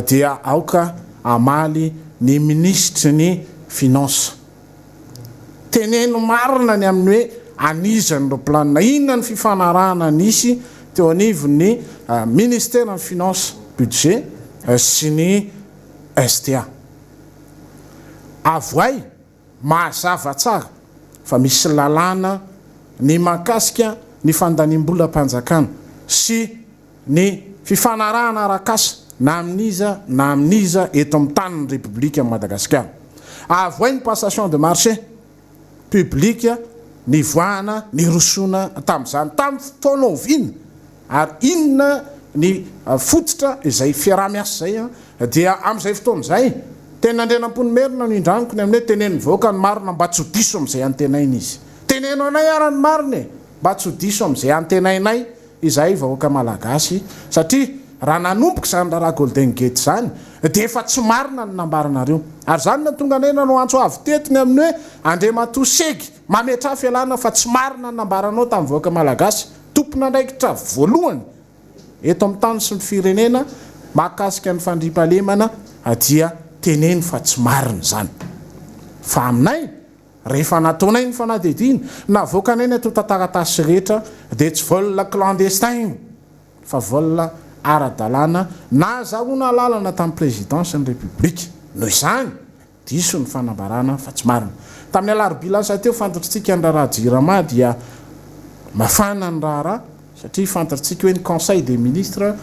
dia aoka hamaly ny minisitry ny Finance. Teneno marina ny amin'ny hoe an'iza ny roplanina, inona ny fifanarahana nisy teo anivon'ny ministeran'ny Finance, Budget sy ny STA. Avohay mazava tsara fa misy lalàna ny mahakasika ny fandaniam-bolam-panjakana sy ny fifanarahana arak'asa na amin'iza na amin'iza eto amin'ny tanin'ny Repoblikan'i Madagasikara. Avohay ny passation de marché public nivoahana nirosoana tamin'izany tamin'ny fotoana oviana ary inona ny fototra izay fiaraha-miasa izay dia amin'izay fotoana izay tenin'Andrianampoinimerina no indramiko ny amin'ny hoe teneno ny vahoaka ny marina mba tsy ho diso amin'izay antenainy izy. Teneno anay ara ny marina e! Mba tsy ho diso amin'izay antenainay izahay vahoaka malagasy satria raha nanomboka izany raharaha Golden Gate izany dia efa tsy marina ny nambaranareo. Ary izany no nahatonga anay nanao antso avo teto ny amin'ny hoe Andriamatoa Segy mametraha fialana fa tsy marina ny nambaranao tamin'ny vahoaka malagasy. Tompon'andraikitra voalohany eto amin'ny tany sy ny firenena mahakasika ny fandriampahalemana dia teneno fa tsy marina izany. Fa aminay Rehefa nataonay ny fanadihadiana, navoakanay ny antontan-taratasy rehetra dia tsy vol clandestin io fa vol ara-dalàna nahazahoana alalana tamin'ny Présidence ny République. Noho izany, diso ny fanambarana fa tsy marina. Tamin'ny alarobia lasa teo, fantatritsika ny raharaha Jirama dia mafana ny raharaha satria fantatritsika hoe ny Conseil des Ministres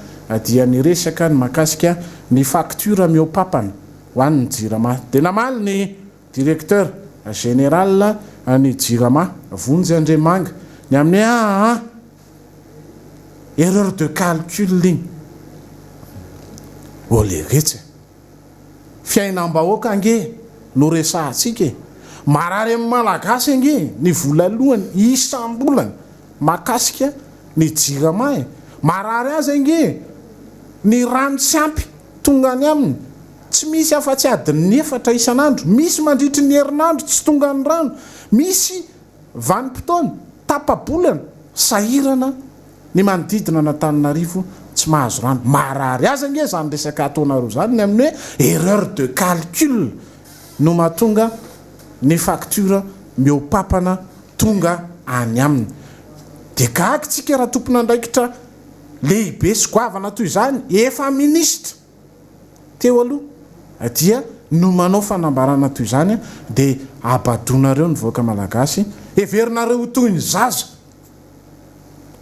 dia niresaka ny mahakasika ny facture mihoa-papana ho an'ny Jirama. Dia namaly ny Directeur Général ny Jirama, Vonjy Andriamanga, ny amin'ny hoe aa erreur de calcul iny. Ô leretsy e! Fiainam-bahoaka ange no resahantsika e! Marary amin'ny Malagasy ange ny vola lohany isam-bolana mahakasika ny Jirama e! Marary azy ange ny rano tsy ampy tonga any aminy Tsy misy afa-tsy adin'ny efatra isan'andro, misy mandritry ny herinandro tsy tonga ny rano, misy vanim-potoana, tapa-bolana, sahirana ny manodidina an'Antananarivo tsy mahazo rano. Maharary azy ange izany resaka ataonareo izany ny amin'ny hoe erreur de calcul no mahatonga ny facture mihoa-papana tonga any aminy. Dia gaga tsika raha tompon'andraikitra lehibe sy goavana toy izany efa minisitra. teo aloha dia no manao fanambarana toy izany dia abadonareo ny vahoaka malagasy, heverinareo ho toy ny zaza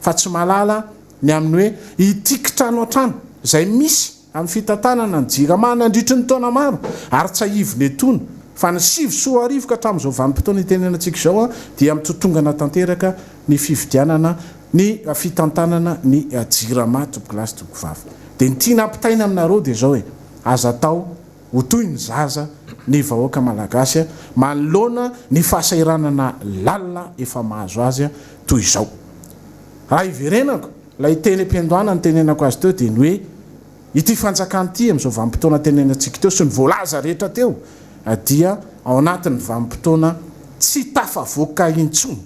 fa tsy mahalala ny amin'ny hoe ity kitrano hatrany izay misy amin'ny fitantanana ny jirama nandritry ny taona maro ary tsahivina etoana fa ny 2009 ka hatramin'izao vanim-potoana itenenantsika izao dia mitotongana tanteraka ny fividianana ny fitantanana ny jirama tompokolahy sy tompokovavy. Dia ny tiana ampitaina aminareo dia izao e, aza atao ho toy ny zaza ny vahoaka malagasy manoloana ny fahasahiranana lalina efa mahazo azy toy izao. Raha hiverenako ilay teny am-piandohana nitenenako azy teo dia ny hoe ity fanjakana ity amin'izao vanim-potoana tenenantsika teo sy ny voalaza rehetra teo dia ao anatin'ny vanim-potoana tsy tafavoaka intsony.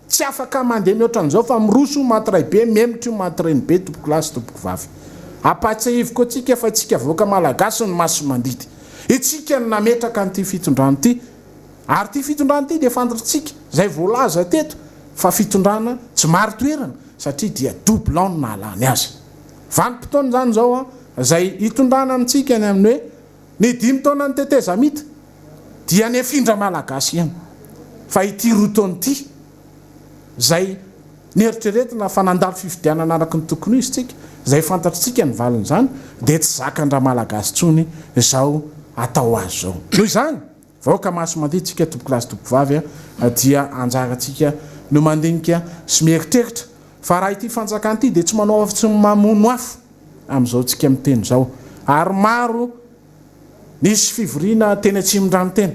Tsy afaka mandeha mihoatra an'izao fa miroso io maty raibe, mihemotra io maty renibe tompokolahy sy tompokovavy. Ampahatsiahiviko antsika fa itsika vahoaka malagasy no masi-mandidy. Itsika no nametraka an'ity fitondrana ity. Ary ity fitondrana ity dia fantatritsika izay voalaza teto fa fitondrana tsy marin-toerana satria dia doublon no nahalany azy. Vanim-potoana izany izao izay hitondrana amintsika ny amin'ny hoe ny dimy taonan'ny tetezamita. Dia ny afindra malagasy ihany. Fa ity roa taona ity, izay neritreretina fa nandalo fifidianana araka ny tokony ho izy tsika, izay fantatritsika ny valin'izany, dia tsy zakan-dRamalagasy intsony izao atao azy izao. Noho izany, vahoaka maso-mandihy tsika tompokolahy sy tompokovavy a, dia anjarantsika no mandinika sy mieritreritra fa raha ity fanjakana ity dia tsy manao afa-tsy ny mamono afo amin'izao tsika miteny izao. Ary maro Nisy fivoriana teny Atsimondrano teny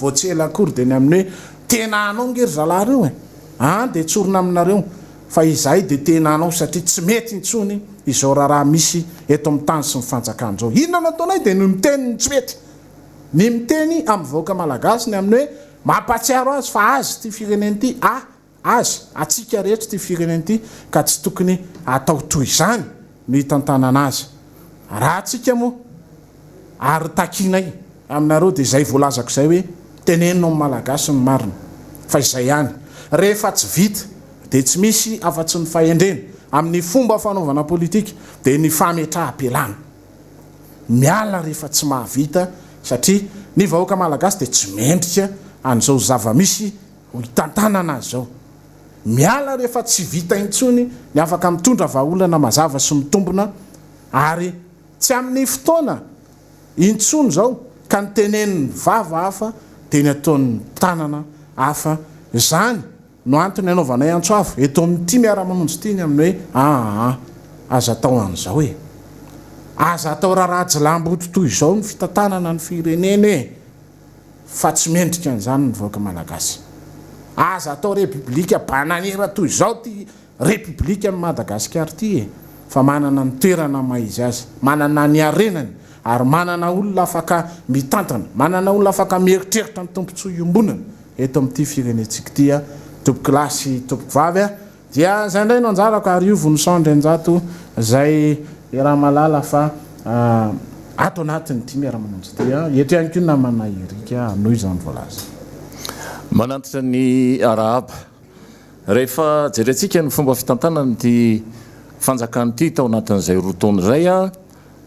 vao tsy ela akory dia ny amin'ny hoe tena hanao nge ry zalahy ireo e! An dia tsorina aminareo fa izahay dia tena hanao satria tsy mety intsony izao raharaha misy eto amin'ny tany sy ny fanjakana izao. Inona no ataonay dia ny miteny ny tsy mety. Ny miteny amin'ny vahoaka malagasy ny amin'ny hoe mampahatsiaro azy fa azy ity firenena ity, a Azy, antsika rehetra ity firenena ity ka tsy tokony hatao toy izany no hitantanana azy. Raha antsika moa ary takianay aminareo dia izay voalazako izay hoe teneno amin'ny Malagasy ny marina fa izay ihany. Rehefa tsy vita dia tsy misy afa-tsy ny fahendrena amin'ny fomba fanaovana politika dia ny fametraham-pialana. Miala rehefa tsy mahavita satria ny vahoaka Malagasy dia tsy mendrika an'izao zava-misy Ho hitantanana azy izao. Miala rehefa tsy vita intsony ny afaka mitondra vahaolana mazava sy mitombina ary tsy amin'ny fotoana intsony izao ka ny tenenin'ny vava hafa dia ny ataon'ny tanana hafa. Izany no antony anaovanay antso avo eto amin'ity miara-mamonjy ity ny amin'ny hoe aa aza atao an'izao e! Aza atao raharaha jilamboto toy izao ny fitantanana ny firenena e! fa tsy mendrika an'izany ny vahoaka malagasy. Aza atao rebiblika bananiera toy izao ity repoblikan'i Madagasikara ity e! Fa manana ny toerana maha izy azy, manana ny harenany ary manana olona afaka mitantana, manana olona afaka mieritreritra ny tombontsoa iombonana eto amin'ity firenentsika ity a! Tompokolahy sy tompokovavy a! Dia izay indray no anjarako ary io Vonison Andrianjato izay iaraha-mahalala fa ato anatin'ity miara-mamonjy ity. Eto ihany koa ny namana Eric hanohy izany voalaza. Manantitra ny arahaba. Rehefa jerentsika ny fomba fitantanan'ity fanjakana ity tao anatin'izay roa taona izay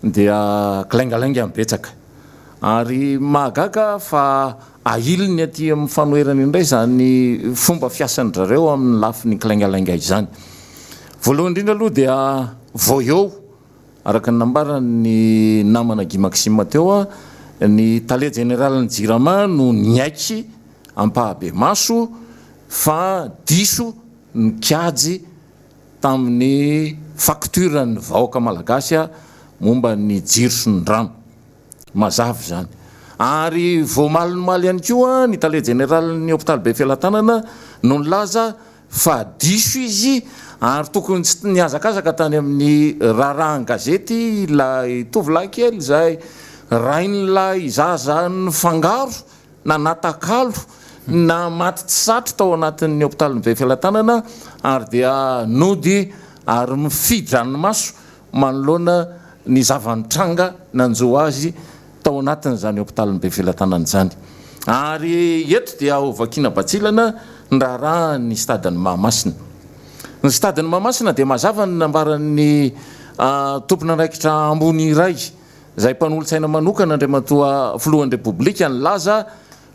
dia kilaingalainga ny betsaka. Ary mahagaga fa ahiliny aty amin'ny fanoherana indray izany fomba fiasan-dry zareo amin'ny lafiny kilaingalainga izany. Voalohany indrindra aloha dia vao eo, araka ny nambaran'ny namana Guy Maxime teo, ny tale jeneralin'ny Jirama no niaiky ampahabemaso fa diso ny kajy tamin'ny facture-n'ny vahoaka malagasy momba ny jiro sy ny rano. Mazava izany. Ary vao omaly ihany koa ny tale jeneralin'ny hopitaly Befelatanana no nilaza fa diso izy ary tokony tsy nihazakazaka tany amin'ny raharahan-gazety ilay tovolahy kely izay rain'ilay zaza nifangaro na natakalo na maty tsy satry tao anatin'ny hopitalin'i Befelatanana ary dia nody ary mifidy-dranomaso manoloana ny zava-nitranga nanjo azy tao anatin'izany hopitalin'i Befelatanana izany. Ary eto dia ho vakiana batsilana ny raharahan'ny stade-n'i Mahamasina. Ny stade-n'i Mahamasina dia mazava ny nambaran'ny tompon'andraikitra ambony iray izay mpanolotsaina manokana Andriamatoa Filohan'ny Repoblika nilaza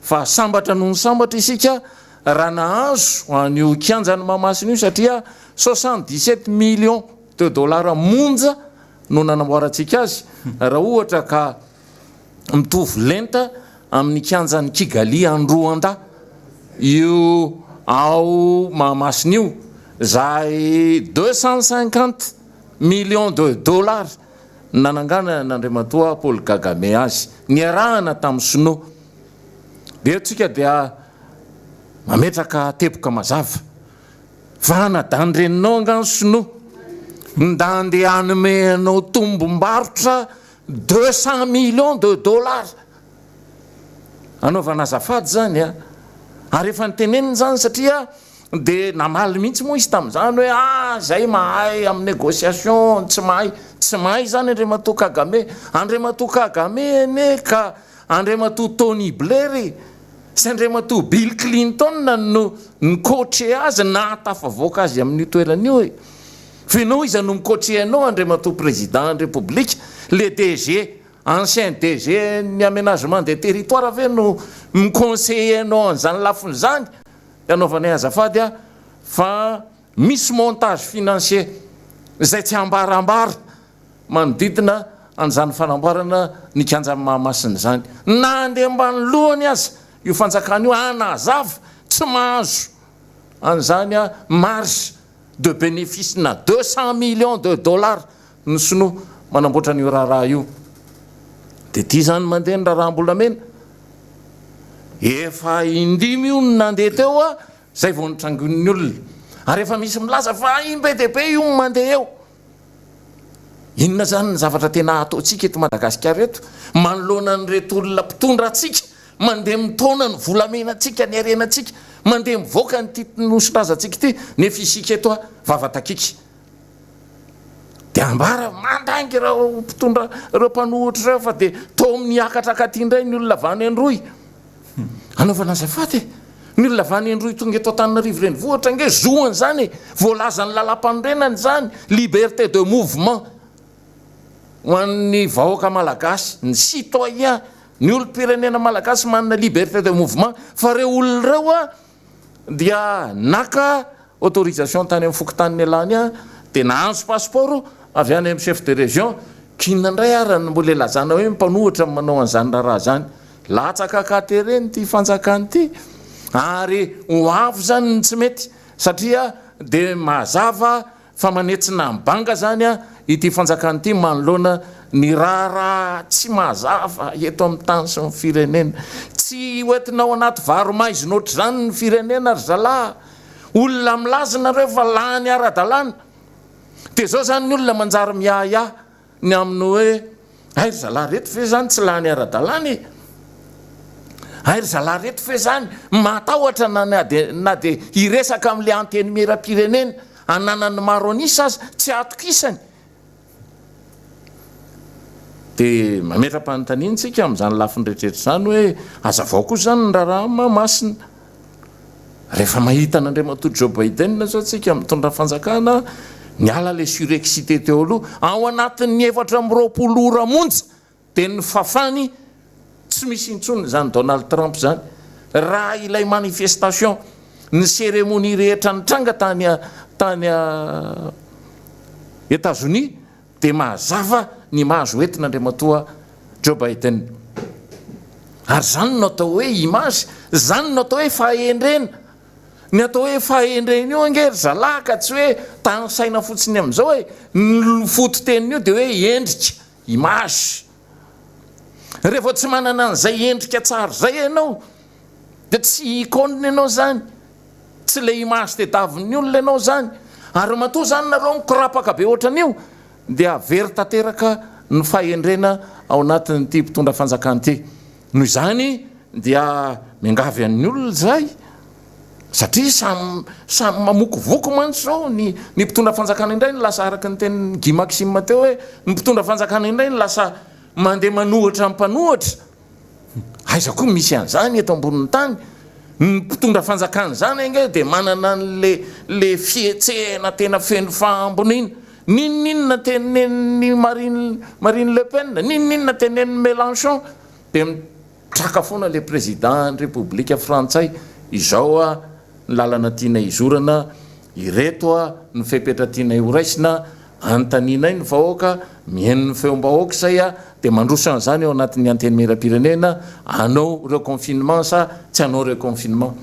fa sambatra noho ny sambatra isika raha nahazo an'io kianjan'i Mahamasina io satria 77 millions de dollars monja no nanamboarantsika azy raha ohatra ka mitovy lenta amin'ny kianjan'i Kigali any Rwanda io ao Mahamasina io izay 250 millions de dollars nananganan'Andriamatoa Paul Kagame azy niarahana tamin'ny sinoa. Dia eto tsika dia mametraka teboka mazava Fa anadandreninao angaha ny sinoa nda andeha hanome anao tombom-barotra 200 millions de dollars anaovana azafady zany a! Ary efa niteneniny zany satria dia namaly mihitsy moa izy tamin'izany hoe ah zay mahay amin'ny négociation tsy mahay tsy mahay zany Andriamatoa Kagame Andriamatoa Kagame anie ka Andriamatoa Tony Blair e! Tsy Andriamatoa Bill Clinton no ni-coacher azy nahatafavoaka azy amin'io toerana io e! Fa ianao iza no mi-coacher anao Andriamatoa Président ny Repoblika? Le DG. ancien DG ny aménagement des territoires ve no mi-conseiller anao an'izany lafiny izany? Dia anaovanay azafady aho fa misy montage financier izay tsy ambarambara manodidina an'izany fanamboarana ny kianjan'i Mahamasina izany. Na handeha ambany lohany aza io fanjakana io hanazava, tsy mahazo an'izany marge de bénéfice na 200 millions de dollars ny sinoa manamboatra an'io raharaha io. Dia ity izany mandeha ny raharaham-bolamena. Efa indimy io no nandeha teo izay vao nitrangoin'ny olona. Ary efa misy milaza fa imbe dia be io no mandeha eo. Inona izany ny zavatra tena ataontsika eto Madagasikara eto manoloana an'ireto olona mpitondra antsika mandeha mitaona ny volamenantsika, ny harenantsika, mandeha mivoaka an'ity nosin-drazantsika ity nefa isika eto vava takiky. Dia ambara mandainga ireo mpitondra, ireo mpanohitra ireo fa dia toa miakatra akaty indray ny olona avy any Androy. Anaovana azafady e! Ny olona avy any Androy tonga eto Antananarivo renivohitra ange zoany izany e! Voalazan'ny lalàmpanorenana izany, liberté de mouvement ho an'ny vahoaka malagasy, ny citoyen, ny olom-pirenena malagasy manana liberté de mouvement fa ireo olona ireo a dia naka autorisation tany amin'ny fokontany nialany ahy dia nahazo passeport avy any amin'ny chef de région, k'inona indray ary no mbola ilazana hoe mpanohitra no manao an'izany raharaha izany? Latsaka an-katerena ity fanjakana ity ary ho avy izany ny tsy mety satria dia mazava fa manetsina ny banga izany ity fanjakana ity manoloana ny raharaha tsy mazava eto amin'ny tany sy ny firenena. Tsy hoentina ao anaty varo-maizina ohatr'izany ny firenena ry zalahy. Olona milaza nareo fa lany ara-dalàna. Dia izao izany ny olona manjary miahiahy ny amin'ny hoe hay ry zalahy reto ve izany tsy lany ara-dalàna e? Hay ry zalahy reto ve izany matahotra na na dia na dia hiresaka amin'ilay antenimieram-pirenena ananan'ny maro an'isa aza tsy atokisany? Dia mametra-panontaniana isika amin'izany lafiny rehetrarehetra izany hoe hazavao kosa izany ny raharaha Mahamasina. Rehefa mahita an'Andriamatoa Joe Biden izao tsika mitondra fanjakana, niala ilay surexcité teo aloha, ao anatin'ny 24 ora monja dia nofafany tsy misy intsony izany Donald Trump izany. Raha ilay manifestation, ny cérémonie rehetra nitranga tany tany Etazonia, dia mazava ny image hoentina Andriamatoa Joe Biden. Ary izany no atao hoe image, izany no atao hoe fahendrena. Ny atao hoe fahendrena io ange ry zalahy ka tsy hoe tanisaina fotsiny amin'izao e, ny fototenin'io dia hoe endrika, image. Rehefa tsy manana an'izay endrika tsara izay ianao dia tsy icône ianao izany. Tsy le image tediavin'ny olona ianao zany. Ary matoa zany nareo mikorapaka be ohatran'io dia very tanteraka ny fahendrena ao anatin'ity mpitondra fanjakana ity. Noho izany dia miangavy an'ny olona izahay satria samy samy mamokovoko mantsy zao ny ny mpitondra fanjakana indray no lasa araka ny tenin'i Guy Maxime teo hoe ny mpitondra fanjakana indray no lasa mandeha manohitra ny mpanohitra. Aiza koa misy an'izany eto ambonin'ny tany? Ny mpitondra fanjakana izany ange dia manana an'le le fihetsehana tena feno fahamboniana. N'inon'inona tenenin'i Marine Marine Le Pen, n'inon'inona tenenin'i Mélenchon dia mitraka foana le président ny Repoblika frantsay. Izao a ny lalana tianay hizorana, ireto a ny fepetra tianay horaisina, Anontanianay ny vahoaka, mihaino ny feom-bahoaka izay dia mandroso an'izany ao anatin'ny Antenimierampirenena, hanao reconfinement sa tsy hanao reconfinement.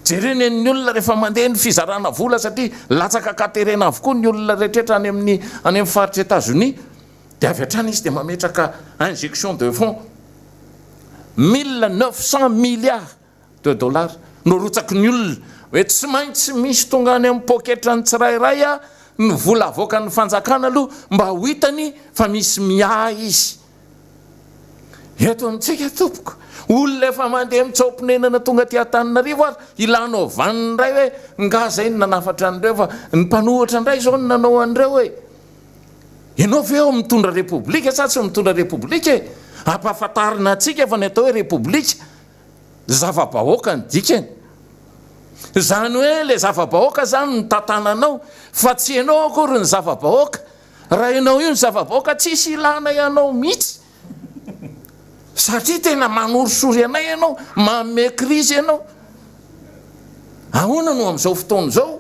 Jereo ny an'ny olona rehefa mandeha ny fizarana vola satria latsaka an-katerena avokoa ny olona rehetrretra any amin'ny any amin'ny faritra Etazonia dia avy hatrany izy dia mametraka injection de fonds 1900 milliards. de dollars no arotsaky ny olona hoe tsy maintsy misy tonga any amin'ny poketran'ny tsirairay ny vola avoakan'ny fanjakana aloha mba ho hitany fa misy miahy izy. Eto amintsika tompoko, olona efa mandeha mitsaoponenana tonga aty Antananarivo ary ilanao vaniny indray hoe nga zay no nanafatra an'ireo fa ny mpanohitra indray izao no nanao an'ireo e! Ianao ve ao mitondra repoblika sa tsy mitondra repoblika e? Ampahafantarina antsika fa ny atao hoe repoblika Zava-bahoaka ny dikany. Izany hoe ilay zava-bahoaka izany no tantananao fa tsy ianao akory ny zava-bahoaka. Raha ianao io ny zava-bahoaka tsisy ilana ianao mihitsy. Satria tena manorisory anay ianao, manome crise ianao. Ahoana no amin'izao fotoana izao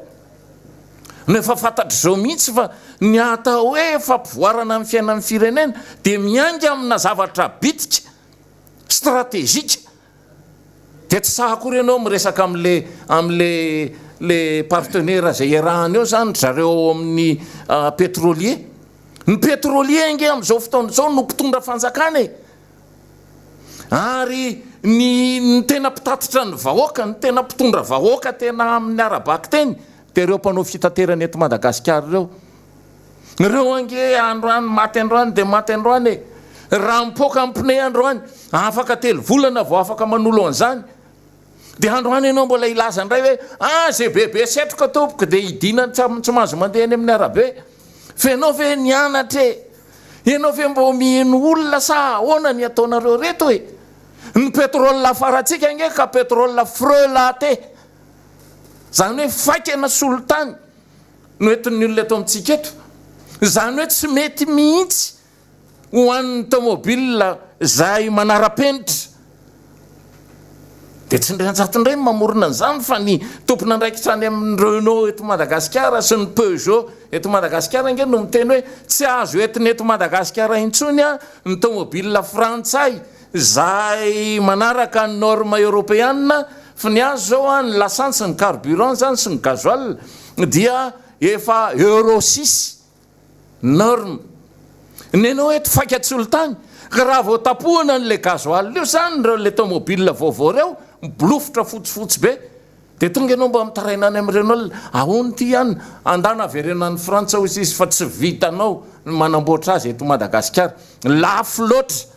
no efa fantatr'izao mihitsy fa ny atao hoe fampivoarana ny fiainan'ny firenena dia miainga amina zavatra bitika, stratégique. Dia tsy sahy akory ianao miresaka amin'le amin'le le partenaire izay iarahana eo izany ry zareo ao amin'ny pétrolier. Ny pétrolier ange amin'izao fotoana izao no mpitondra fanjakana e! Ary ny ny tena mpitatitra ny vahoaka, ny tena mpitondra vahoaka tena amin'ny ara-bakiteny dia ireo mpanao fitaterana eto Madagasikara ireo. Ireo ange androany maty androany dia maty androany e! Raha mipoaka ny pneu androany, afaka telo volana vao afaka manolo an'izany. Dia androany ianao mbola hilaza indray hoe ah ze bebe setroka tompoko dia hidina tsy mahazo mandeha eny amin'ny arabe. Fa ianao ve nianatra e? Ianao ve mbô miheno olona sa ahoana ny ataonareo reto e? Ny pétrole afarantsika ange ka pétrole frelaté. Izany hoe faikana solitany no entin'ny olona eto amintsika eto. Izany hoe tsy mety mihitsy ho an'ny tomobile izay manara-penitra. Dia tsy Ndrianjato indray no mamorona an'izany fa ny tompon'andraikitra any amin'ny Renault eto Madagasikara sy ny Peugeot eto Madagasikara ange no miteny hoe tsy azo entina eto Madagasikara intsony ny tomobile frantsay izay manaraka ny norme eoropeana fa ny azy izao ny lasantsy, ny carburant izany sy ny gasoil dia efa euro six. Norme. Nenao eto faika tsolitany ka raha vao tapohana an'ilay gasoil io zany ireo ilay tomobile vaovao ireo mibolofitra fotsifotsy be dia tonga ianao mba mitaraina any amin'ny Renault ahoana ity ihany andana avereno any Frantsa hoy izy fa tsy vitanao ny manamboatra azy eto Madagasikara lafo loatra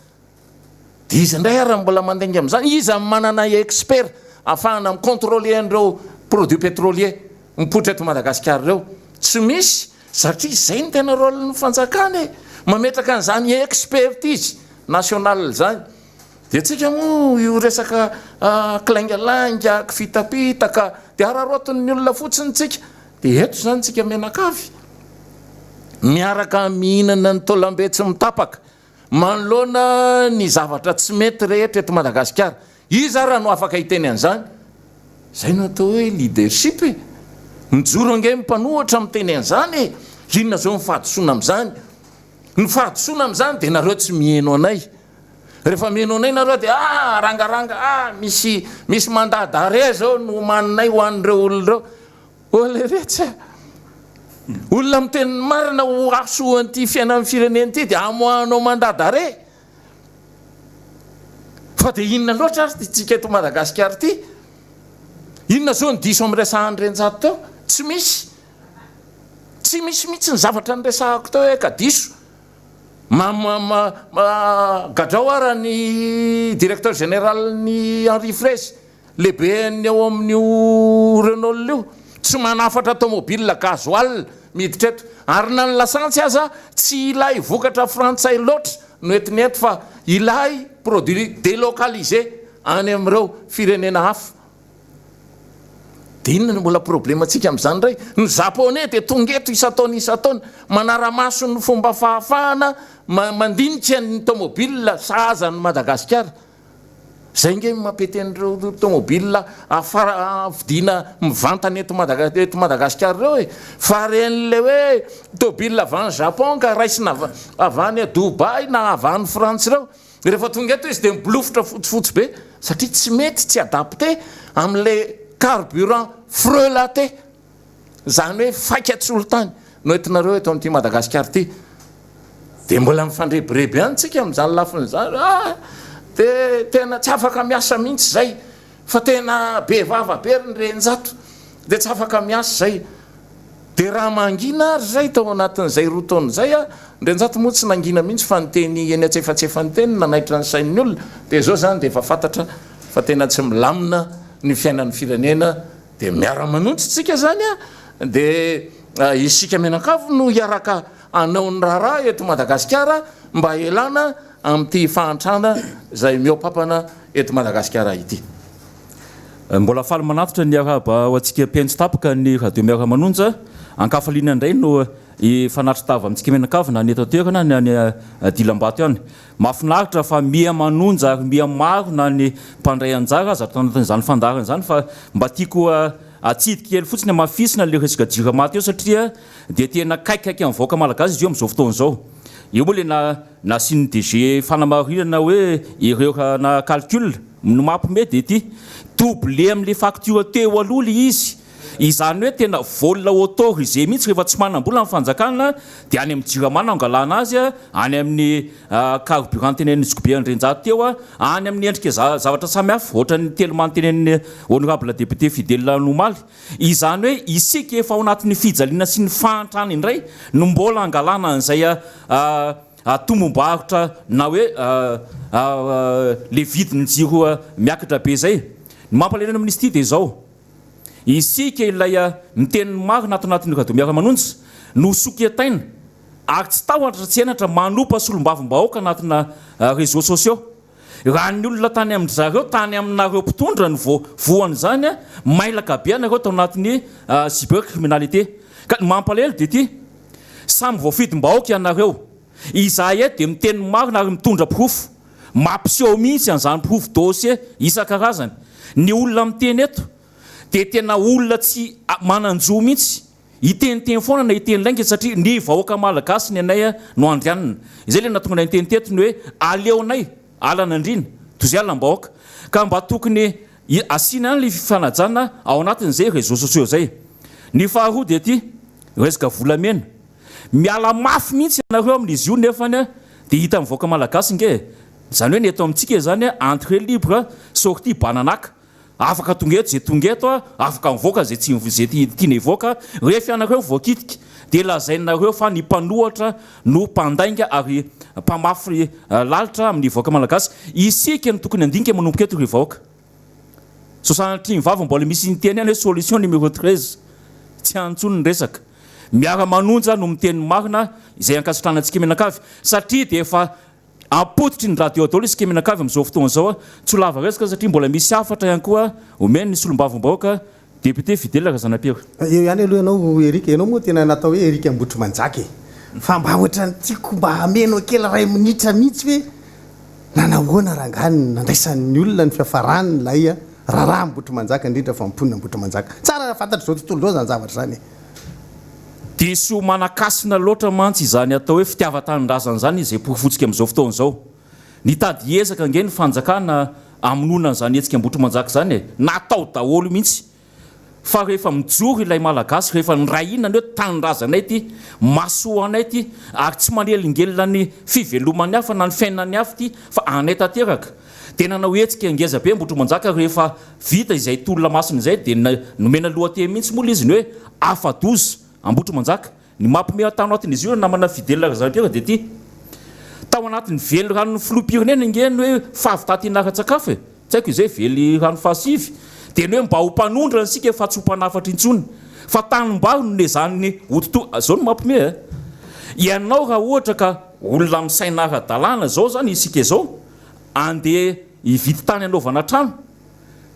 Dia iza indray ary no mbola mandainga amin'izany? Iza no manana expert ahafahana mi-contrôler an'ireo produits pétroliers mipoitra eto Madagasikara ireo? Tsy misy satria izay no tena rôle-n'ny fanjakana e! Mametraka an'izany expertise nationale izany. Dia antsika moa io resaka kilaingalainga, kifitapitaka, dia araraotin'ny olona fotsiny tsika. Dia eto izany tsika mianakavy miaraka mihinana ny taolam-be tsy mitapaka. Manoloana ny zavatra tsy mety rehetra eto Madagasikara, iza ara no afaka hiteny an'izany? Izay no atao hoe leadership e! Mijoro ange ny mpanohatra miteny an'izany e! Inona izao ny fahadisoana amin'izany? Ny fahadisoana amin'izany dia nareo tsy miheno anay. Rehefa miheno anay nareo dia ah rangaranga ah misy misy mandat d'arrêt izao no omaninay ho an'ireo olona ireo. Oh leretsy a! Olona miteny ny marina ho hahasoan'ity fiainan'ny firenena ity dia amoahanao mandat d'arrêt. Fa dia inona loatra ary ity tsika eto Madagasikara ity? Inona zao ny diso amin'ny resahan'i Renjato teo? Tsy misy. Tsy misy mihitsy ny zavatra niresahako teo hoe ka diso. Ma, ma, ma, ma, gadrao ara ny directeur général-n'ny Henri Fraise. Lehiben'ny ao amin'io Renault io, tsy manafatra tomobile gasoil miditra eto, ary na ny lasantsy aza tsy ilay vokatra frantsay loatra no entiny eto fa ilay produit delocalisé any amin'ireo firenena hafa. Dia inona no mbola problemantsika amin'izany indray? Ny japonais dia tonga eto isan-taona isan-taona manara-maso ny fomba fahafahana mandinika ny tomobile sahaza an'i Madagasikara. Zay nge no mampety an'ireo tomobile afara vidiana mivantana eto Madaga eto Madagasikara ireo e! Fa reny le hoe tobile avy any Japon ka raisina avy avy any Dubaï na avy any Frantsa ireo, rehefa tonga eto izy dia mibilofotra fotsifotsy be satria tsy mety, tsy adapté amin'le carburant frelaté. Izany hoe faika tsolotany no entinareo eto amin'ity Madagasikara ity. Dia mbola mifandrebireby ihany tsika amin'izany lafiny izany. Ah, dia tena tsy afaka miasa mihitsy izay. Fa tena be vava be ry ny reninjato. Dia tsy afaka miasa izay. Dia raha mangina ary izay tao anatin'izay roa taona izay, ah, ny reninjato moa tsy nangina mihitsy fa niteny eny antsefatsefany teny nanaitra ny sain'ny olona. Dia izao izany dia efa fantatra fa tena tsy milamina ny fiainan'ny firenena. Dia miara-manontsy tsika zany a, dia isika mianakavy no hiaraka hanao ny raharaha eto Madagasikara mba hialana amin'ity fahantrana izay mihoa-papana eto Madagasikara ity. Mbola faly manatitra ny arahaba ho antsika mpihaino tsy tapaka ny Radio Miara-Manonja. Ankafaliana indray no. hifanatri-tava amintsika mianakavy na ny eto an-toerana na ny any Dilambato ihany. Mahafinaritra fa miha manonja ary miha maro na ny mpandray anjara aza ato anatin'izany fandaharana izany fa mba tiako atsidika kely fotsiny hamafisina ilay resaka jirama teo satria dia tena akaikikaiky amin'ny vahoaka malagasy izy io amin'izao fotoana izao. Eo moa ilay nasian'ny DG fanamarinana hoe erreur na calcul no mampime dia ity double amin'ilay facture teo aloha ilay izy. Izany hoe tena vol autorisé mihitsy rehefa tsy manam-bola ny fanjakana dia any amin'ny jirama no angalana azy, any amin'ny carburant tenenin'i Zokibe Andrianjato teo, any amin'ny endrika zavatra samihafa ohatran'ny telma notenenin'ny honorable député Fidèle omaly. Izany hoe isika efa ao anatin'ny fijaliana sy ny fahantrana indray no mbola angalana an'izay tombom-barotra na hoe le vidin'ny jiro miakatra be izay. Ny mampalahelo amin'izy ity dia izao, isika ilay miteny ny marina ato anatin'ny radio miara-manonja no soketaina ary tsy tahotra tsy henatra manopa solombavambahoaka anatina réseaux sociaux. Raha ny olona tany amin-dry zareo, tany aminareo mpitondra no vao voan'izany, mailaka be anareo tao anatin'ny cybercriminalité. Ka ny mampalahelo dia ity, samy voafidim-bahoaka ianareo. Izahay eto dia miteny ny marina ary mitondra porofo. Mampiseho mihitsy an'izany porofo dossier isan-karazany. Ny olona miteny eto dia tena olona tsy manan-jo mihitsy. Hiteniteny foana na hiteny lainga satria ny vahoaka malagasy ny anay no andrianina. Izay ilay nahatonga anay niteny teto ny hoe aleonay alan'andriana toy izay alam-bahoaka. Ka mba tokony asiana ihany ilay fifanajana ao anatin'izay réseaux sociaux izay. Ny faharoa dia ity resaka volamena. Miala mafy mihitsy ianareo amin'izy io nefany dia hitan'ny vahoaka malagasy nge e. Izany hoe ny eto amintsika izany entrée libre sortie bananaka. Afaka tonga eto izay tonga eto, afaka mivoaka izay tsy izay tiana hivoaka, rehefa ianareo voakitika dia lazainareo fa ny mpanohatra no mpandainga ary mpamafy lalitra amin'ny vahoaka malagasy. Isika no tokony handinika manomboka eto ry vahoaka. Sao sanatria ny vava mbola misy niteny ihany hoe solution numéro 13. Tsy any intsony ny resaka. Miara-manonja no miteny ny marina izay ankasitrahana antsika mianakavy satria dia efa Ampototry ny radio daholo isika mianakavy amin'izao fotoana izao. Tsy ho lava resaka satria mbola misy hafatra ihany koa omen'ny solombavambahoaka député Fidèle Razanapiero. Eo ihany aloha ianao Eric, ianao moa tena natao hoe Eric Ambohitrimanjaka e! Fa mba ohatran'ny tiako mba hameno kely iray minitra mihitsy hoe nanahoana rangahy ny nandraisan'ny olona ny fiafaran'ilay raharaha Ambohitrimanjaka indrindra fa mponina Ambohitrimanjaka. Tsara raha fantatr'izao tontolo izao izany zavatra izany e! Diso manan-kasina loatra mantsy izany atao hoe fitiavan-tanindrazana izany izay porofotsika amin'izao fotoana izao. Nitady hiezaka ange ny fanjakana hamonoana an'izany hetsika Ambohitrimanjaka izany e! Natao daholo mihitsy. Fa rehefa mijoro ilay Malagasy, rehefa niray hina ny hoe tanindrazanay ity, masoanay ity, ary tsy manelingelina ny fiveloman'ny hafa na ny fiainan'ny hafa ity fa anay tanteraka. Dia nanao hetsika ngeza be Ambohitrimanjaka rehefa vita izay tolona masina izay dia nomena lohateny mihitsy moa ilay izy ny hoe afa-doza Ambohitrimanjaka. Ny mampiomehy tao anatin'izy io ry namana Fidèle Razanapiera dia ity, tao anatin'ny veliranon'ny filoham-pirenena ange ny hoe fahavitantena ara-tsakafo e! Tsy haiko izay velirano fahasivy dia ny hoe mba ho mpanondrana isika fa tsy ho mpanafatra intsony fa tanimbary no nezahiny hototo, izao no mampiomehy a! Ianao raha ohatra ka olona misaina ara-dalàna izao izany isika izao andeha hividy tany hanaovana trano,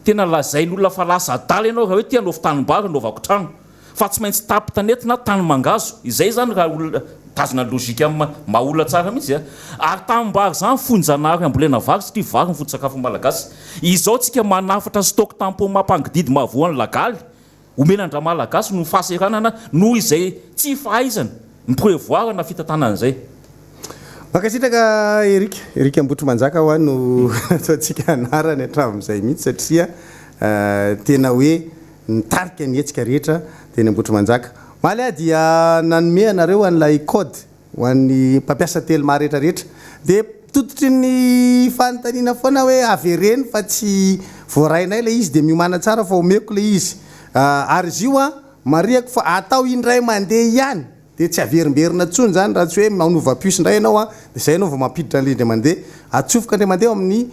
tena lazain'olona fa lasa adala ianao raha hoe ty hanaovy tanimbary hanaovako trano fa tsy maintsy tapitanety na tany mangazo, izay izany raha olona mitazona ny logique amin'ny maha olona tsara mihitsy a! ary tanimbary izany fonjanahary hambolena vary satria vary ny foto-tsakafon'ny malagasy, izao tsika manafatra stock tampon mampangididy mahavoa ny lagaly, Omena an-dRamalagasy noho ny fahasahiranana noho izay tsy fahaizana mi-prevoir na fitantanana izay. Mankasitraka Eric. Eric Ambohitrimanjaka hoa no ataontsika anarany hatramin'izay mihitsy satria tena hoe nitarika ny hetsika rehetra teny Ambohitrimanjaka. Omaly aho dia nanome anareo an'ilay code Ho an'ny mpampiasa telma rehetra rehetra dia tototry ny fanontaniana foana hoe avereno fa tsy voarainay ilay izy dia miomàna tsara fa omeko ilay izy. Ary izy io an, marihako fa atao indray mandeha ihany dia tsy averimberina intsony izany raha tsy hoe manova puce indray ianao an, dia izay ianao vao mampiditra an'ilay indray mandeha. Atsofoka indray mandeha ao amin'ny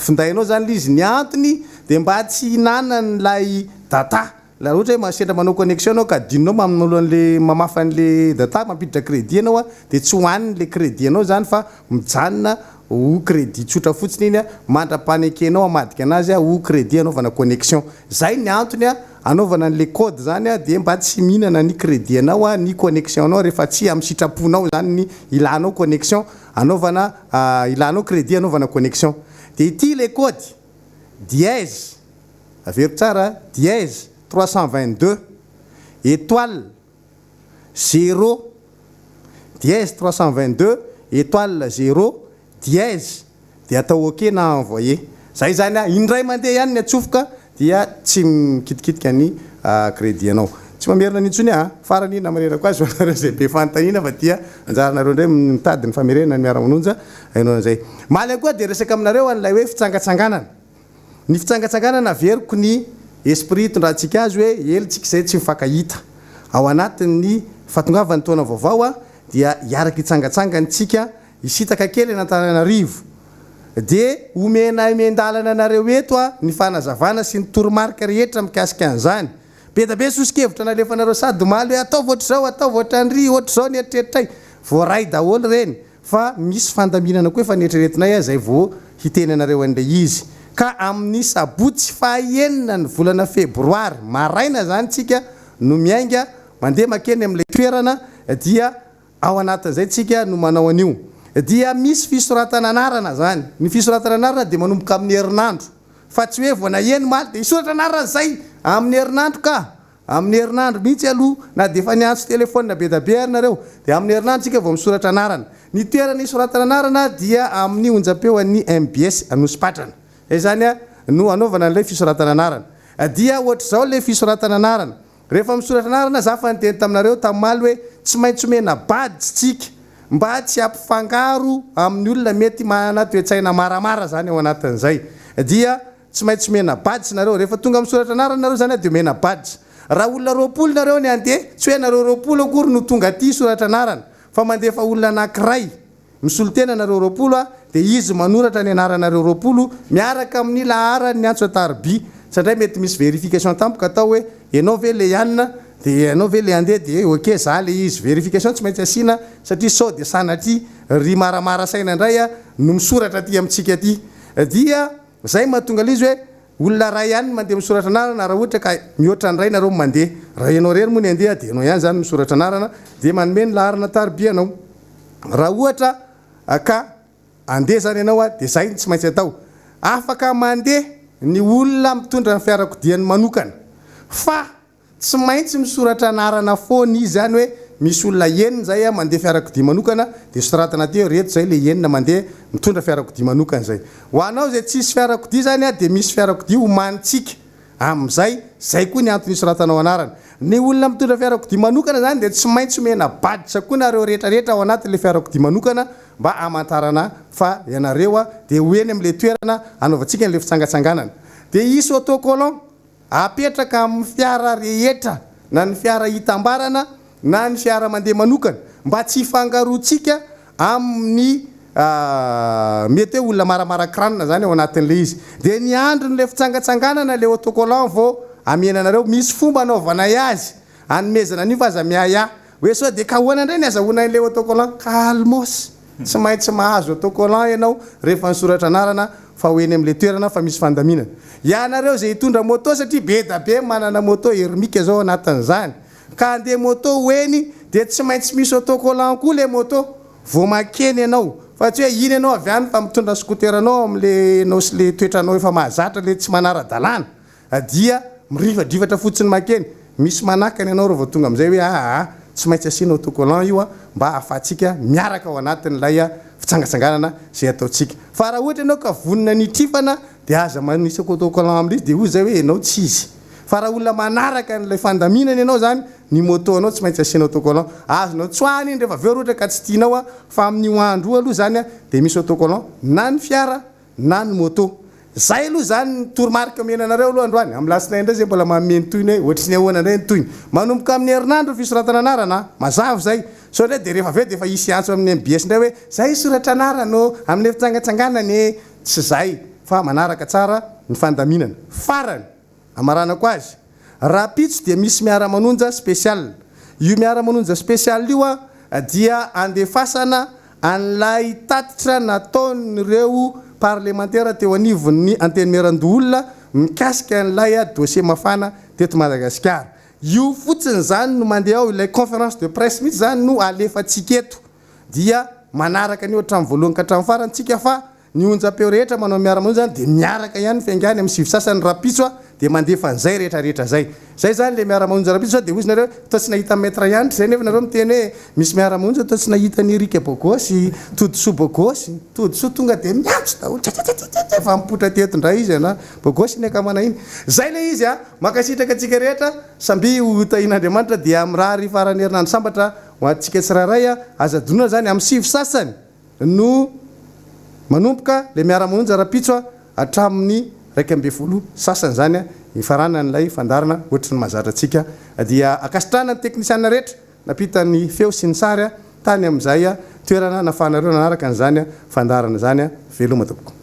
findainao izany ilay izy. Ny antony dia mba tsy hihinanan'ilay data. Raha ohatra hoe sendra manao connexion ianao ka adinonao manolo an'le mamafa an'le data mampiditra crédit ianao a, dia tsy hohaniny le crédit anao izany fa mijanona ho. ho crédit tsotra fotsiny iny mandra-panekenao hamadika anazy ho crédit hanaovana connexion. Zay ny antony hanaovana an'le code zany dia mba tsy mihinana ny crédit anao ny connexion anao rehefa tsy amin'ny sitraponao zany ny ilanao connexion hanaovana ilanao crédit hanaovana connexion. Dia ity le code, dièse, averiko tsara, dièse 322 étoile zéro dièse 322 étoile zéro dièse dia atao ok na envoyer. Zay zany a, indray mandeha ihany ny atsofoka dia tsy mikitikitika ny crédit anao. Tsy mamerina an'io intsony aho a. Farany namarinako azy ho anareo izay be fanontaniana fa dia anjaranareo indray mitady ny famerenana ny miara-manonja hainao an'izay. Omaly ihany koa dia resaka aminareo an'ilay hoe fitsangatsanganana. Ny fitsangatsanganana averiko ny esprit itondrantsika azy hoe ela tsika izay tsy mifankahita. Ao anatin'ny fahatongavan'ny taona vaovao dia hiaraka hitsangatsangana tsika, hisintaka kely an'Antananarivo. Dia omenay miandalana anareo eto ny fanazavana sy ny toromarika rehetra mikasika an'izany. Be dia be soso-kevitra nalefanareo sady omaly hoe ataovy ohatr'izao, ataovy ohatran'ry, ohatr'izao ny eritreritray. Voaray daholo ireny. Fa misy fandaminana koa efa neritreretinay izay vao hiteny anareo an'ilay izy. Ka amin'ny sabotsy faha enina ny volana febroary maraina izany tsika no miainga mandeha makeny amin'ilay toerana dia ao anatin'izay tsika no manao an'io. Dia misy fisoratana anarana izany. Ny fisoratana anarana dia manomboka amin'ny herinandro. Fa tsy hoe vao naheno omaly dia hisoratra anarana izay amin'ny herinandro ka! Amin'ny herinandro mihitsy aloha, na dia efa niantso telefaonina be dia be ary nareo, dia amin'ny herinandro isika vao misoratra anarana. Ny toerana hisoratana anarana dia amin'ny onjam-peo an'ny mbs Anosipatrana. Izay izany no hanaovana an'ilay fisoratana anarana. Dia ohatr'izao ilay fisoratana anarana. Rehefa misoratra anarana, za fa niteny taminareo tamaly hoe tsy maintsy omena badge tsika mba tsy hampifangaro amin'ny olona mety manana toe-tsaina maramara izany ao anatin'izay. Dia Tsy maintsy omena badge nareo. Rehefa tonga misoratra anarana nareo zany dia omena badge. Raha olona 20 nareo ny handeha, tsy hoe nareo 20 akory no tonga aty hisoratra anarana, fa mandefa olona anakiray misolo tena nareo 20 a, dia izy manoratra ny anaranareo 20 miaraka amin'ny laharan'ny antso an-tariby. Tsindraindray mety misy verification tampoka atao hoe ianao ve le anona, dia ianao ve le handeha, dia ok za le izy. Verification tsy maintsy asiana satria sao dia sanatria ry maramara saina indray no misoratra aty amintsika aty. Dia. Zay mahatonga ilay izy hoe olona ray ihany no mandeha misoratra anarana raha ohatra ka mihoatra ny ray nareo no mandeha. Raha ianao irery moa ny handeha dia ianao ihany zany misoratra anarana dia manome ny laharana tariby anao. Raha ohatra ka handeha zany ianao dia zay no tsy maintsy atao. Afaka mandeha ny olona mitondra ny fiarakodiany manokana fa Tsy maintsy misoratra anarana foana izy zany hoe misy olona enina zay mandeha fiarakodia manokana de soratana aty hoe reto zay le enina mandeha mitondra fiarakodia manokana zay. Ho anao zay tsisy fiarakodia zany de misy fiarakodia omanintsika amin'izay, zay koa ny antony isoratanao anarana. Ny olona mitondra fiarakodia manokana zany de tsy maintsy omena badge koa nareo rehetra rehetra ao anatin'le fiarakodia manokana mba hamantarana fa ianareo de ho eny amin'le toerana anaovantsika an'le fitsangatsanganana. De hisy autocollant Apetraka amin'ny fiara rehetra na ny fiara itambarana na ny fiara mandeha manokana mba tsy hifangaroantsika amin'ny mety hoe olona maramara crâne zany ao anatin'ilay izy. Dia ny andron'ilay fitsangatsanganana ilay autocollant vao amena anareo. Misy fomba anaovanay azy anomezana an'io fa aza miahiahy hoe sao dia ka ahoana indray ny azahoana an'ilay autocollant? Calmos! Tsy maintsy mahazo autocollant ianao rehefa nisoratra anarana fa ho eny amin'ilay toerana fa misy fandaminana. Ianareo izay hitondra moto satria be da be manana moto hermika zao anatin'izany ka handeha moto ho eny dia tsy maintsy misy autocollant koa ilay moto vao makeny ianao fa tsy hoe iny ianao avy any fa mitondra scooter-nao amin'ilay ianao sy ilay toetranao efa mahazatra ilay tsy manara-dalàna. Dia mirifadrifatra fotsiny makeny, misy manakana ianao raha vao tonga amin'izay hoe aa tsy maintsy asiana autocollant io mba ahafahantsika miaraka ao anatin'ilay fitsangatsanganana izay ataontsika. Fa raha ohatra ianao ka vonona ny hitrifana dia aza manisy autocollant amin'ilay izy dia hoy izay hoe ianao tsy izy. Fa raha olona manaraka an'ilay fandaminana ianao izany, ny moto anao tsy maintsy asiana autocollant. Azonao tsoahana iny rehefa avy eo raha ohatra ka tsy tianao fa amin'io andro io aloha izany dia misy autocollant na ny fiara na ny moto. Zay aloha zany ny toromarika omena anareo aloha androany. Amin'ny alatsinainy indray zay mbola manome ny tohiny hoe ohatry ny ahoana indray ny tohiny. Manomboka amin'ny herinandro ny fisoratana anarana an! Mazava izay. Sao indray dia rehefa avy eo dia efa hisy hiantso amin'ny mbs indray hoe zay hisoratra anarana ô! Amin'ilay fitsangatsanganana e! Tsy zay fa manaraka tsara ny fandaminana. Farany, amaranako azy, rahampitso dia misy miara-manonja spécial. Io miara-manonja spécial io an dia andefasana. an'ilay tatitra nataon'ireo parlemantera teo anivon'ny Antenimierandoholona mikasika an'ilay dossier mafana teto Madagasikara. Io fotsiny izany no mandeha ao, ilay conférence de presse mihitsy izany no alefantsika eto. Dia manaraka an'io hatramin'ny voalohany ka hatramin'ny farany tsika fa ny onjam-peo rehetra manao miara-manonja izany dia miaraka ihany ny fiaingàny amin'ny sivy sasany rahampitso dia mandefa an'izay rehetra rehetra izay. Izay izany ilay miara-manonja rahampitso sao dia hozy nareo toa tsy nahita maître Hanitra izay nefa nareo miteny hoe misy miara-manonja toa tsy nahita an'i Eric bôgôsy, Todisoa bôgôsy, Todisoa tonga dia miantso daholo tsa-tsa-tsa-tsa efa mipoitra teto indray izy ana bôgôsy iny akamana iny. Izay ilay izy a! Mankasitraka antsika rehetra, samby ho tahian'Andriamanitra dia mirary faran'ny herinandro sambatra Ho antsika tsirairay a, aza adinoina zany amin'ny sivy sasany no manomboka le miara-manonja rapitso a, hatramin'ny 11 sasany zany a, hifaranan'ilay fandaharana ohatry ny mahazatra antsika dia ankasitrahana ny teknisiana rehetra nampita ny feo sy ny sary a, tany amin'izay toerana nafahanareo nanaraka an'izany fandaharana izany a, veloma tompoko.